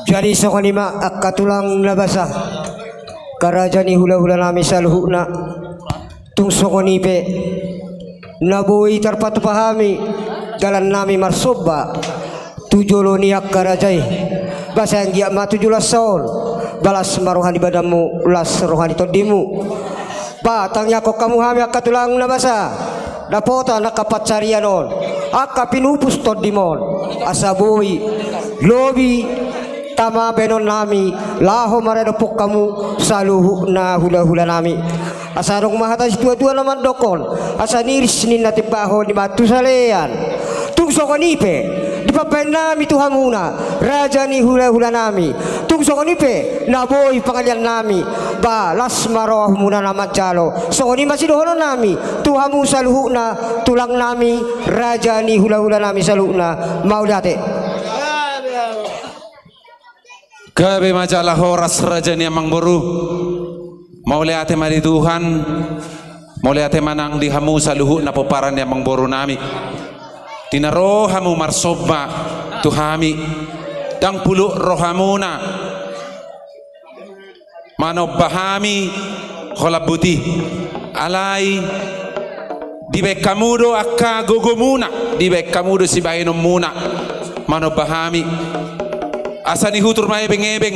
Jadi songon i ma angka tulang na basa, angka raja ni hulahulanami saluhutna. Tung songon i pe na boi tarpatupa hami dalannami marsomba tu jolo ni angka raja i. Ba sai anggiat ma tu joloan on, ba las ma roha ni badanmu, las roha ni tondimu. Ba tangiangkon hamu hami angka tulang na basa, dapotan angka pansarian on, angka pinupus tondimon, asa boi lobi tama baenonnami laho maradophon hamu saluhutna hulahulanami. Asa adong ma hata situatua na mandokkon, asa niris ninna timbahon i ma tu salean. Tung songon i pe dipambaennami tu hamuna, raja ni hulahulanami. Tung songon i pe na boi pangaleannami, ba las ma rohamuna na manjalo. Songon i ma sidohononnami tu hamu saluhutna tulangnami, raja ni hulahulanami saluhutna. Mauliate. Gabe ma jala horas raja ni amangboru. Mauliate ma di Tuhan. Mauliate ma nang di hamu saluhutna pomparan ni amangborunami. Di na ro hamu marsomba tu hami, ndang puluk rohamuna manomba hami holan boti. Alai dibaen hamu do angka gogomuna, dibaen hamu do sibahenonmuna manomba hami. Asa nihutur ma ebengebeng,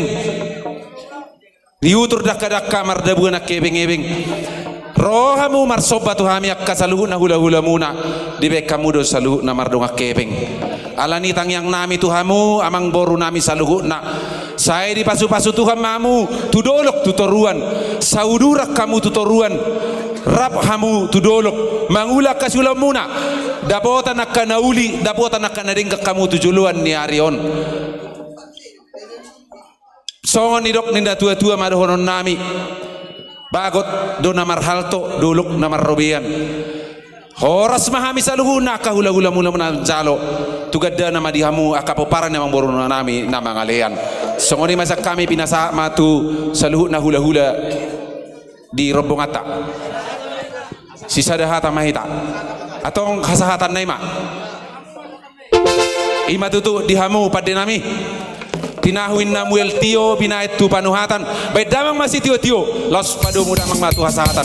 nihutur dangkadangka mardabuan angka ebengebeng. Ro hamu marsomba tu hami angka saluhutna hulahulamuna, dibaen hamu do saluhutna mardongan hepeng. Alani tangiangnami tu hamu amangborunami saluhutna, sai dipasupasu Tuhan ma hamu tu dolok tu toruan, sauduran hamu tu toruan, rap hamu tu dolok mangula angka siulaonmuna, dapotan angka na uli, dapotan angka na denggan hamu tu joloan ni ari on. Songon nidok ni natuatua ma dohononnami: Bagot do na marhalto, dolok na marrobean. Horas ma hami saluhutna angka hulahulamuna na manjalo, tu gandana ma di hamu angka pomparan ni amangborunami na mangalean. Songon i ma sian hami, pinasahat ma tu saluhutna hulahula di rombonganta. Sisada hata ma hita. Antong hasahatanna i ma. I ma tutu di hamu pandenami. Tinahu inna muel tio, binahen tu panuhatan. Baen damang ma sitiotio, laos padomu damang ma tu hasahatan.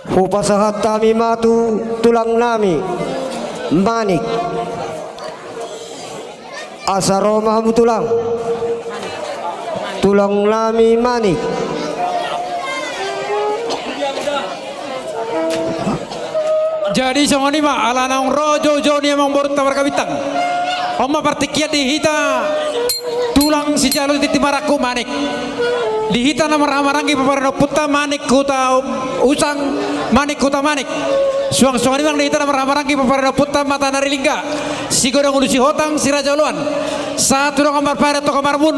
Hupasahat hami ma tu tulangnami Manik. Asa ro ma hamu tulang. Tulangnami Manik. Jadi songon i ma ala naung ro joujou ni amangborunta marga Bintang. On ma partingkian di hita tulang sijalo tintin marangkup manik. Di hita na marhahamaranggi pomparan ni ompunta Manik Hutausang, Manik Hutamanik. Suang songon i ma nang di hita na marhahamaranggi pomparan ni ompunta Matanari Lingga, Sigodang Ulu Sihotang, Si Raja Oloan. Sahat tu dongan marpadan, tu dongan marbun,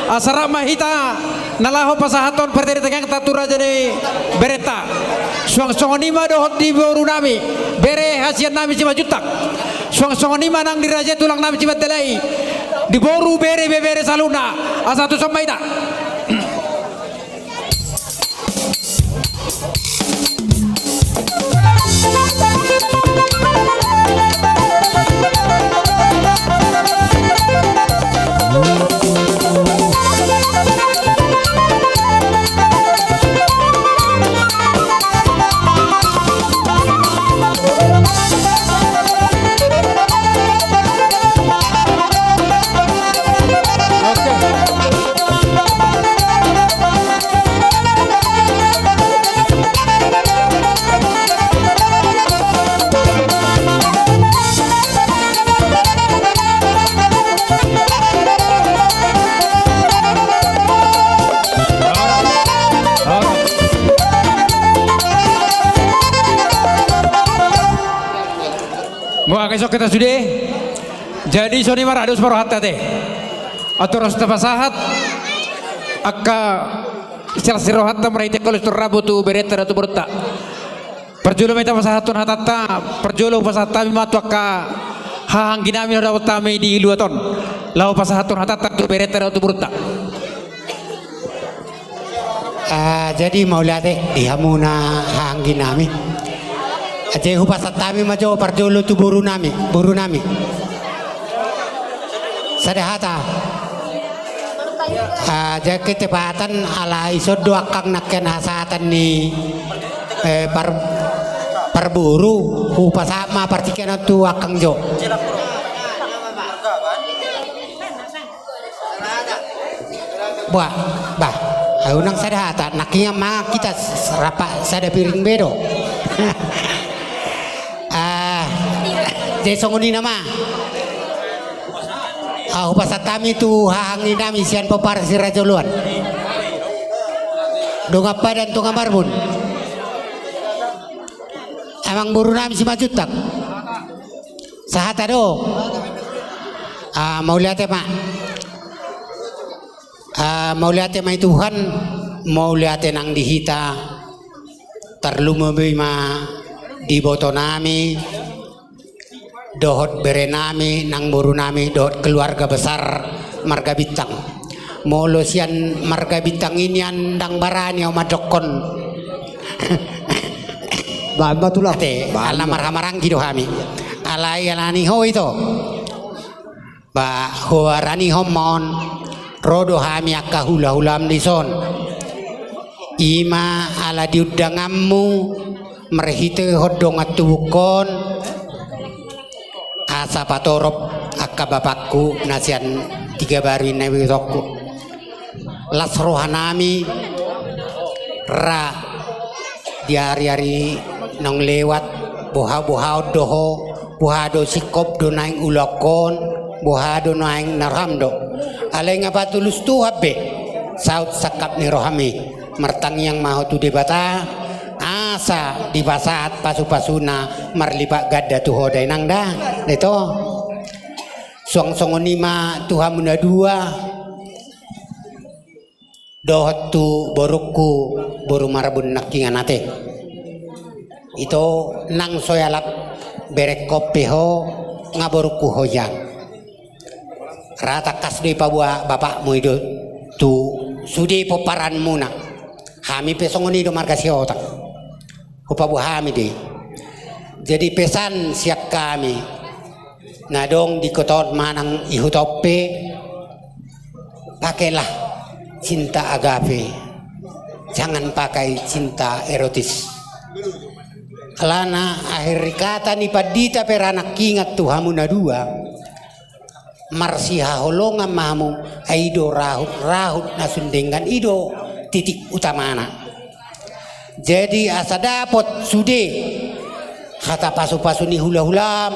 asa rap ma hita na laho pasahathon partingkian ni tangiangta tu raja ni berenta. Suang songon i ma dohot di borunami, bere hasiannami Simanjuntak. Suang songon i ma nang di raja i tulangnami Simandalai, di boru, bere, ibebere saluhutna. Asa tuson ma hita. Mauliate ma hita sude. Jadi songon i ma rap dos ma rohanta ate. Atur asa tapasahat angka silas ni rohanta marhite kolos tu rabo tu berenta dohot tu borunta. Parjolo ma hita pasahathon hatanta, parjolo hupasahat hami ma tu angka hahaangginami na hudapot hami di luat on. Laho pasahathon hatanta tu berenta dohot tu borunta. Ah, jadi mauliate di hamuna hahaangginami. Jadi hupasahat hami ma jo parjolo tu borunami, borunami. Sada hata. Ah, jadi ketepatan ala ison do angkang nangkin hasahatan ni, eh, par-, parboru, hupasahat ma partingkian on tu angkang jo. Bah, bah, unang sada hata, nangkin ma hita s-, rap sada piring be do. Ah, jadi songon i nama. Ah, hupasahat hami tu hahaangginami sian pomparan Si Raja Oloan. Dongan padan, dongan marbun. Amangborunami Simanjuntak. Sahata do. Ah, mauliate ma. Ah, mauliate ma i Tuhan, mauliate nang di hita, tarlumobi ma di ibotonami, dohot berenami, nang borunami, dohot keluarga besar marga Bintang. Molo sian marga Bintang i nian ndang barani au mandokkon. Baen ma tulang. Ate, baen ala ma. Marhahamaranggi do hami. Alai ala ni ho ito. Ba, hubaranihon ma on, ro do hami angka hulahulam dison. I ma ala di undanganmu, marhitehon dongan tubungkon, asa patorop angka bapakku na sian Tigabaru i na ibotonku. Las rohanami ra di ariari naung lewat, boha-bohaon do ho, boha do singkop do naeng ulaonkon, boha do naeng na roham do. Alai nga patulus Tuhan be saut sangkap ni rohami. Martangiang ma ho tu Debata, asa dipasahat pasupasuna marlipat ganda tu ho da inang da, da ito. Suang songon i ma tu hamu na dua, dohot tu borungku, boru Marbun nangkiningan ate. Ito nang so ialap berengkon pe ho, nga borungku ho ian. Ra tangkas do ipaboa bapakmu i do tu sude pomparanmuna. Hami pe songon i do marga Sihotang. Hupaboa hami do i. Jadi pesan sian hami na adong di kota on manang di huta on pe, pakailah cinta agape, jangan pakai cinta erotis. Alana akhir ni kata ni pandita pe ra nangkiningan tu hamu na dua, marsihaholongan ma hamu, ai i do rahut-rahut na sun denggan, i do titik utamana. Jadi asa dapot sude hata pasupasu ni hulahulam,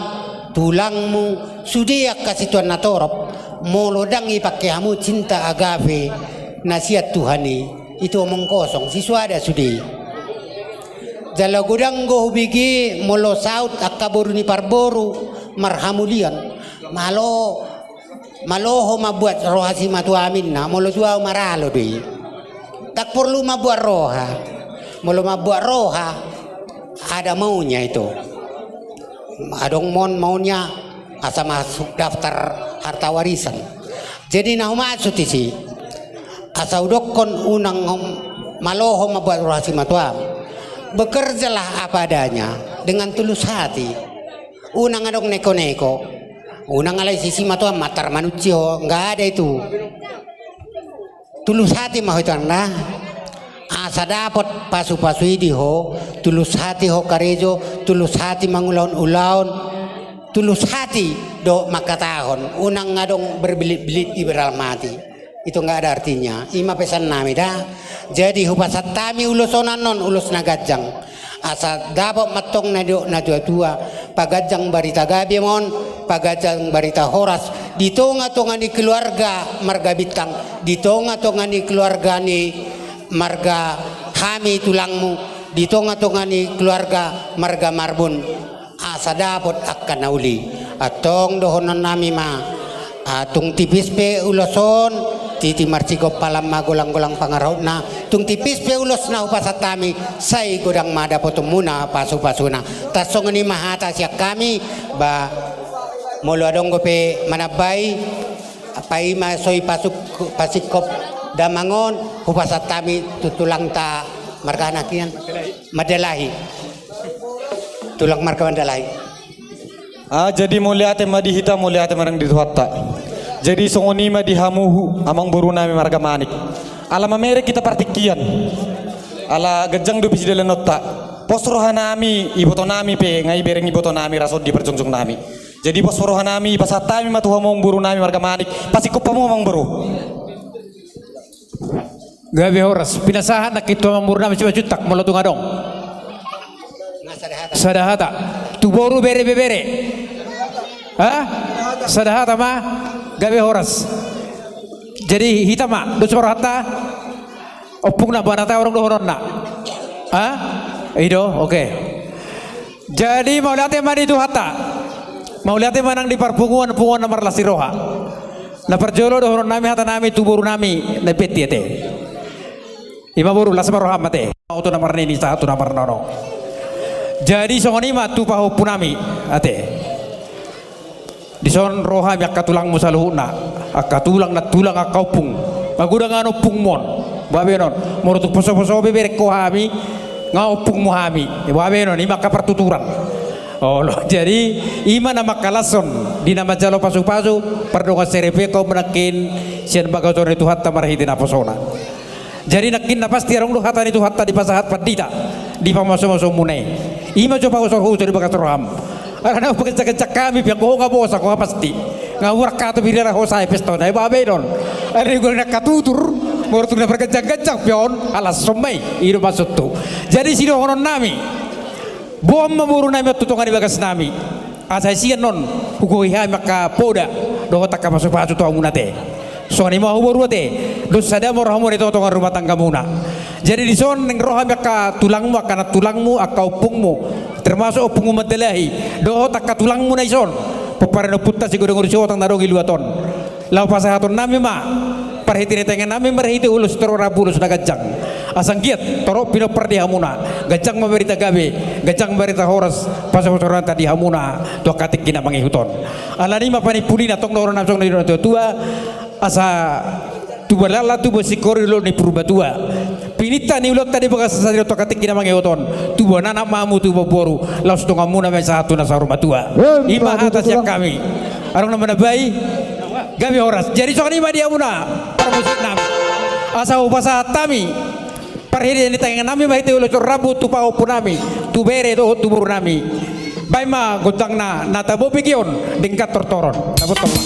tulangmu, sude angka situan na torop, molo ndang dipangke hamu cinta agape na sian Tuhan i, itu omong kosong, si suada sude. Jala godang do hubege molo saut angka boru ni parboru marhamulian, malo Malo ho mambuat roha simatuam ninna, molo tu ahu maralo do i. Ndang porlu mambuat roha. Molo mambuat roha, ada maunya itu. Adong mon maunya, asa masuk daftar harta warisan. Jadi na humaksud disi, asa hudokkon unang, malo ho mambuat roha simatuam. Bekerjalah apa adanya, dengan tulus hati. Unang adong neko-neko. Unang alai si simatuam mantar manunci ho, nggak ada itu. Tulus hati ma ho itu, angka na. Asa dapot pasupasu i di ho, tulus hati ho karejo, tulus hati mangulahon ulaon, tulus hati do mangkatahon, unang adong berbelit-belit di dalam hati. Itu nggak ada artinya. I ma pesan nami da. Jadi hupasahat hami ulos on annon, ulos na ganjang. Asa dapot ma antong na nidok natuatua, paganjang barita gabe ma on, paganjang barita horas, di tongatonga ni keluarga marga Bintang, di tongatonga ni keluarga ni marga hami tulangmu, di tongatonga ni keluarga marga Marbun. Asa dapot angka na uli. Antong dohonon nami ma, ah, tung tipis pe ulos on, titi marsigompalan ma golanggolang pangarahutna, tung tipis pe ulos na hupasahat hami, sai godang ma dapotonmuna pasupasuna. Tarsongon i ma hata sian hami, ba molo adong dope manambai, paima so i pasuk-, pasingkop damang on, hupasahat hami tu tulangta marga na hian, Mandalahi. Tulang marga Mandalahi. Ah, jadi mauliate ma di hita, mauliate ma nang di Tuhanta. Jadi songon i ma di hamu amangboru nami marga Manik. Ala mamereng hita partingkian. Ala ganjang dope sidalanonta. Pos roha nami, iboto nami pe, nga ibereng iboto nami, rason di parjongjong nami. Jadi pos roha nami, pasahat hami ma tu hamu amangboru nami marga Manik. Pasingkop hamu amangboru. Gabe horas, pinasahat nangkin tu amangboru nami Simanjuntak, molo tung adong. Sada hata. Tu boru bere ibebere. Ha? Sada hata ma, gabe horas. Jadi hita ma, dos ma rohanta. Ompungna, boanata, adong dohononna. Ha? I do, oke. Jadi mauliate ma di Tuhanta. Mauliate ma nang di parpunguan-punguan na marlas ni roha. Na parjolo dohonon nami hata nami tu boru nami na i Petti ate. I ma boru, las ma roham ate. Oto na marnini sahat tu na marnono. Jadi songon i ma tu pahompu nami ate. Dison ro hami angka tulangmu saluhutna, angka tulang nantulang, angka ompung. Magodang an ompungmon. Boha be on. Molo tung posoposo be bereng ho hami, nga ompungmu hami. Boha be on, i ma angka partuturan. Olo, jadi i ma na mangkalashon di na manjalo pasupasu, pardongan saripeon nangkin sian bagasan ni Tuhanta marhite naposona. Jadi nangkin na pasti adong do hata ni Tuhanta dipasahat pandita di pamasomasomuna i. I ma jo pahusorhuso di bagas roham. Ala na umbahen ganjangganjang hami pe, anggo ho nga bosak ho pasti. Nga hurang hatop i, rara ho sae pesta on, ai boha be on. Ala ni godang angka tutur, molo tung na marganjangganjang pe on, alashon ma i, i do maksudhu. Jadi sidohonon nami, boan ma boru nami on tu tonga ni bagas nami. Asa sian on hugohi hami angka poda dohot angka pasupasu tu hamuna ate. Songon i ma ho boru ate, dos sada ma rohamuna di tongatonga rumah tanggamuna. Jadi dison naeng ro hami angka tulangmu, angka nantulangmu, angka ompungmu, termasuk ompungmu Mandalahi dohot angka tulangmu na dison, pomparan ni ompunta Sigodang Urusi Otang na adong di luat on. Laho pasahaton nami ma parhite ni tangan nami marhite ulos torop rambu, ulos na ganjang. Asa anggiat torop pinompar di hamuna, ganjang ma barita gabe, ganjang ma barita horas, pasahathononta di hamuna tu angka tingki na mangihut on. Ala ni i ma panimpulina, tong dohonon nami songon na nidok ni natuatua, asa tubu lala tubu singkoru di dolok ni Purbatua. Pininta ni ulaonta di bagasan sadari on tu angka tingki na mangihut on, tubuan anak ma hamu, tubuan boru, laos donganmuna ma i sahat tu na saur matua. I ma hata sian hami. Adong na manambai? Gabe horas. Jadi songon i ma di hamuna parmusik nami. Asa hupasahat hami parhite ni tangan nami marhite ulos rambu tu pahompu nami, tu bere dohot tu boru nami. Baen ma gondangna, na tabo bege on denggan tortoron. Dapothon ma.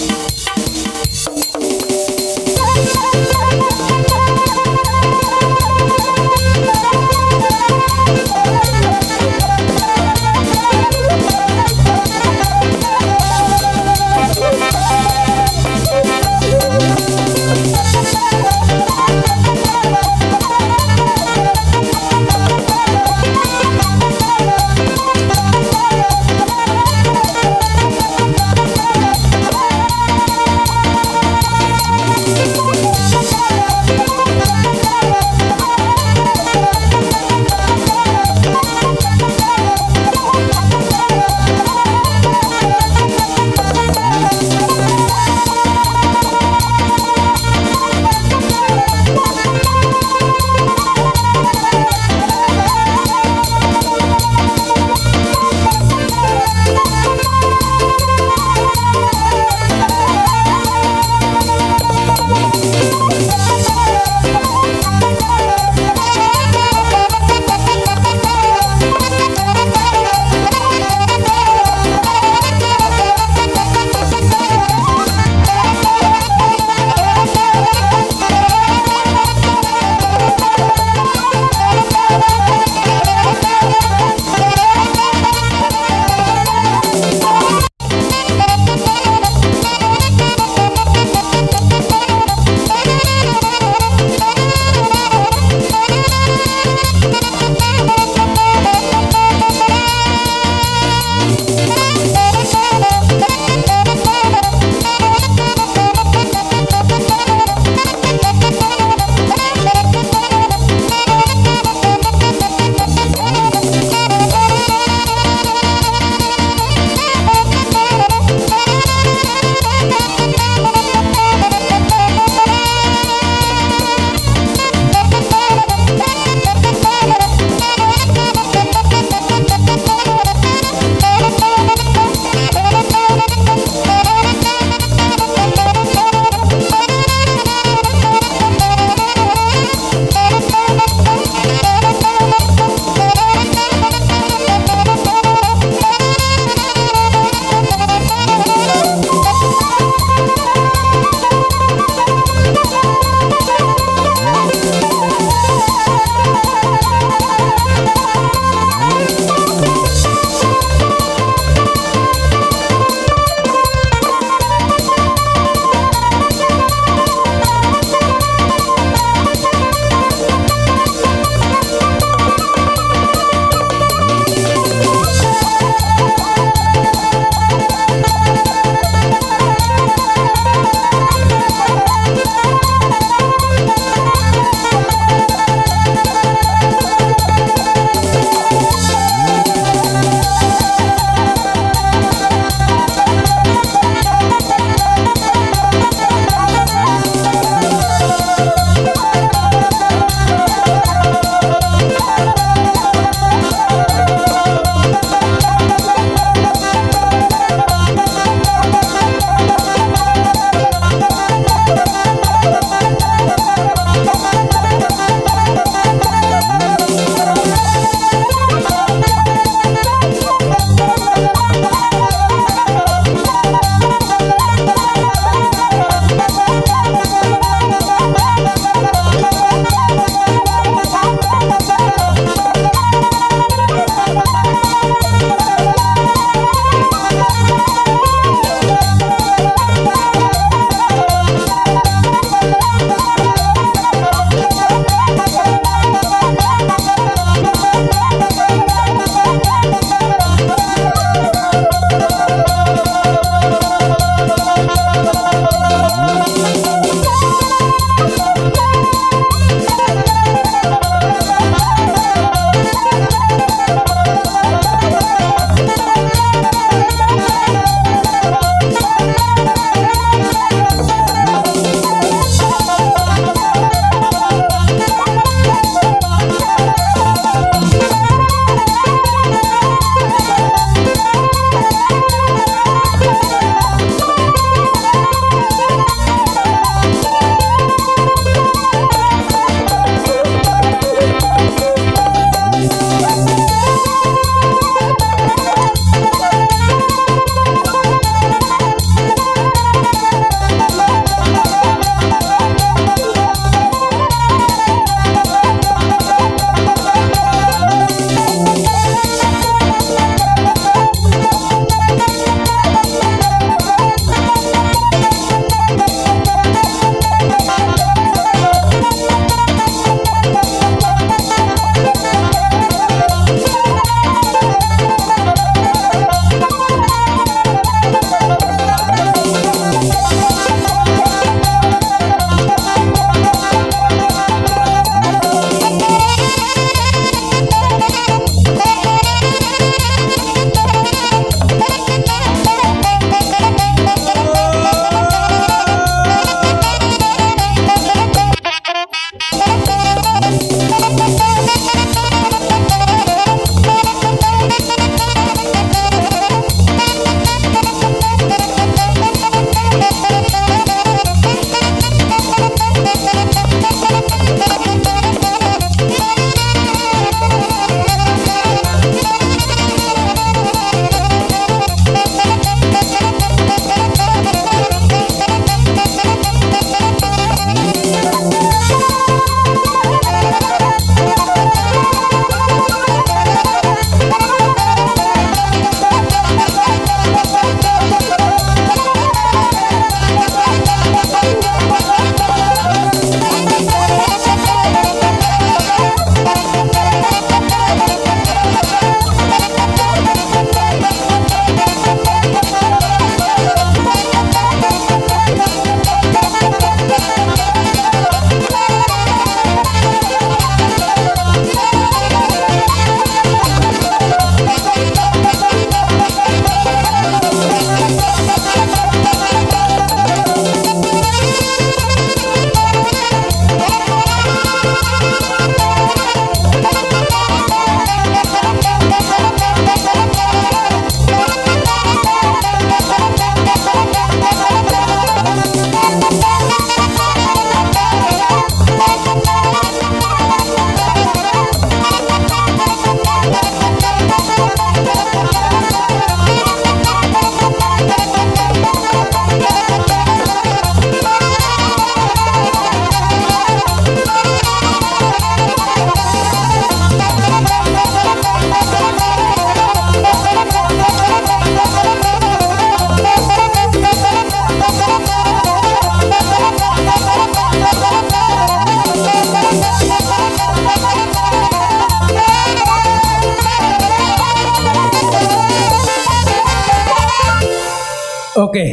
Oke.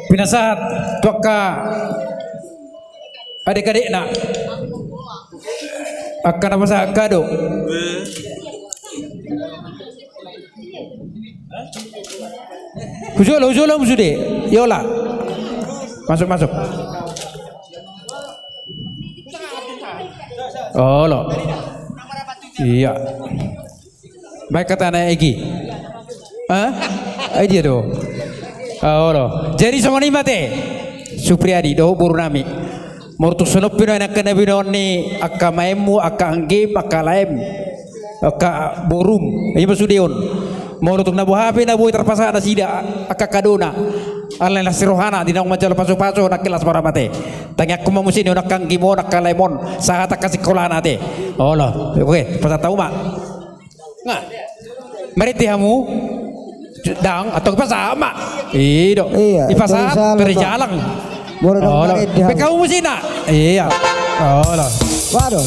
Pinasahat tu angka adek-adekna. Angka na pasahat kado. Hujolo, hujolo hamu sude. Yola. Masuk, masuk. Olo. Iya. Baik, hatana Egi. Hah? Ai dia do. Ah, olo. Jadi songon i ma ate. Supriyadi, dohot boru nami. Molo tung songon i pe nuaeng angka na binoan ni angka maenmu, angka anggim, angka laem, angka borum. Ima sude on. Molo tung na boha pe na boi tarpasahat nasida angka kadona. Alai las ni rohana, di naung manjalo pasu-pasu, nangkin las ma roha ate. Tangiangkon ma muse on angka anggim on, angka laem on, sahat angka sikolana ate. Olo, oke, pasahat hamu ma. Nga. Marende hamu. Ndang, antong pasahat ma. I do. Iya, dipasahat, tori jalang. Olo. Pe hamu muse na. Iya. Olo. Waduh.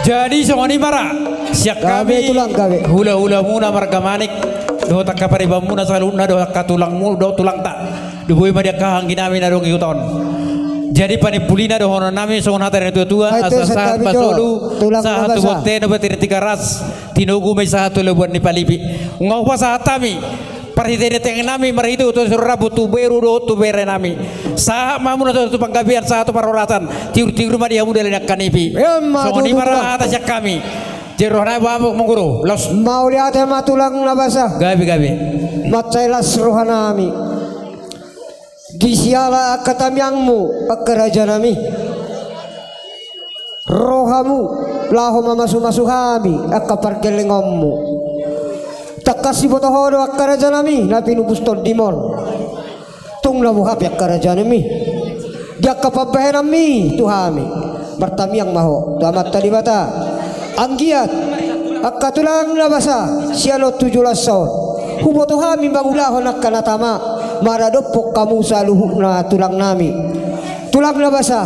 Jadi songon i ma ra sian hami, hula-hulamuna marga Manik dohot angka paribanmuna saluhutna dohot angka tulangmu dohot tulangta. Di boi ma di angka anggi nami na adong di huta on. Jadi panimpulina dohonon nami songon hata ni na tua-tua, asa sahat ma solu, sahat tu bontean, dohot tu Tigaras, tinogu ma i sahat tu labuan ni Palipi. Nunga hupasahat hami parhite ni tangiang nami marhite tu suru rambu tu beru dohot tu bere nami. Sahat ma hamuna sahat tu panggabean, sahat tu parhorasan, tiur-tiur ma di hamu dalan ni angka nipi. Songon i ma ra hata sian hami. Jadi roha nami, boha ma guru, laos. Mauliate ma tulang na basa. Gabe, gabe. Mansai las roha nami. Di siala angka tangiangmu angka raja nami, ro hamu laho mamasu-masu hami angka pargellengonmu. Tangkas diboto ho do angka raja nami na pinupus tondim on. Tung na boha pe angka raja nami di angka pambahenanmi tu hami, martangiang ma ho tu Amanta Debata. Anggiat angka tulang na basa sian on tu joloan on, huboto hami mangulahon angka na tama maradophon hamu saluhutna tulang nami. Tulang na basa,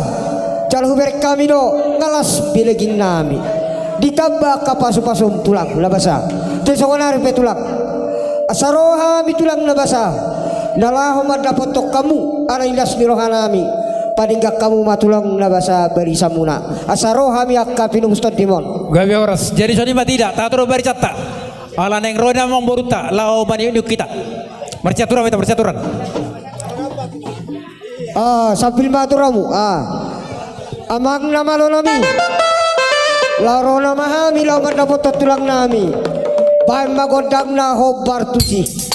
jala hubereng hami do na las pilegin nami, ditamba angka pasu-pasum tulang na basa. Jadi songon ari pe tulang, asa ro hami tulang na basa na laho mandapothon hamu ala ni las ni roha nami. Padenggan hamu ma tulang na basa barisamuna, asa ro hami angka pinupus tondim on. Gabe horas. Jadi songon i ma, tidak tahatahon barisanta. Ala naeng ro nama amangborunta laho maniuk-niuk hita. Marsiaturan ma hita, marsiaturan. Ah, sambil ma atur hamu. Ah. Amang na malo nami, laho ro nama hami laho mandapothon tulang nami. Bahen ma gondangna hombar tusi.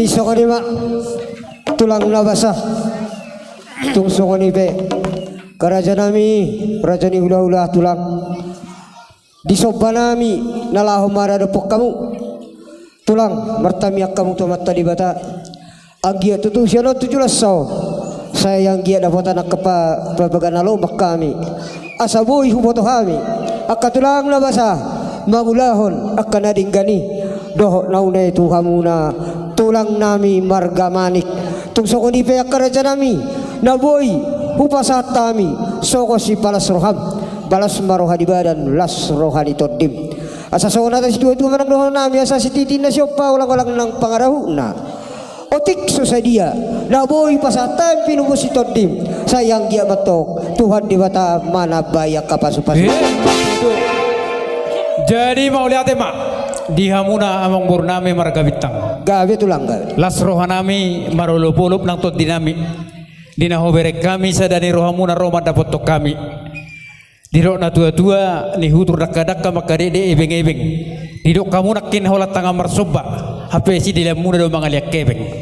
Songon i ma tulang na basa. Tung songon i pe angka raja nami, raja ni hulahula tulang. Di somba nami na laho maradophon hamu tulang, martamiang hamu tu Amanta Debata. Anggiat tutu sian on tu joloan on sai anggiat dapotan angka pa-, pabaga na lomak hami. Asa boi huboto hami angka tulang na basa mangulahon angka na denggan i dohot na unang i tu hamuna tulang nami marga Manik. Tung songon i pe angka raja nami na boi hupasahat hami songon sipalas roham. Balas ma roha ni badan, las roha ni tondim. Asa songon hata situatua ma nang dohonon nami, asa sititi na siompa, olanggolang nang pangarahutna. Otik so sadia na boi pasahat hami pinombo ni tondim, sai anggiat ma antong Tuhan Debata manambai angka pasupasu. Jadi mauliate ma di hamuna amangboru nami marga Bintang. Gabe tulang, gabe. Las roha nami marolopolop nang tondi nami di na hubereng hami sada ni rohamuna ro mandapothon hami. Didok natuatua, nihutur dangkadangka mangkadekdek ebengebeng. Didok hamu nangkin holan tangan marsomba, hape sidileanmuna do mangalean hepeng.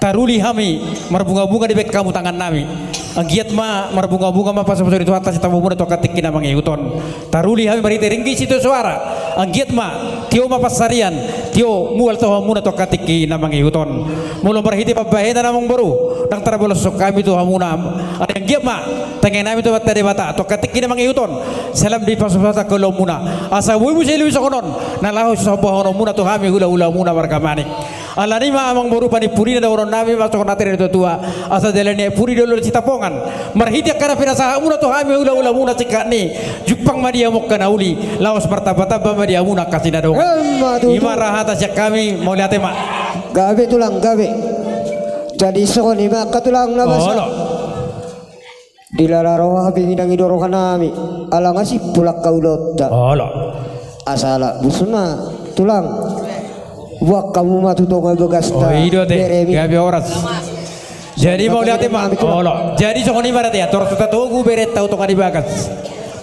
Taruli hami marbungabunga dibahen hamu tangan nami. Anggiat ma marbungabunga ma pasupasu ni Tuhanta sitamumuna tu angka tingki na mangihut on. Taruli hami marhite ringgit sitio soara. Anggiat ma tio ma pansarian, tio mual tohonmuna tu angka tingki na mangihut on. Molo marhite pambahenan amangboru, ndang tarbalos hami tu hamuna. Alai anggiat ma tangiang nami tu Amanta Debata tu angka tingki na mangihut on, sai lam dipasupasu angka ulaonmuna, asa boi muse lumobi songon on na laho sisombahononmuna tu hami hulahulamuna marga Manik. Alani ma amangboru, panimpulina dohonon nami ma songon hata ni natuatua, asa jala ni ai pudi do loan sitapongan. Marhite angka na pinasahatmuna tu hami hulahulamuna singkat ni, jumpang ma di hamu angka na uli, laos martambatamba ma di hamuna angka sinadongan. Emma tutu. I ma ra hata sian hami, mauliate ma. Gabe tulang, gabe. Jadi songon i ma angka tulang na basa. Olo. Dilala roha pe inang i do roha nami, ala nga simpul angka ulaonta. Olo. Asa ala bus ma tulang. Buang hamu ma tu tonga bagasta. Oh, i do ate. Bere mi. Gabe horas. Jadi mauliate ma. Olo. Jadi songon i ma ate, tor so tatogu berenta tu tonga ni bagas.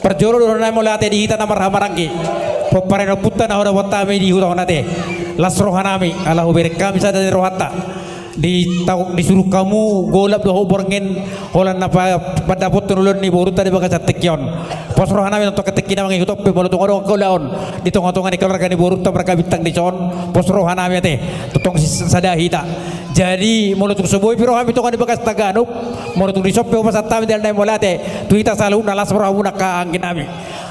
Parjolo dohonon nami mauliate di hita na marhahamaranggi. Pomparan ni ompunta na hudapot hami di huta on ate. Las roha nami, ala hubereng hami sada ni rohanta. Di tau-, disurung hamu golap dohot borngin, holan na pa-, pandapothon ulaon ni borunta di bagasan tingki on. Pos roha nami nang tu angka tingki na mangihut on pe, molo tung adong angka ulaon di tongatonga ni keluarga ni borunta marga Bintang dison, pos roha nami ate, tongtong si-, sada hita. Jadi molo tung so boi pe ro hami tonga ni bagasta ganup, molo tung dison pe hupasahat hami dalan nami mauliate tu hita saluhutna, las ma rohamuna angka anggi nami.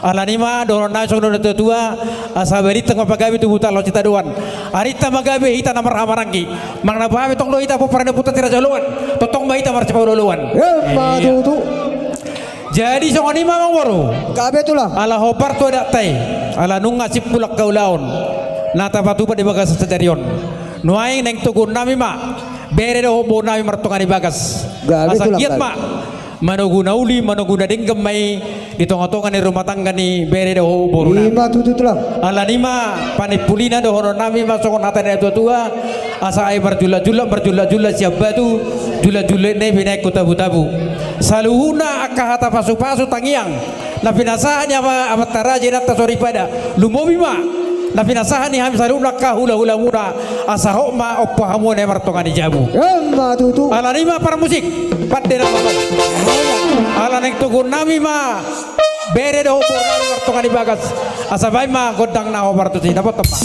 Alani ma dohonon nami songon na tuatua, asa balintang ma pagabe tubu talon sitadoan. Arinta ma gabe hita na marhahamaranggi. Manang na boha hami tong do hita pomparan ni ompunta Si Raja Oloan, tongtong ma hita marsipaolooloan. Emma tutu. Jadi songon i ma amangboru. Gabe tulang. Ala hombar tu adatta i, ala nunga simpul angka ulaon na tapatupa di bagasan sadari on. Nuaeng naeng toguon nami ma bere dohot boru nami martonga ni bagas. Gabe tulang. Asa anggiat ma manogu na uli, manogu na denggan ma i di tongatonga ni rumah tangga ni bere dohot boru nami. I ma tutu tulang. Alani ma panimpulina dohonon nami ma songon hata ni natuatua, asa ai marjulakjulak, marjulakjulak sian batu, julakjulak na i binahen tu tabutabu. Saluhutna angka hata pasupasu tangiang na pinasahat ni ama-, amanta raja, inanta soripada, lumobi ma na pinasahat ni hami saluhutna angka hulahulamuna, asa hot ma ompu hamu na i martonga ni jabu. Emma tutu. Alani ma parmusik, pande nama. Ala naeng toguon nami ma bere dohot boru nami martonga ni bagas, asa baen ma gondang na hombar tusi. Dapothon ma.